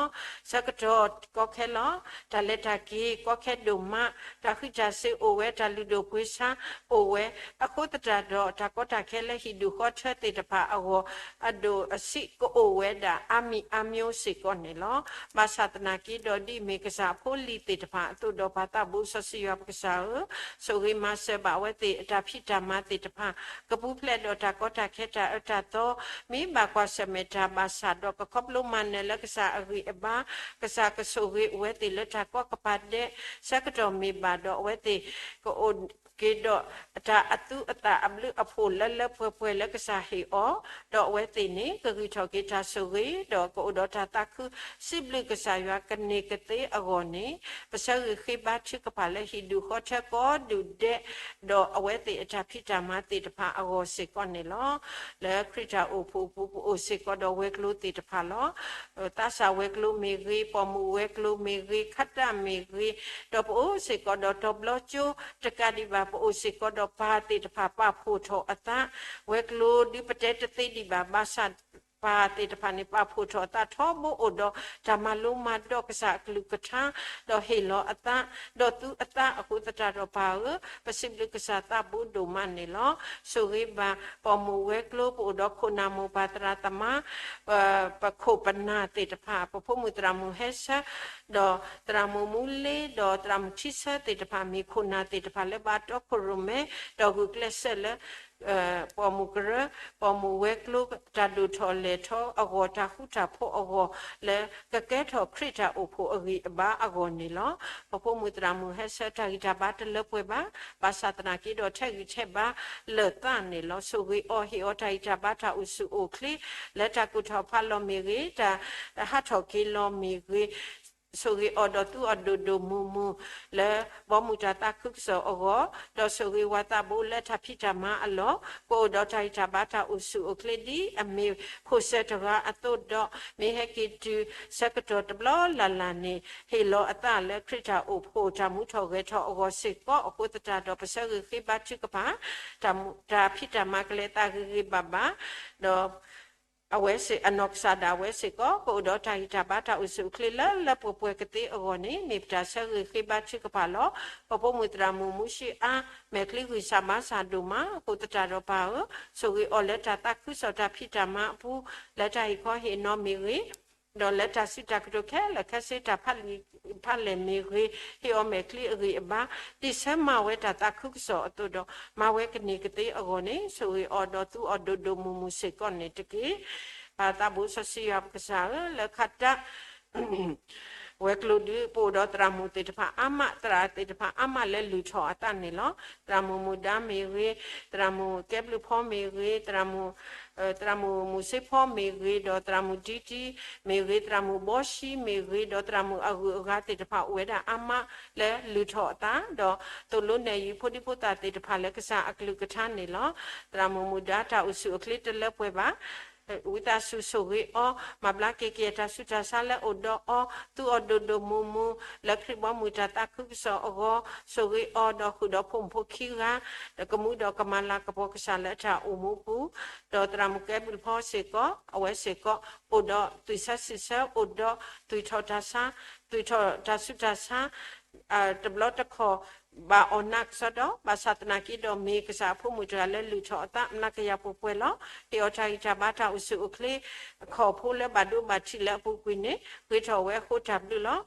ဆၢကတီၢ်ကီခဲလီၤ. တၢ်လဲၤတၢ်က့ၤကီခဲဒိၣ်မး, တၢ်ဃံးတၢ်စ့ၤအိၣ်ဝဲ, တၢ်လုၢ်ဒိၣ်ပှ့ၤဆါအိၣ်ဝဲ, အဃိသတးဒီး တၢ်ကီတၢ်ခဲလၢဟံၣ်ဒူၣ်ဃီထၢသ့ၣ်တဖၣ်အဂီၢ် အဒိၣ်အဆံးကအိၣ်ဝဲဒၣ်အါမံၤအါမံၤစ့ၢ်ကီးန့ၣ်လီၤ. ဘၣ်ဆၣ်သနာ်က့ဒီး ဒ်အမ့ၢ်ကစၢ်အဖိလံၤသ့ၣ်တဖၣ်အသိးဒီး ပၢ်သးဘိစီဆှံယွၤပကစၢ်ဧၢ, ဆိၣ်ဂ့ၤမၤစၢၤဘၣ်အဝဲသ့ၣ်အတၢ်ဖံးတၢ်မၤသ့ၣ်တဖၣ် ကပူၤဖျဲးဒီးတၢ်ကီတၢ်ခဲတၢ်အၢတၢ်သီ, မ့ၢ်ဘၣ်ကွၢ်ဆၢၣ်မဲာ်တၢ်ဘၣ်ဆၣ်ဒီး ကခီဖျိမၤနၢၤလၢကစၢ်အဂံၢ်အဘါ, ကစၢ်ကဆိၣ်ဂ့ၤအဝဲသ့ၣ်လၢတၢ်ကီကပၤဒဲး, ဆၢကတီၢ်မ့ၢ်ဘၣ်ဒီး အဝဲသ့ၣ်ကအိၣ်က့ၤဒီးတၢ်အသူအသၣ်အဘျုးအဖှိၣ်လၢလၢပှဲၤပှဲၤလၢကစၢ်ဟ့ၣ်အီၤ, ဒီးအဝဲသ့ၣ်န့ၣ် ကဂံၢ်ထီၣ်က့ၤတၢ်ဆိၣ်ဂ့ၤ, ဒီးကအိၣ်ဒီးတၢ်သးခု စံးဘျုးကစၢ်ယွၤကန့ၢ်ကသ့အဂီၢ်န့ၣ်, ပဆၢဂ့ၤဃ့ဘါထုကဖၣ်လၢဟံၣ်ဒူၣ်ဃီထၢကိးဒူၣ်ဒဲး, ဒီးအဝဲသ့ၣ်အတၢ်ဖံးတၢ်မၤသ့ၣ်တဖၣ်အဂီၢ်စ့ၢ်ကီးန့ၣ်လီၤ. လၢခရံာ်တၢ်အိၣ်ဖှိၣ်အပူၤ ပအိၣ်စ့ၢ်ကီးဒီးဝဲၤကျိၤသ့ၣ်တဖၣ်လီၤ. သးစၢ်ဝဲၤကျိၤမ့ၢ်ဂ့ၤ, ပိာ်မုၣ်ဝဲၤကျိၤမ့ၢ်ဂ့ၤ, ခါတၢ်မ့ၢ်ဂ့ၤ, ဒီးပအိၣ်စ့ၢ်ကီးဒီးတီၤဘျီကၠိတကးဒံးဘၣ်, ပအိၣ်စ့ၢ်ကီးဒီးပၢ်သ့ၣ်တဖၣ်ပာ်ဖှိၣ်ထီၣ်အသး, ဝဲၤကျိၤဒုးပတဲတသ့ဒံးဘၣ်, ဘၣ်ဆၣ် ပၢ်သ့ၣ်တဖၣ်န့ၣ် ပာ်ဖှိၣ်ထီၣ်အသးထီဘိအိၣ်ဒီး တၢ်မၤလိမၤဒိးကစၢ်အကလုၢ်ကထါ, ဒီးဟ့ၣ်လီၤအသး, ဒီးသူအသးအဃိသတးဒီးပၢ်ဧၢ, ပစံးဘျုးကစၢ်သးဘိဒိၣ်မးန့ၣ်လီၤ. ဆိၣ်ဂ့ၤဘၣ်ပိာ်မုၣ်ဝဲၤကျိၤ, ပအိၣ်ဒီးခိၣ်နၢ်မိၢ်ပၢ်သရၣ်သမါ, ပခိၣ်ပနၢ်သ့ၣ်တဖၣ်, ပဖိမုၣ်သရၣ်မုၣ်ဟဲဆၢ, ဒီးသရၣ်မုၣ်မူလ့, ဒီးသရၣ်မုၣ်ထံဆၢသ့ၣ်တဖၣ် မ့ၢ်ခိၣ်နၢ်သ့ၣ်တဖၣ်လၢဘၣ်တီခိၣ်ရိၣ်မဲ, ဒီးဂုာ်ကျဲးစၢးလၢ ပိာ်မုၣ်ကရၢ, ပိာ်မုၣ်ဝဲၤကျိၤ တၢ်ဒိၣ်ထီၣ်လဲၢ်ထီၣ်အဂီၢ်, တၢ်ဃူတၢ်ဖိးအဂီၢ်, လၢကကဲထီၣ်ခရံာ်တၢ်အိၣ်ဖှိၣ်အဂံၢ်အဘါအဂီၢ်န့ၣ်လီၤ. ပဖိမုၣ်သရၣ်မုၣ်ဟဲဆၢ တၢ်ဂံၢ်တၢ်ဘါတလၢပှဲၤဘၣ်, ဘၣ်ဆၣ်သနာ်က့ဒီးထဲးဂံၢ်ထဲးဘါလၢာ်သးန့ၣ်လီၤ. ဆိၣ်ဂ့ၤအီၤ, ဟ့ၣ်အီၤတၢ်ဂံၢ်တၢ်ဘါတၢ်အိၣ်ဆူၣ်အိၣ်ချ့, လၢတၢ်ကူၣ်ထီၣ်ဖးလီၤမ့ၢ်ဂ့ၤ, တၢ်ဟးထီၣ်က့ၤလီၤမ့ၢ်ဂ့ၤ, ဆိၣ်ဂ့ၤအီၤဒီးသူအီၤဒိၣ်ဒိၣ်မုၢ်မုၢ် လၢဘီမုၢ်တၢ်သးခုကစီၣ်အဂီၢ်, ဒီးဆိၣ်ဂ့ၤဝၤသးဘိလၢတၢ်ဖံးတၢ်မၤအလီၢ်, ကအိၣ်ဒီးတၢ်ဂံၢ်တၢ်ဘါတၢ်အိၣ်ဆူၣ်အိၣ်ချ့ဒ်အမ့ၢ်ဖိၣ်စၢၤတဂၤအသိးဒီး, မ့ၢ်ဟဲက့ၤတုၤဆၢကတီၢ်တဘျီလၢ်လၢ်န့ၣ်, ဟ့ၣ်လီၤအသးလၢခရံာ်တၢ်အိၣ်ဖှိၣ်တၢ်မူထီၣ်ဂဲၤထီၣ်အဂီၢ်စ့ၢ်ကီး, အဃိသတးဒီးပဆၢဂ့ၤဃ့ဘါထုကဖၣ် တၢ်ဖံးတၢ်မၤကလဲၤသးဂ့ၤဂ့ၤဘၣ်ဘၣ်, ဒီး အဝဲစ့ၢ် အနီၢ်ကစၢ်ဒၣ်ဝဲစ့ၢ်ကီး ကအိၣ်ဒီးတၢ်ဂံၢ်တၢ်ဘါတၢ်အိၣ်ဆူၣ်အိၣ်ချ့လၢလၢပှဲၤပှဲၤကသ့အဂီၢ်န့ၣ် မ့ၢ်ပတၢ်ဆၢဂ့ၤဃ့ဘါထုကဖၣ်လီၤ. ပဖိမုၣ်သရၣ်မုၣ်မူၡံအါ မဲာ်ချံဂံၢ်စၢ်ဘါစၢ်ဒိၣ်မး အဃိသတးဒီးပၢ်ဧၢ, ဆိၣ်ဂ့ၤအီၤလၢတၢ်သးခုကစီၣ်တၢ်ဖံးတၢ်မၤအပူၤ, လၢတၢ်ဟ့ၣ်ခီဟ့ၣ်နီၤမ့ၢ်ဂ့ၤ, ဒီးလၢတၢ်စံးတၢ်ကတိၤခဲလၢာ်ခဲဆ့တၢ်ဖးလံာ်ဖးလဲၢ်မ့ၢ်ဂ့ၤ, ဟ့ၣ်အီၤမဲာ်ချံအဂံၢ်အဘါ, ဒ်ဆၢမၤဝဲတၢ်သးခုကစီၣ်အသိးဒီး မၤဝဲကန့ၢ်ကသ့အဂီၢ်န့ၣ် ဆိၣ်ဂ့ၤအီၤဒီးသူအီၤဒိၣ်ဒိၣ်မုၢ်မုၢ်စ့ၢ်ကီးန့ၣ်တက့ၢ်. ပၢ်သးဘိစီဆှံယွၤပကစၢ်ဧၢ, လၢခါတၢ် ဝဲၤကျိၤဒုး ပအိၣ်ဒီးသရၣ်မုၣ်သ့ၣ်တဖၣ်အါမး, သရၣ်သ့ၣ်တဖၣ်အါမးလၢလုၢ်ထီၣ်အသးန့ၣ်လီၤ. သရၣ်မုၣ်မုၢ်ဒါမ့ၢ်ဂ့ၤ, သရၣ်မုၣ်ကဲဘျုးဖီမ့ၢ်ဂ့ၤ, သရၣ်မုၣ် သရၣ်မုၣ်မုၢ်စ့ဖီမ့ၢ်ဂ့ၤ, ဒီးသရၣ်မုၣ်ဒံတံမ့ၢ်ဂ့ၤ, သရၣ်မုၣ်ဘီၡံမ့ၢ်ဂ့ၤ, ဒီးသရၣ်မုၣ်အဂုၤအဂၤသ့ၣ်တဖၣ်အိၣ်ဝဲဒၣ်အါမးလၢလုၢ်ထီၣ်အသး, ဒီးသိၣ်လိနဲၣ်ယုၤဖိဒံဖိသၣ်သ့ၣ်တဖၣ်လၢကစၢ်အကလုၢ်ကထါန့ၣ်လီၤ. သရၣ်မုၣ်မုၢ်ဒါတၢ်အိၣ်ဆူၣ်အိၣ်ချ့တလၢပှဲၤဘၣ် ဝံသးစူၤဆိၣ်ဂ့ၤအီၤ, မၤဘျါက့ၤက့ၤအတၢ်ဆူးတၢ်ဆါလၢအိၣ်ဒီးအီၤ, သူအီၤဒိၣ်ဒိၣ်မုၢ်မုၢ်, လၢခရံာ်ဘီမုၢ်တၢ်သးခုကစီၣ်အဂီၢ်, ဆိၣ်ဂ့ၤအီၤဒီးဃုာ်ဒီးဖိမုၣ်ဖိခံဂၤ, ဒီးကမူဒီးကမၤလၤကပီၤကစၢ်လၢအတၢ်အိၣ်မူပူၤ, ဒီးသရၣ်မုၣ်ကဲဘျုးဖီစ့ၢ်ကီး, အဝဲစ့ၢ်ကီး, အိၣ်ဒီးသွံၣ်ဆၢစုၣ်ဆၢ, အိၣ်ဒီးသွံၣ်ထီၣ်တၢ်ဆါ, သွံၣ်ထီၣ်တၢ်ဆူးတၢ်ဆါ တဘျီတခီၣ် ဘၣ်အီၣ်နးကစီဒီ, ဘၣ်ဆၣ်သနာ်က့ဒီးမ့ၢ်ကစၢ်အဖိမုၣ်တဂၤလၢလုၢ်ထီၣ်အသး မနၤကယၤပှဲၤပှဲၤလီၤ. ဟ့ၣ်အီၤတၢ်ဂံၢ်တၢ်ဘါတၢ်အိၣ်ဆူၣ်အိၣ်ချ့ အခီၣ်ဖိလၢဘၣ်ဒိဘၣ်ထံးလၢအပူၤကွံာ်န့ၣ် ဂ့ၤထီၣ်ဝဲအဃိတၢ်ဘျုးလီၤ.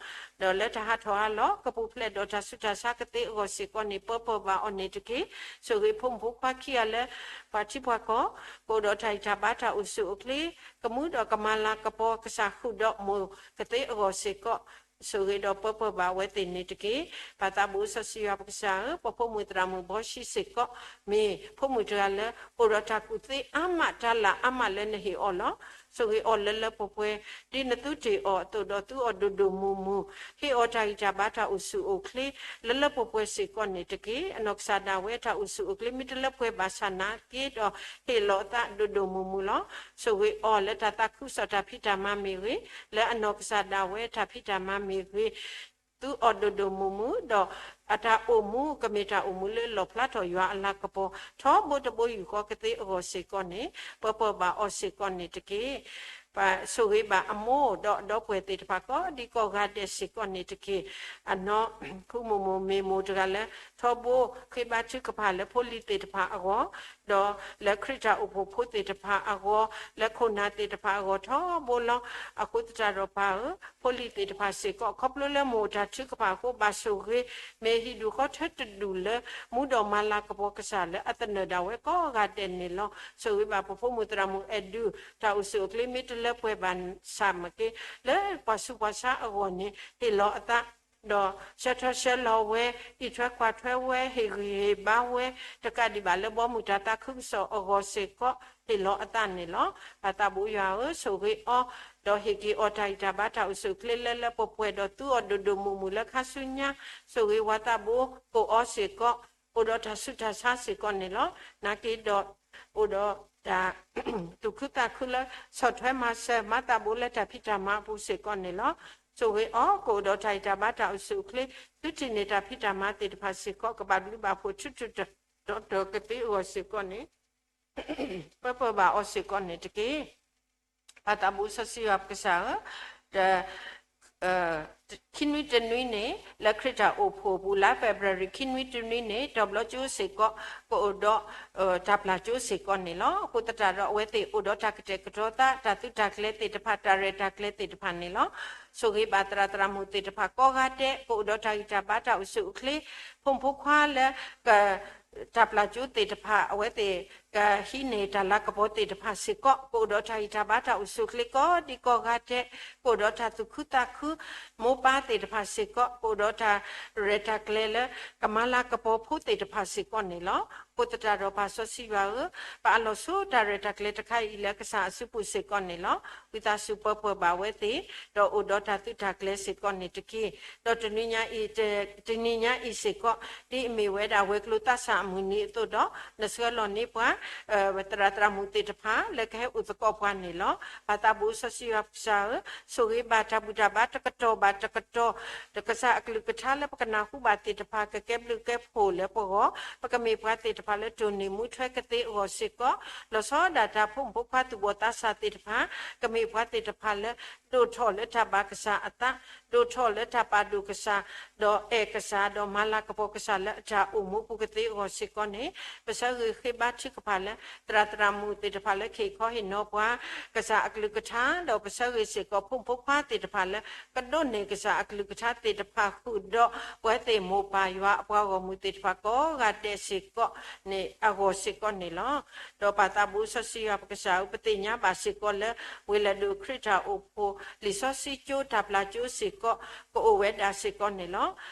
ဒီးလၢတၢ်ဟးထီၣ်ဟးလီၤ ကပူၤဖျဲးဒီးတၢ်ဆူးတၢ်ဆါကသ့အဂီၢ်စ့ၢ်ကီးန့ၣ် ပၢပၢၢ်ဘၣ်အီၤန့ၣ်တက့ၢ်. ဆိၣ်ဂ့ၤဖိမုၣ်ဖိခွါခံဂၤလၢ ပှၤထံပှၤကီၢ် ကအိၣ်ဒီးတၢ်ဂံၢ်တၢ်ဘါတၢ်အိၣ်ဆူၣ်အိၣ်ချ့ ကမူဒီးကမၤလၤကပီၤကစၢ်ဃုာ်ဒီးမိၢ်ကသ့အဂီၢ်စ့ၢ်ကီး ဆိၣ်ဂ့ၤဒီးပၢပၢၢ်ဘၣ်အဝဲသ့ၣ်န့ၣ်တက့ၢ်. ပၢ်သးဘိစီဆှံယွၤပကစၢ်ဧၢ, ပဖိမုၣ်သရၣ်မုၣ်ဘီၡံစ့ၢ်ကီး မ့ၢ်ဖိမုၣ်တဂၤလၢ အိၣ်ဒီးတၢ်ကူၣ်သ့အါမး တၢ်လၢအါမးလၢနဟ့ၣ်အီၤလီၤ. ဆိၣ်ဂ့ၤအီၤလၢလၢပှဲၤပှဲၤ ဒ်နသုတ့ၢ်အီၤအသိးဒီး သုအီၤဒိၣ်ဒိၣ်မုၢ်မုၢ်, ဟ့ၣ်အီၤတၢ်ဂံၢ်တၢ်ဘါတၢ်အိၣ်ဆူၣ်အိၣ်ချ့ လၢလၢပှဲၤပှဲၤစ့ၢ်ကီးန့ၣ်တက့ၢ်. အနီၢ်ကစၢ်ဒၣ်ဝဲတၢ်အိၣ်ဆူၣ်အိၣ်ချ့ မ့ၢ်တလၢပှဲၤဘၣ်ဆၣ်နာ်က့ဒီး ဟ့ၣ်လီၤအသးဒိၣ်ဒိၣ်မုၢ်မုၢ်လီၤ. ဆိၣ်ဂ့ၤအီၤလၢတၢ်သးခုကစီၣ်တၢ်ဖံးတၢ်မၤမ့ၢ်ဂ့ၤ, လၢအနီၢ်ကစၢ်ဒၣ်ဝဲတၢ်ဖံးတၢ်မၤမ့ၢ်ဂ့ၤ, သုအီၤဒိၣ်ဒိၣ်မုၢ်မုၢ်, ဒီးအတၢ်အိၣ်မူကမ့ၢ်တၢ်အိၣ်မူလၢလီၣ်ဖျါထီၣ်ယွၤအလၤကပီၤ ထီဘိတဘိယူၢ်ဃီကသ့အဂီၢ်စ့ၢ်ကီးန့ၣ် ပၢပၢၢ်ဘၣ်အီၤစ့ၢ်ကီးန့ၣ်တက့ၢ်. ပဆိၣ်ဂ့ၤဘၣ်အမိၢ်ဒီးအဒီပုၢ်ဝဲၢ်သ့ၣ်တဖၣ် ကိးဒံကိးဂၤဒဲးစ့ၢ်ကီးန့ၣ်တက့ၢ်. အနီၢ် ဖုမိၢ်မိၢ်မ့ၢ်မိၢ်တဂၤလၢ ထီဘိဃ့ဘါထုကဖၣ်လၢဖိလံၤသ့ၣ်တဖၣ်အဂီၢ်, ဒီးလၢခရံာ်တၢ်အိၣ်ဖှိၣ်ဖိသ့ၣ်တဖၣ်အဂီၢ်, လၢခိၣ်နၢ်သ့ၣ်တဖၣ်အဂီၢ်ထီဘိလီၤ. အဃိသတးဒီးပၢ်ဧၢ, ဖိလံၤသ့ၣ်တဖၣ်စ့ၢ်ကီး ခီဖျိလၢမိၢ်တၢ်ထုကဖၣ်အဃိ ဘၣ်ဆိၣ်ဂ့ၤ မ့ၢ်ဟံၣ်ဒူၣ်ဃီထၢတဒူၣ်လၢ မူဒီးမၤလၤကပီၤကစၢ်လၢအသနၢၣ်ဒၣ်ဝဲကိးဂၤဒဲးန့ၣ်လီၤ. ဆိၣ်ဂ့ၤဘၣ်ပဖိမုၣ်သရၣ်မုၣ်အဲၣ်ဒူၣ် တၢ်အိၣ်ဆူၣ်အိၣ်ချ့မ့ၢ်တလၢပှဲၤဘၣ်ဆၣ်မ့ၢ်ဂ့ၤ, လၢပှၤဆူးပှၤဆါအဂီၢ်န့ၣ် ဟ့ၣ်လီၤအသး ဒီးဆၢထၢၣ်ဆၢလီၤဝဲ, အံးထွဲကွၢ်ထွဲဝဲ, ဟ့ၣ်ဂံၢ်ဟ့ၣ်ဘါဝဲ, တကးဒံးဘၣ်လၢဘီမုၢ်တၢ်သးခုကစီၣ်အဂီၢ်စ့ၢ်ကီး ဟ့ၣ်လီၤအသးန့ၣ်လီၤ. ပၢ်သးဘိယွၤဧၢ, ဆိၣ်ဂ့ၤအီၤ, ဒီးဟ့ၣ်က့ၤအီၤတၢ်ဂံၢ်တၢ်ဘါတၢ်အိၣ်ဆူၣ်အိၣ်ချ့လၢလၢပှဲၤပှဲၤ ဒီးသူအီၤဒိၣ်ဒိၣ်မုၢ်မုၢ်လၢခါဆူညါ, ဆိၣ်ဂ့ၤဝၤသးဘိကိးအီၤစ့ၢ်ကီး, အိၣ်ဒီးတၢ်ဆူးတၢ်ဆါစ့ၢ်ကီးန့ၣ်လီၤ. နာ်က့ဒီး အိၣ်ဒီးတၢ် သူၣ်ခုသးခုလၢ ဆီၣ်ထွဲမၤစၢၤမၤသးဘိလၢတၢ်ဖံးတၢ်မၤအပူၤစ့ၢ်ကီးန့ၣ်လီၤ. ဆိၣ်ဂ့ၤအီၤ ကအိၣ်ဒီးတၢ်ဂံၢ်တၢ်ဘါတၢ်အိၣ်ဆူၣ်အိၣ်ချ့, သုတ့ၢ်န့ၢ်တၢ်ဖံးတၢ်မၤသ့ၣ်တဖၣ်စ့ၢ်ကီး ကဘၣ်ဘျုးဘၣ်ဖှိၣ်ထူထူတီတီကသ့အဂီၢ်စ့ၢ်ကီးန့ၣ် ပၢပၢၢ်ဘၣ်အီၤစ့ၢ်ကီးန့ၣ်တက့ၢ်. ပၢ်သးဘိစီဆှံယွၤပကစၢ်ဧၢ, ဒီး ခံနွံတနွံန့ၣ် လၢခရံာ်တၢ်အိၣ်ဖှိၣ်ပူၤ လါ February ခံနွံတနွံန့ၣ် တဘျီကၠိစ့ၢ်ကီး ကအိၣ်ဒီး တၢ်ပျၢ်ကၠိစ့ၢ်ကီးန့ၣ်လီၤ. အဃိသတးဒီး အဝဲသ့ၣ်အိၣ်ဒီးတၢ်ကတဲာ်ကတီၤသး တၢ်သုးတၢ်ကျဲၤသ့ၣ်တဖၣ် တၢ်ရဲၣ်တၢ်ကျဲၤသ့ၣ်တဖၣ်န့ၣ်လီၤ. ဆိၣ်ဂ့ၤဘၣ်သရၣ်သရၣ်မုၣ်သ့ၣ်တဖၣ်ကိးဂၤဒဲး ကအိၣ်ဒီးတၢ်ဂံၢ်တၢ်ဘါတၢ်အိၣ်ဆူၣ်အိၣ်ချ့, ဖိမုၣ်ဖိခွါလၢ က တၢ်ပျၢ်ကၠိသ့ၣ်တဖၣ် အဝဲသ့ၣ်ကဟံးန့ၢ်တၢ်လၤကပီၤသ့ၣ်တဖၣ်စ့ၢ်ကီး ကအိၣ်ဒီးတၢ်ဂံၢ်တၢ်ဘါတၢ်အိၣ်ဆူၣ်အိၣ်ချ့ကိးဒံကိးဂၤဒဲး, ကအိၣ်ဒီးတၢ်သူၣ်ခုသးခု မိၢ်ပၢ်သ့ၣ်တဖၣ်စ့ၢ်ကီး ကအိၣ်ဒီးတၢ်ရဲၣ်တၢ်ကျဲၤလၢ ကမၤလၤကပီၤဖိသ့ၣ်တဖၣ်စ့ၢ်ကီးန့ၣ်လီၤ. အဃိသတးဒီးပၢ်စီဆှံယွၤဧၢ, ပအလီၤဆိတၢ်ရဲၣ်တၢ်ကျဲၤတခါအံၤလၢကစၢ်အစုပူၤစ့ၢ်ကီးန့ၣ်လီၤ. ဝံသးစူၤပၢၤပှဲၤဘၣ်ဝဲသ့ၣ်, ဒီးအိၣ်ဒီးတၢ်သုးတၢ်ကျဲၤစ့ၢ်ကီးန့ၣ်တက့ၢ်. ဒီးတနံၤညါအံၤ, တနံၤညါအံၤစ့ၢ်ကီး, ဒ်အမ့ၢ်ဝဲဒၣ်ဝဲၤကျိၤသးစၢ်အမုၢ်နံၤအသိးဒီး, နဆှၢလီၤန့ၢ်ပှၤ သရၣ်သရၣ်မုၣ်သ့ၣ်တဖၣ်လၢကဟဲအိၣ်သကိးပှၤန့ၣ်လီၤ. ပၢ်သးဘိစီဆှံယွၤပကစၢ်ဧၢ, ဆိၣ်ဂ့ၤဘၣ်တၢ်ဘူၣ်တၢ်ဘါတကတီၢ်ဘၣ်တကတီၢ်, ဒီးကစၢ်အကလုၢ်ကထါလၢပကနၢ်ဟူဘၣ်သ့ၣ်တဖၣ် ကကဲဘျုးကဲဖှိၣ်လၢပဂီၢ်, ပကမ့ၢ်ပှၤသ့ၣ်တဖၣ်လၢတိၢ်နီၣ်မူထွဲကသ့အဂီၢ်စ့ၢ်ကီး, လီၤဆီဒၣ်တၢ်ဖိမုၣ်ဖိခွါသူၣ်ဘီၣ်သးစၢ်သ့ၣ်တဖၣ်, ကမ့ၢ်ပှၤသ့ၣ်တဖၣ်လၢ ဒိၣ်ထီၣ်လၢတၢ်ဘၣ်ကစၢ်အသး, ဒိၣ်ထီၣ်လၢတၢ်ပာ်ဒိၣ်ကစၢ်, ဒီးအဲၣ်ကစၢ်, ဒီးမၤလၤကပီၤကစၢ်လၢအတၢ်အိၣ်မူပူၤကသ့အဂီၢ်စ့ၢ်ကီးန့ၣ်, ပဆၢဂ့ၤဃ့ဘါထုကဖၣ်လၢ သရၣ်သရၣ်မုၣ်သ့ၣ်တဖၣ်လၢကဟ့ၣ်ခီဟ့ၣ်နီၤပှၤ, ကစၢ်အကလုၢ်ကထါ, ဒီးပဆၢဂ့ၤစ့ၢ်ကီးဖိမုၣ်ဖိခွါသ့ၣ်တဖၣ်လၢ ကဒိးန့ၢ်ကစၢ်အကလုၢ်ကထါသ့ၣ်တဖၣ်ဃုာ်ဒီး ပဝဲသ့ၣ်မိၢ်ပၢ်ယွၤအပှၤဂီၢ်မုၢ်သ့ၣ်တဖၣ်ကိးဂၤဒဲးစ့ၢ်ကီးန့ၣ်အဂီၢ်စ့ၢ်ကီးန့ၣ်လီၤ. ဒီးပၢ်သးဘိစီဆှံယွၤပကစၢ်ဧၢ, ပသ့ၣ်ညါဘၣ်စ့ၢ်ကီးလၢ ဝ့ၢ်လဲၢ်ဒိၣ်ခရံာ်တၢ်အိၣ်ဖှိၣ် လံာ်စီဆှံကၠိတၢ်ပျၢ်ကၠိစ့ၢ်ကီး ကအိၣ်ဝဲဒၣ်စ့ၢ်ကီးန့ၣ်လီၤ.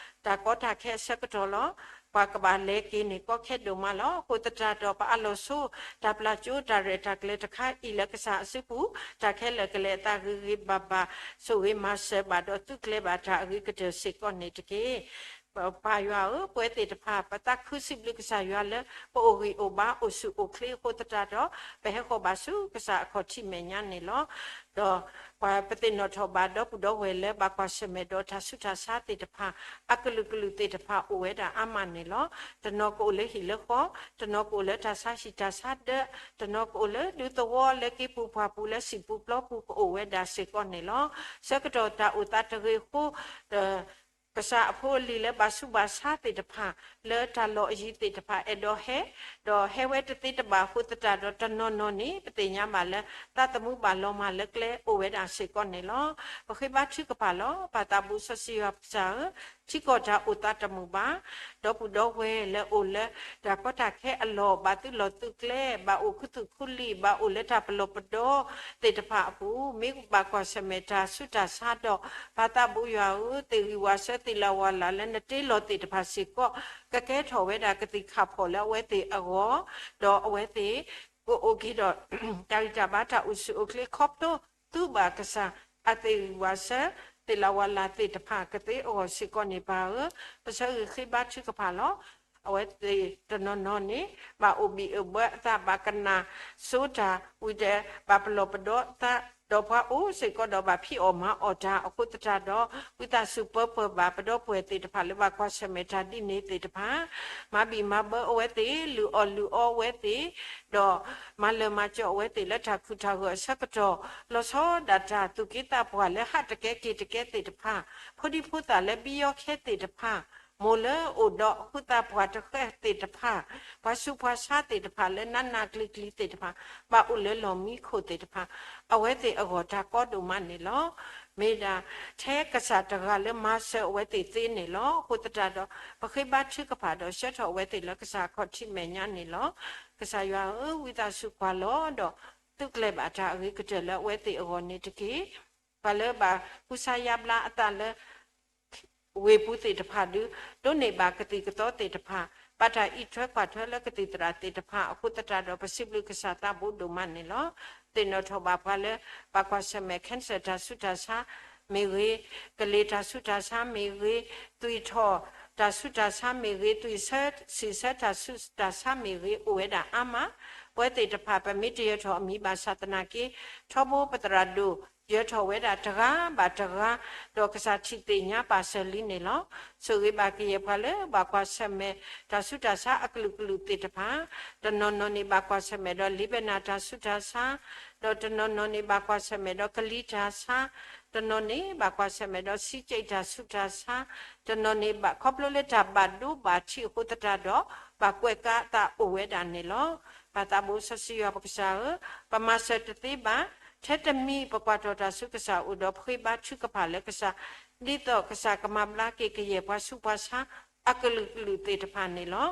တၢ်ကီတၢ်ခဲအဆၢကတီၢ်လီၤ. ပှၤကဘၣ်လဲၤက့ၤန့ၣ်ကီခဲဒိၣ်မးလီၤ. အဃိသတးဒီးပအလီၤဆိ တၢ်ပျၢ်ကၠိတၢ်ရဲၣ်တၢ်ကျဲၤတခါအံၤလၢကစၢ်အစုပူၤ, တၢ်ခဲလၢာ်ကလဲၤအသးဂ့ၤဂ့ၤဘၣ်ဘၣ်, ဆိၣ်ဂ့ၤမၤစၢၤဘၣ်ဒီးသုးကျဲၤဘၣ်တၢ်အဂ့ၤကတၢၢ်စ့ၢ်ကီးန့ၣ်တက့ၢ်. ပၢ်ယွၤဧၢ, ပဝဲသ့ၣ်တဖၣ် ပသးခုစံးဘျုးကစၢ်ယွၤလၢ ပအိၣ်ဂံၢ်အိၣ်ဘါအိၣ်ဆူၣ်အိၣ်ချ့အဃိသတးဒီး, ပဟဲဃီၤဘၣ်ဆူကစၢ်အခီၣ်ထံးမဲာ်ညါန့ၣ်လီၤ. ဒီးပှၤပသ့ၣ်နီၣ်ထီၣ်ဘၣ်ဒီပုၢ်ဒီဝဲၢ်လၢ ဘၣ်ကွၢ်ဆၢၣ်မဲာ်ဒီးတၢ်ဆူးတၢ်ဆါသ့ၣ်တဖၣ်, အကလုာ်ကလုာ်သ့ၣ်တဖၣ်အိၣ်ဝဲဒၣ်အါမးန့ၣ်လီၤ. တနီၤကအိၣ်လၢဟံၣ်လၢဃီ, တနီၤကအိၣ်လၢတၢ်ဆါဟံၣ်တၢ်ဆါဒၢ, တနီၤကအိၣ်လၢဒူသဝီလၢက့ၤပူၤပှၢ်ပူၤလၢစံာ်ပူၤပျီပူၤကအိၣ်ဝဲဒၣ်စ့ၢ်ကီးန့ၣ်လီၤ. ဆၢကတီၢ်တၢ်အိၣ်သးတဂ့ၤအဃိ, ဒီး ကစၢ်အဖိအလံၤလၢဘၣ်ဆူးဘၣ်ဆါသ့ၣ်တဖၣ်, လၢတၢ်လီၢ်အယံၤသ့ၣ်တဖၣ်အဲၣ်ဒိးဟဲ, ဒီးဟဲဝဲတသ့တဘၣ်အဃိသတးဒီး တနီၤနီၤန့ၣ် ပသ့ၣ်ညါဘၣ်လၢ သးသမူဘၣ်လီၤမၢ်လၢကျဲအိၣ်ဝဲဒၣ်စ့ၢ်ကီးန့ၣ်လီၤ. ပဃ့ဘါထုကဖၣ်လီၤ. ပၢ်သးဘိစီဆှံယွၤပကစၢ်ဧၢ, ထံကီၢ်တၢ်အိၣ်သးတမုာ်ဘၣ်, ဒီပုၢ်ဒီဝဲၢ်လၢအိၣ်လၢ တၢ်ကီတၢ်ခဲအလီၢ် ဘၣ်သုးလီၢ်သုးကျဲ, ဘၣ်အိၣ်ခူသူၣ်ခူလံာ်, ဘၣ်အိၣ်လၢတၢ်ပလီၢ်ပဒီသ့ၣ်တဖၣ်အပူၤ, မ့ၢ်ဘၣ်ကွၢ်ဆၢၣ်မဲာ်တၢ်ဆူးတၢ်ဆါဒီး, ပၢ်သးဘိယွၤဧၢ, သ့ၣ်ဂံၢ်ဝၤဆၢသ့ၣ်လၤဝၤလၤလၢနတ့လီၤသ့ၣ်တဖၣ်စ့ၢ်ကီး, ကကဲထီၣ်ဝဲဒၣ်ကသံၣ်ခၣ်ဖီၣ်လၢအဝဲသ့ၣ်အဂီၢ်, ဒီးအဝဲသ့ၣ် ကအိၣ်က့ၤဒီး တၢ်ဂံၢ်တၢ်ဘါတၢ်အိၣ်ဆူၣ်အိၣ်ချ့ခီဖျိ သုးဘၣ်ကစၢ် အသ့ၣ်ဂံၢ်ဝၤဆၢ သ့ၣ်လၤဝၤလၤသ့ၣ်တဖၣ်ကသ့အဂီၢ်စ့ၢ်ကီးန့ၣ် ပၢ်ဧၢ, ပဆၢဂ့ၤဃ့ဘါထုကဖၣ်လီၤ. အဝဲသ့ၣ်တနီၤနီၤန့ၣ် ဘၣ်အိၣ်ဘံၣ်အိၣ်ဘၢအသး ဘၣ်ကနၣ်စိတၢ်ဝံၤဒီး ဘၣ်ပလီၢ်ပဒီအသး, ဒီးပှၤအိၣ်စ့ၢ်ကီးဒီးဘၣ်ဖံးအီၣ်မၤအီၣ်တၢ်အဃိသတးဒီး, ဝံသးစူၤပၢၤပှဲၤဘၣ်ပဒီပုၢ်ဝဲၢ်သ့ၣ်တဖၣ်လၢဘၣ်ကွၢ်ဆၢၣ်မဲာ်တၢ်ဒ်န့ၣ်သ့ၣ်တဖၣ်, မၤဘံၣ်မၤဘၢအဝဲသ့ၣ်, လုၢ်အီၣ်လုၢ်အီအဝဲသ့ၣ်, ဒီးမၤလၢာ်မၤကၠီအဝဲသ့ၣ်လၢတၢ်ခူၣ်တၢ်ဂၢၢ်အဆၢကတီၢ်, လီၤဆီဒၣ်တၢ်သူၣ်က့သးပှၢ်လၢဟးတကဲက့ၤတကဲသ့ၣ်တဖၣ်, ဖိဒံဖိသၣ်လၢဘံယီခဲသ့ၣ်တဖၣ်, မိၢ်လၢအိၣ်ဒီးဃုသးပှၢ်တဃဲသ့ၣ်တဖၣ်, ပှၤဆူးပှၤဆါသ့ၣ်တဖၣ်လၢနးနးကျံၤကျံၤသ့ၣ်တဖၣ်, ဘၣ်အိၣ်လၢလီၢ်မံခိၣ်သ့ၣ်တဖၣ်, အဝဲသ့ၣ်အဂီၢ်တၢ်ကီဒိၣ်မးန့ၣ်လီၤ. မ့ၢ်ဒၣ်ထဲကစၢ်တဂၤလၢမၤစၢၤအဝဲသ့ၣ်သ့န့ၣ်လီၤ. အဃိသတးဒီး ပဃ့ဘါထုကဖၣ်ဒီးဆှၢထီၣ်အဝဲသ့ၣ်လၢကစၢ်အခီၣ်ထံးမဲာ်ညါန့ၣ်လီၤ. ကစၢ်ယွၤဧၢ, ဝံသးစူၤကွၢ်လီၤဒီး သုးကျဲၤဘၣ်တၢ်အဂ့ၤကတၢၢ်လၢအဝဲသ့ၣ်အဂီၢ်န့ၣ်တက့ၢ်. ပှၤလၢဘၣ်ကူစါယါဘျါအသးလၢ ဝ့ၢ်ပူၤသ့ၣ်တဖၣ်ဒုး ဒိးန့ၢ်ဘၣ်ကသံၣ်ကသီသ့ၣ်တဖၣ်, ဘၣ်တၢ်အံးထွဲကွၢ်ထွဲလၢကသံၣ်သရၣ်သ့ၣ်တဖၣ်အဃိသတးဒီး ပစံးဘျုးကစၢ်သးဘိဒိၣ်မးန့ၣ်လီၤ. သ့ၣ်နီၣ်ထီၣ်ဘၣ်ပှၤလၢ ဘၣ်ကွၢ်ဆၢၣ်မဲာ် cancer တၢ်ဆူးတၢ်ဆါမ့ၢ်ဂ့ၤ, ကလ့ၢ်တၢ်ဆူးတၢ်ဆါမ့ၢ်ဂ့ၤ, သွံၣ်ထီၣ်တၢ်ဆူးတၢ်ဆါမ့ၢ်ဂ့ၤ, သွံၣ်ဆၢဆံၣ်ဆၢတၢ်ဆူးတၢ်ဆါမ့ၢ်ဂ့ၤ အိၣ်ဝဲဒၣ်အါမး, ပဝဲသ့ၣ်တဖၣ် ပမ့ၢ်တယၢၤထီၣ်အမံၤဘၣ်ဆၣ်သနာ်က့ ထီဘိပသရၣ်ဒိၣ် ယၢၤထီၣ်ဝဲဒၣ်တဂၤဘၣ်တဂၤ, ဒီးကစၢ်ထံၣ်သ့ၣ်ညါပာ်စၢၤလံန့ၣ်လီၤ. ဆိၣ်ဂ့ၤဘၣ်ကယဲၢ်ပှၤလၢဘၣ်ကွၢ်ဆၢၣ်မဲာ် တၢ်ဆူးတၢ်ဆါအကလုာ်ကလုာ်သ့ၣ်တဖၣ်, တနီၤနီၤန့ၣ်ဘၣ်ကွၢ်ဆၢၣ်မဲာ်ဒီး လံာ်ဘဲနၢ်တၢ်ဆူးတၢ်ဆါ, ဒီးတနီၤနီၤန့ၣ်ဘၣ်ကွၢ်ဆၢၣ်မဲာ်ဒီးကလံၤတၢ်ဆါ, တနီၤန့ၣ်ဘၣ်ကွၢ်ဆၢၣ်မဲာ်ဒီး ဆံးကဲးတၢ်ဆူးတၢ်ဆါ, တနီၤန့ၣ်ဘၣ်ခီဖျိလၢတၢ်ဘၣ်ဒိဘၣ်ထံးအဃိသတးဒီး ဘၣ်ကွဲးကးအသးအိၣ်ဝဲဒၣ်န့ၣ်လီၤ. ပၢ်သးဘိစီဆှံယွၤပကစၢ်ဧၢ, ပမၤစၢၤတသ့ဘၣ်, ထဲတမံၤပကွၢ်ထီၣ်တၢ်ဆူကစၢ်အအိၣ်ဒီး ပဃ့ဘါထုကဖၣ်လၢကစၢ်, ဒ်သိးကစၢ်ကမၤဘျါက့ၤကယဲၢ်ပှၤဆူးပှၤဆါ အကလုာ်ကလုာ်သ့ၣ်တဖၣ်န့ၣ်လီၤ.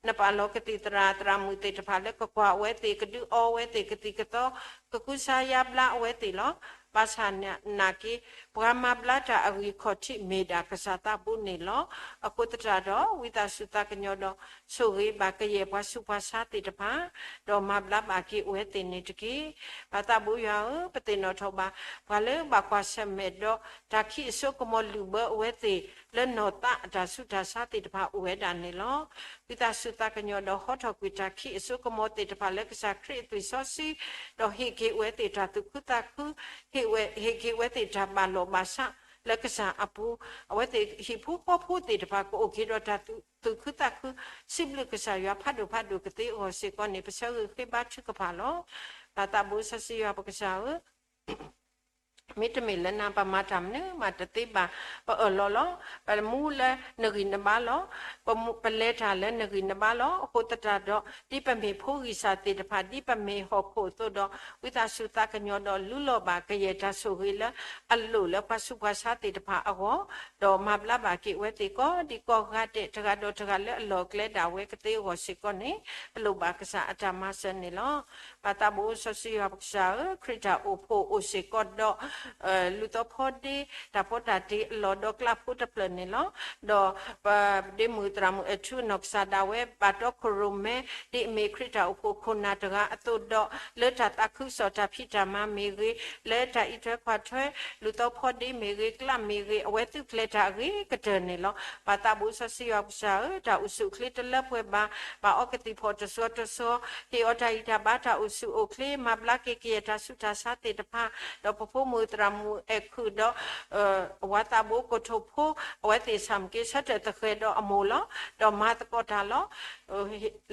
နပာ်လီၤကသံၣ်သရၣ်သရၣ်မုၣ်သ့ၣ်တဖၣ်လၢကကွၢ်အဝဲသ့ၣ်, ကဒုးအီအဝဲသ့ၣ်, ကသံၣ်ကသီ, ကကူစါယါဘျါအဝဲသ့ၣ်လီၤ. ဘၣ်ဆၣ်နာ်က့ ပှၤမၤဘျါတၢ်အဂံၢ်ခီၣ်ထံးမ့ၢ်ဒၣ်ကစၢ်သးဘိန့ၣ်လီၤ. အဃိသတးဒီး ဝံသးစူၤသးကညီၤဒီး ဆိၣ်ဂ့ၤဘၣ်ကယဲၢ်ပှၤဆူးပှၤဆါသ့ၣ်တဖၣ်, ဒီးမၤဘျါဘၣ်က့ၤအဝဲသ့ၣ်န့ၣ်တက့ၢ်. ပၢ်သးဘိယွၤဧၢ, ပသ့ၣ်နီၣ်ထီၣ်ဘၣ် ပှၤလၢဘၣ်ကွၢ်ဆၢၣ်မဲာ်ဒီး တၢ်ခံးအစိကမီၤလုၢ်ဘၢအဝဲသ့ၣ် လၢနီၢ်သးအတၢ်ဆူးတၢ်ဆါသ့ၣ်တဖၣ်အိၣ်ဝဲဒၣ်န့ၣ်လီၤ. ဝံသးစူၤသးကညီၤဒီးဟီထီၣ်ကွံာ်တၢ်ခံးအစိကမီၤသ့ၣ်တဖၣ်လၢကစၢ်ခရံာ်အသွံၣ်စီဆှံ, ဒီးဟ့ၣ်က့ၤအဝဲသ့ၣ်တၢ်သူၣ်ခုသးခု, ဟ့ၣ်ဝဲ, ဟ့ၣ်က့ၤအဝဲသ့ၣ်တၢ်ဘၣ်လီၢ်ဘၣ်စးလၢကစၢ်အပူၤ, အဝဲသ့ၣ်ဟံၣ်ဖိဃီဖိသ့ၣ်တဖၣ်ကအိၣ်က့ၤဒီးတၢ်သူၣ်ခုသးခု, စံးဘျုးကစၢ်ယွၤဖးဒိၣ်ဖးဒိၣ်ကသ့အဂီၢ်စ့ၢ်ကီးန့ၣ် ပဆၢဂ့ၤဃ့ဘါထုကဖၣ်လီၤ. ပၢ်သးဘိစီဆှံယွၤပကစၢ်ဧၢ, မ့တမ့ၢ်လၢနၤပမၤတၢ်မနုၤမးတသ့ဘၣ်, ပအၢၣ်လီၤလီၤ. ပမူလၢနဂံၢ်နဘါလီၤ. ပမူ, ပလဲၤတၢ်လၢနဂံၢ်နဘါလီၤ. အဃိသတးဒီး ဒ်ပမ့ၢ်ဖိဂံၢ်စၢ်သ့ၣ်တဖၣ်, ဒ်ပမ့ၢ်ဟီၣ်ခိၣ်အသိးဒီး, ဝံသးစူၤသးကညီၤဒီးလူလီၤဘၣ်ကယဲၢ်တၢ်ဆိၣ်ဂ့ၤလၢအလိၣ်လၢပှၤဆူးပှၤဆါသ့ၣ်တဖၣ်အဂီၢ်, ဒီးမၤဘျါဘၣ်က့ၤအဝဲသ့ၣ်ကိးဒံကိးဂၤဒဲး တဂၤဒီးတဂၤလၢအလီၢ်အကျဲဒၣ်ဝဲကသ့အဂီၢ်စ့ၢ်ကီးန့ၣ် ပလိၣ်ဘၣ်ကစၢ်အတၢ်မၤစၢၤန့ၣ်လီၤ. ပၢ်သးဘိစီဆှံယွၤပကစၢ်ဧၢ, ခရံာ်တၢ်အိၣ်ဖှိၣ်အိၣ်စ့ၢ်ကီးဒီး လူၤသီဖီဒ့ တၢ်ဖိတၢ်တ့အလီၢ်ဒီးကျးဖိတဖျၢၣ်န့ၣ်လီၤ. ဒီးပဒ့မုၣ်သရၣ်မုၣ်အဲၣ်ထူအနီၢ်ကစၢ်ဒၣ်ဝဲ ဘၣ်တီခိၣ်ရိၣ်မဲ ဒ်အမ့ၢ်ခရံာ်တၢ်အိၣ်ဖှိၣ်ခိၣ်နၢ်တဂၤအသိးဒီး လၢတၢ်သးခုကစီၣ်တၢ်ဖံးတၢ်မၤမ့ၢ်ဂ့ၤ, လၢတၢ်အံးထွဲကွၢ်ထွဲ လူၤသီဖီဒ့မ့ၢ်ဂ့ၤ, ကျးမ့ၢ်ဂ့ၤ, အဝဲသုးကျဲၤတၢ်အဂ့ၤကတၢၢ်န့ၣ်လီၤ. ပၢ်သးဘိစီဆှံယွၤပကစၢ်ဧၢ, တၢ်အိၣ်ဆူၣ်အိၣ်ချ့တလၢပှဲၤဘၣ်, ဘၣ်အီကသံၣ်ဖီၣ်တစှီၤတစှီၤ, ဟ့ၣ်အီၤတၢ်ဂံၢ်တၢ်ဘါတၢ်အိၣ်ဆူၣ်အိၣ်ချ့, မၤဘျါက့ၤကယဲၢ်တၢ်ဆူးတၢ်ဆါသ့ၣ်တဖၣ်, ဒီးပဖိမုၣ်သရၣ်မုၣ်အဲၣ်ခုၣ်ဒီး အဝၤသးဘိကိၣ်ထိၣ်ဖိ, အဝဲသ့ၣ်ဆၣ်မုၢ်က့ၤဆၢထၢၣ်သဃဲၤဒီးအမိၢ်လီၤ. ဒီးမၤသကိးတၢ်လီၤ.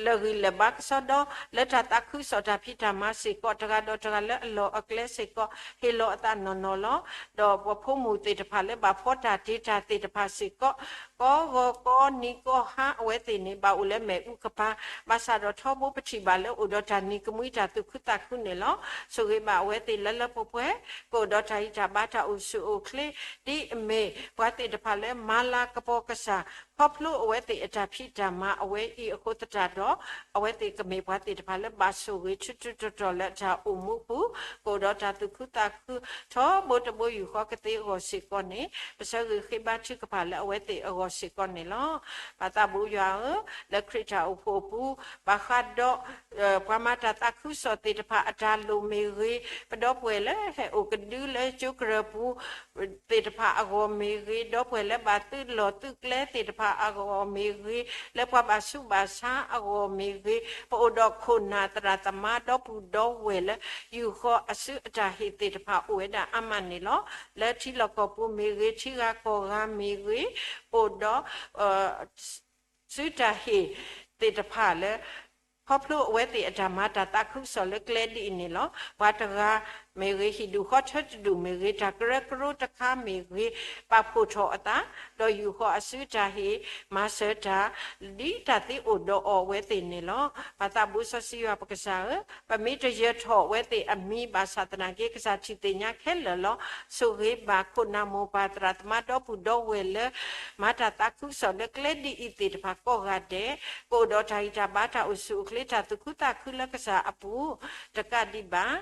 လၢာ်ဂံၢ်လၢာ်ဘါကစီဒီ, လၢတၢ်သးခုကစီၣ်တၢ်ဖံးတၢ်မၤစ့ၢ်ကီး, တဂၤဒီးတဂၤလၢအလီၢ်အကျဲစ့ၢ်ကီး, ဟ့ၣ်လီၤအသးနီၢ်နီၢ်လီၤ. ဒီးပဖိမုၣ်သ့ၣ်တဖၣ်လၢဘၣ်ဖီတၢ်တ့တၢ်သ့ၣ်တဖၣ်စ့ၢ်ကီး, ကိးဂီၤကိးနံၤကိးဟါအဝဲသ့ၣ်န့ၣ် ဘၣ်အိၣ်လၢမ့ၣ်အူကပၤ, ဘၣ်ဆၣ်ဒီးထီဘိပထံၣ်ဘၣ်လၢအိၣ်ဒီးတၢ်နံၤကမှံတၢ်သူၣ်ခုသးခုန့ၣ်လီၤ. ဆိၣ်ဂ့ၤဘၣ်အဝဲသ့ၣ်လၢလၢပှဲၤပှဲၤ, ကအိၣ်ဒီးတၢ်ဂံၢ်တၢ်ဘါတၢ်အိၣ်ဆူၣ်အိၣ်ချ့, ဒ်အမ့ၢ်ပှၤသ့ၣ်တဖၣ်လၢမၤလၤကပီၤကစၢ်, ခီဖျိအဝဲသ့ၣ်အတၢ်ဖံးတၢ်မၤအဝဲအံၤအဃိသတးဒီး, အဝဲသ့ၣ်ကမ့ၢ်ပှၤသ့ၣ်တဖၣ်လၢဘၣ်ဆိၣ်ဂ့ၤထူထူတီၤတီၤလၢအတၢ်အိၣ်မူပူၤ, ကအိၣ်ဒီးတၢ်သူၣ်ခုသးခု, ထီဘိတဘိယူၢ်ဃီကသ့အဂီၢ်စ့ၢ်ကီးန့ၣ်, ပဆၢဂ့ၤဃ့ဘါထုကဖၣ်လၢအဝဲသ့ၣ်အဂီၢ်စ့ၢ်ကီးန့ၣ်လီၤ. ပၢ်သးဘိယွၤဧၢ, လၢခရံာ်တၢ်အိၣ်ဖှိၣ်အပူၤ, ဘၣ်ဃးဒီး ပှၤမၤတၢ်သးခုကစီၣ်သ့ၣ်တဖၣ်အတၢ်လိၣ်မ့ၢ်ဂ့ၤ, ပဒီပုၢ်ဝဲၢ်လၢဟဲအိၣ်ကဒုလၢကၠိကရၢၢ်ပူၤ သ့ၣ်တဖၣ်အဂီၢ်မ့ၢ်ဂ့ၤ, ဒီပုၢ်ဝဲၢ်လၢဘၣ်သုးလီၢ်သုးကျဲသ့ၣ်တဖၣ်အဂီၢ်မ့ၢ်ဂ့ၤ, လၢပှၤဘၣ်ဆူးဘၣ်ဆါအဂီၢ်မ့ၢ်ဂ့ၤ, ပအိၣ်ဒီးခိၣ်နၢ်သရၣ်သမါဒီပုၢ်ဒီဝဲၢ်လၢ ယူၢ်ဃီအစုအတၢ်ဟ့ၣ်သ့ၣ်တဖၣ်အိၣ်ဝဲဒၣ်အါမးန့ၣ်လီၤ. လၢထံလီၢ်ကီၢ်ပူၤမ့ၢ်ဂ့ၤ, ထံဂၤကီၢ်ဂၤမ့ၢ်ဂ့ၤ, အိၣ်ဒီး စုတၢ်ဟ့ၣ်သ့ၣ်တဖၣ်လၢ ခီဖျိအဝဲသ့ၣ်အတၢ်မၤတၢ်သးခုကစီၣ်လၢကျဲဒ်အံၤန့ၣ်လီၤ. ပှၤတဂၤမ့ၢ်ဂ့ၤ, ဟံၣ်ဒူၣ်ဃီထၢတဒူၣ်မ့ၢ်ဂ့ၤ, တၢ်ကရၢကရိတခါမ့ၢ်ဂ့ၤ, ပာ်ဖှိၣ်ထီၣ်အသး, ဒီးယူၢ်ဃီအစုတၢ်ဟ့ၣ်, မၤစၢၤတၢ် ဒ်တၢ်သ့အိၣ်ဒီးအီၤအဝဲသ့ၣ်န့ၣ်လီၤ. ပၢ်သးဘိစီဆှံယွၤပကစၢ်ဧၢ, ပမ့ၢ်တယၢၤထီၣ်အဝဲသ့ၣ်အမံၤဘၣ်ဆၣ်သနာ်က့ ကစၢ်ထံၣ်သ့ၣ်ညါခဲလၢာ်လီၤ. ဆိၣ်ဂ့ၤဘၣ်ခိၣ်နၢ်မိၢ်ပၢ်သရၣ်သမါဒီပုၢ်ဒီဝဲၢ်လၢ မၤတၢ်သးခုကစီၣ်လၢကျဲဒ်အံၤသ့ၣ်တဖၣ်ကိးဂၤဒဲး, ကအိၣ်ဒီးတၢ်ဂံၢ်တၢ်ဘါတၢ်အိၣ်ဆူၣ်အိၣ်ချ့ တၢ်သူၣ်ခုသးခုလၢကစၢ်အပူၤ, တကးဒံးဘၣ်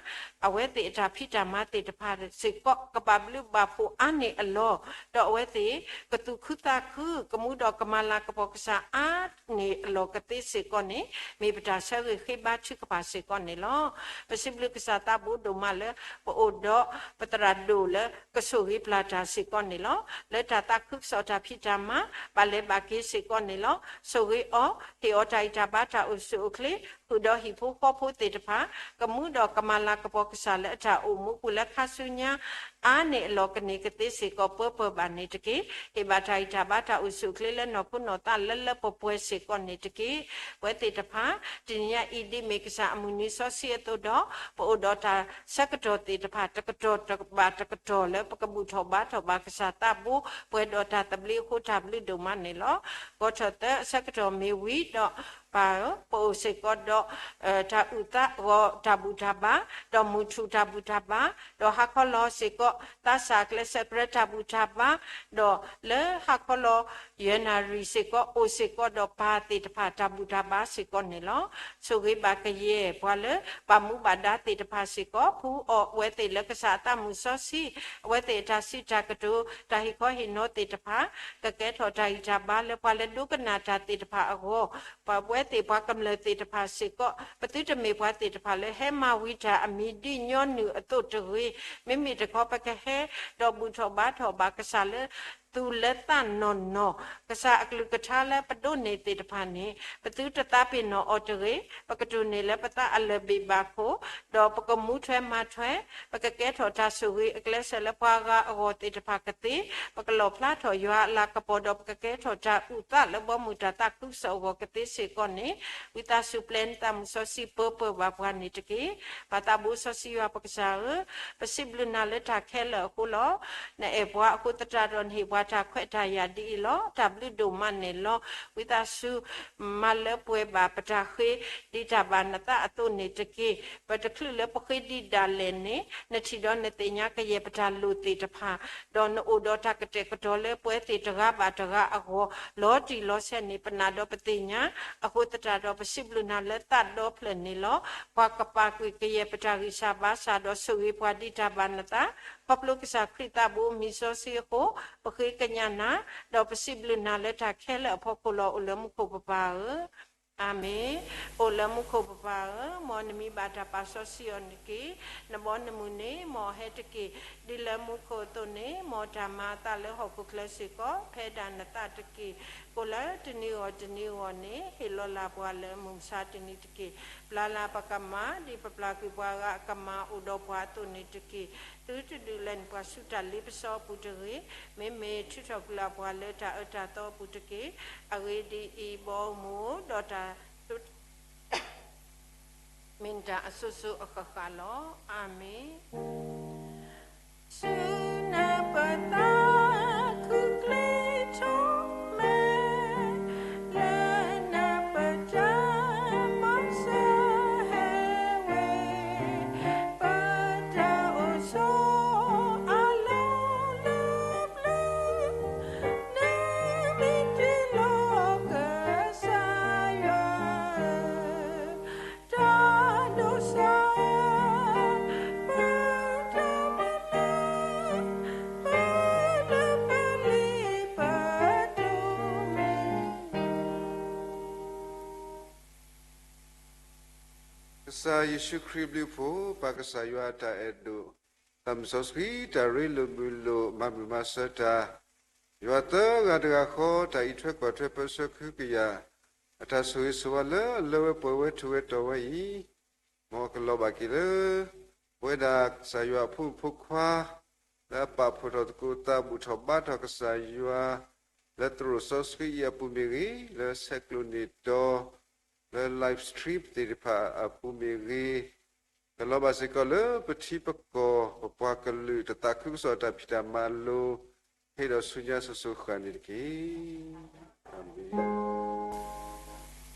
အဝဲသ့ၣ်အတၢ်ဖံးတၢ်မၤသ့ၣ်တဖၣ်စ့ၢ်ကီး ကဘၣ်ဘျုးဘၣ်ဖှိၣ်အါန့ၢ်အလီၢ်, ဒီးအဝဲသ့ၣ် ကသူၣ်ခုသးခု ကမူဒီးကမၤလၤကပီၤကစၢ်အါန့ၢ်အလီၢ်ကသ့စ့ၢ်ကီးန့ၣ် မ့ၢ်ပတၢ်ဆၢဂ့ၤဃ့ဘါထုကဖၣ်စ့ၢ်ကီးန့ၣ်လီၤ. ပစံးဘျုးကစၢ်သးဘိဒိၣ်မးလၢ ပအိၣ်ဒီးပသရၣ်ဒိၣ်လၢကဆိၣ်ဂ့ၤပျၢ်တၢ်စ့ၢ်ကီးန့ၣ်လီၤ. လၢတၢ်သးခုကစီၣ်တၢ်ဖံးတၢ်မၤ ဘၣ်လဲၤဘၣ်က့ၤစ့ၢ်ကီးန့ၣ်လီၤ. ဆိၣ်ဂ့ၤအီၤ, ဟ့ၣ်အီၤတၢ်ဂံၢ်တၢ်ဘါတၢ်အိၣ်ဆူၣ်အိၣ်ချ့, ဃုာ်ဒီးဟံၣ်ဖိဃီဖိသ့ၣ်တဖၣ် ကမူဒီးကမၤလၤကပီၤကစၢ်လၢအတၢ်အိၣ်မူပူၤလၢခါဆူညါ အါန့ၢ်အလီၢ်ကန့ၢ်ကသ့စ့ၢ်ကီးပၢပၢဘၣ်န့ၣ်တက့ၢ်. ဟ့ၣ်ဘၣ်တၢ်ဂံၢ်တၢ်ဘါတၢ်အိၣ်ဆူၣ်အိၣ်ချ့လၢနီၢ်ခိနီၢ်သးလၢလၢပှဲၤပှဲၤစ့ၢ်ကီးန့ၣ်တက့ၢ်. ပဝဲသ့ၣ်တဖၣ် တနံၤညါအံၤဒ်မ့ၢ်ကစၢ်အမုၢ်နံၤစီဆှံအသိးဒီး ပအိၣ်ဒီးတၢ်ဆၢကတီၢ်သ့ၣ်တဖၣ် တကတီၢ်ဘၣ်တကတီၢ်လၢပကဘူၣ်ထီၣ်ဘါထီၣ်ဘၣ်ကစၢ်သးဘိ ပှဲၤဒီးတၢ်သဘျ့အဃိတၢ်ဘျုးဒိၣ်မးန့ၣ်လီၤ. ဂီၤထီၣ်သၢအဆၢကတီၢ်မ့ၢ်ဝံၤဒီး ပၢ်ဧၢ, ပအိၣ်စ့ၢ်ကီးဒီး တၢ်အုၣ်သးဂီၤတၢ်ဘူၣ်တၢ်ဘါ, ဒီးမုၢ်ထူၣ်တၢ်ဘူၣ်တၢ်ဘါ, ဒီးဟါခီလီၤစ့ၢ်ကီး သးစၢ်ကျဲးစၢးကျဲးတၢ်ဘူၣ်တၢ်ဘါ, ဒီးလၢဟါခီလီၤ ယဲၢ်နၣ်ရံၣ်စ့ၢ်ကီး အိၣ်စ့ၢ်ကီးဒီးပၢ်သ့ၣ်တဖၣ်တၢ်ဘူၣ်တၢ်ဘါစ့ၢ်ကီးန့ၣ်လီၤ. ဆိၣ်ဂ့ၤဘၣ်ကယဲၢ်ပှၤလၢ ဘၣ်မူဘၣ်ဒါသ့ၣ်တဖၣ်စ့ၢ်ကီး ဖှူအီၣ်အဝဲသ့ၣ်လၢကစၢ်အသးမုၢ်စီဆှံ, အဝဲသ့ၣ်အတၢ်စံးတၢ်ကတိၤ တၢ်ဟ့ၣ်ခီဟ့ၣ်နီၤသ့ၣ်တဖၣ် ကကဲထီၣ်တၢ်ဂံၢ်တၢ်ဘါလၢပှၤလၢဒိကနၣ်တၢ်သ့ၣ်တဖၣ်အဂီၢ်, ပဝဲသ့ၣ်ပှၤကမျၢၢ်သ့ၣ်တဖၣ်စ့ၢ်ကီး ပသုတမ့ၢ်ပှၤသ့ၣ်တဖၣ်လၢဟဲမၤဝံၤတၢ်အမံၤဒ်ညီနုၢ်အသိးတဂ့ၤ, မ့မ့ၢ်တခီ ပကဟဲဒီးဘူၣ်ထီၣ်ဘါထီၣ်ဘၣ်ကစၢ်လၢ သူၣ်လၢသးနီၢ်နီၢ်, ကစၢ်အကလုၢ်ကထါလၢပဒိးန့ၢ်သ့ၣ်တဖၣ်န့ၣ် ပသုတသးပ့ၤနီၣ်အီၤတဂ့ၤ, ပကတိၢ်န့ၢ်လၢပသးအလၢၢ်ဘ့ၣ်ဘၣ်ခိၣ်, ဒီးပကမူထွဲမၤထွဲ, ပကကဲထီၣ်တၢ်ဆိၣ်ဂ့ၤအကျဲးစၢးလၢပှၤဂၤအဂီၢ်သ့ၣ်တဖၣ်ကသ့, ပကလီၣ်ဖျါထီၣ်ယွၤအလၤကပီၤ ဒီးပကကဲထီၣ်တၢ်အုၣ်သးလၢဘီမုၢ်တၢ်သးခုကစီၣ်အဂီၢ်ကသ့စ့ၢ်ကီးန့ၣ်, ဝံသးစူၤပျဲနသးမုၢ်စီဆှံပၢပၢၢ်ဘၣ်ပှၤန့ၣ်တက့ၢ်. ပၢ်သးဘိစီဆှံယွၤပကစၢ်ဧၢ, ပစံးဘျုးနၤလၢတၢ်ခဲလၢာ်အဃိလီၤ. နအဲၣ်ပှၤအဃိသတးဒီးနဟ့ၣ်ပှၤတၢ်ခွဲးတၢ်ယာ်ဒ်အံၤလီၤ. တၢ်ဘျုးဒိၣ်မးန့ၣ်လီၤ. ဝံသးစူၤ မၤလၢပှဲၤဘၣ်ပတၢ်ဃ့ဒ်တၢ်ဘၣ်နသးအသိးန့ၣ်တက့ၢ်. ပတချုးလၢပဃ့ဒံးဒၣ်လဲာ်န့ၣ် နထံၣ်ဒီးနသ့ၣ်ညါကယဲၢ်ပတၢ်လိၣ်သ့ၣ်တဖၣ်, ဒီးနအိၣ်ဒီးတၢ်ကတဲာ်ကတီၤလၢပဝဲသ့ၣ်တဂၤဘၣ်တဂၤအဂီၢ် လီၤတံၢ်လီၤဆဲးန့ၣ် ပနာ်ဒီးပသ့ၣ်ညါ, အဃိသတးဒီးပစံးဘျုးနၤလၢသးဒီဖျၢၣ်န့ၣ်လီၤ. ပှၤကပာ်ကွံာ်ကယဲၢ်ပတၢ်ဂံၢ်စၢ်ဘါစၢ်ဒီးဆိၣ်ဂ့ၤပှၤဒ်တၢ်ဘၣ်နသး, ခီဖျိကစၢ်ခရံာ်သးဘိမံၤစီဆှံအဃိ ပဃ့ကညးနၤ, ဒီးပစံးဘျုးနၤလၢတၢ်ခဲလၢာ်အဖီခိၣ်လီၤ. အိၣ်လၢမူခိၣ်ပပၢ်ဧၢ, အၤမ့ၣ်. အိၣ်လၢမူခိၣ်ပပၢ်ဧၢ, မ်နမံၤဘၣ်တၢ်ပာ်စီဆှံအီၤန့ၣ်တက့ၢ်. နဘီနမုၢ်န့ၣ် မ်အဟဲတက့ၢ်. ဒ်လၢမူခိၣ်အသိးန့ၣ် မ်တၢ်မၤအသးလၢဟီၣ်ခိၣ်ချၢစ့ၢ်ကီး ဖဲဒၣ်နသးတက့ၢ်. ကိၣ်လၢတနံၤဂီၢ်တနံၤဂီၢ်န့ၣ် ဟ့ၣ်လီၤလၢ်ပှၤလၢမုၢ်မဆါတနံၤတက့ၢ်. ပျၢ်လၢ်ပကမၢ် ဒ်ပပျၢ်ကွံာ်ပှၤဂၤအကမၢ်အိၣ်ဒီးပှၤအသိးန့ၣ်တက့ၢ်. သုတဒုးလဲၤနုာ်ပှၤဆူတၢ်လ့ပစီအပူၤတဂ့ၤ. မ့မ့ၢ်ထုးထီၣ်ကွံာ်လၢ်ပှၤလၢတၢ်အၢတၢ်သီအပူၤတက့ၢ်. အဂ့ၢ်ဒ်အံၤ, ဘီမုၢ်ဒီးတၢ် မ့ၢ်တၢ်အစိၤစိၤအဃၣ်ဃၣ်လီၤ. အၤမ့ၣ်. ဆူနၢ်ပသးခုၣ်ချ့ထီၣ်မဲ လၢနၢ်ပတၢ်မၤစၢၤဟဲဝဲ, ပတၢ်အိၣ်ဆိးအလီၢ်လၢပျၢၤ နမ့ၢ်တ့လီၤကစၢ်ယွၤဧၢ, တၢ်ဒိးစၢ် ပတၢ်မၤလၢ ပလၢပလ့ပတိၢ်မံၤ ကစၢ်ယ့ၣ်ၡူးခရံာ်အဘျုးအဖှိၣ်, ပၢ်ကစၢ်ယွၤအတၢ်အဲၣ်ဒိၣ်, သးမုၢ်စီဆှံတၢ်ရ့လိာ်မုာ်လိာ် မၤမုာ်မၤဆၢတၢ်, ယွၤသၢဂၤတဂၤဃီ တၢ်အံးထွဲကွၢ်ထွဲပၢဆှၢကဟုကယာ်, အတၢ်ဆိၣ်ဂ့ၤဆိၣ်ဝါလၢအလၢဝဲပှဲၤဝဲထူးဝဲတီၤဝဲအံၤ, မ်အကလီၤဘၣ်က့ၤလၢ ပဝဲဒၣ်ကစၢ်ယွၤအဖိမုၣ်ဖိခွါ လၢအပာ်ဖှိၣ်ထီၣ်သကိးသး ဘူၣ်ထီၣ်ဘါထီၣ်ကစၢ်ယွၤ လၢသရိာ်စီဆှံအံၤအပူၤမ့ၢ်ဂ့ၤ, လၢဆဲးကျိးန့ၢ်တီၤ လၢ live stream သ့ၣ်တဖၣ်အပူၤမ့ၢ်ဂ့ၤ, ကလီၤဘၣ်စ့ၢ်ကီးလၢပထံပကီၢ် ပပှၤကလုာ်တၢ်သးခုကစီၣ် တၢ်ဖံးတၢ်မၤလိ ဟ့ၣ်ဒီးဆူညါစိၤစိၤဃၣ်ဃၣ်န့ၣ်တက့ၢ်. အၤမ့ၣ်,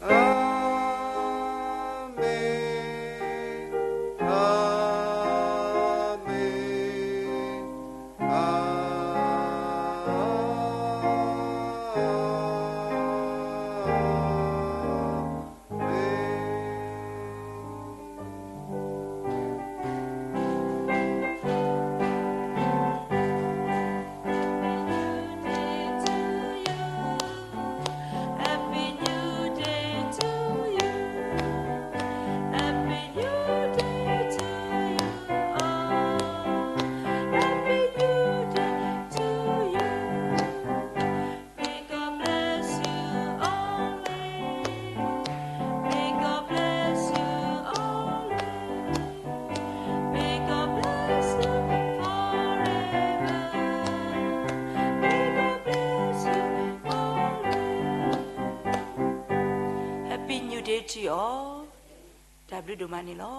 အၤမ့ၣ်, အၤမ့ၣ်, အၤမ့ၣ်. Happy New Day to you all. တၢ်ဘျုးဒိၣ်မးန့ၣ်လီၤ.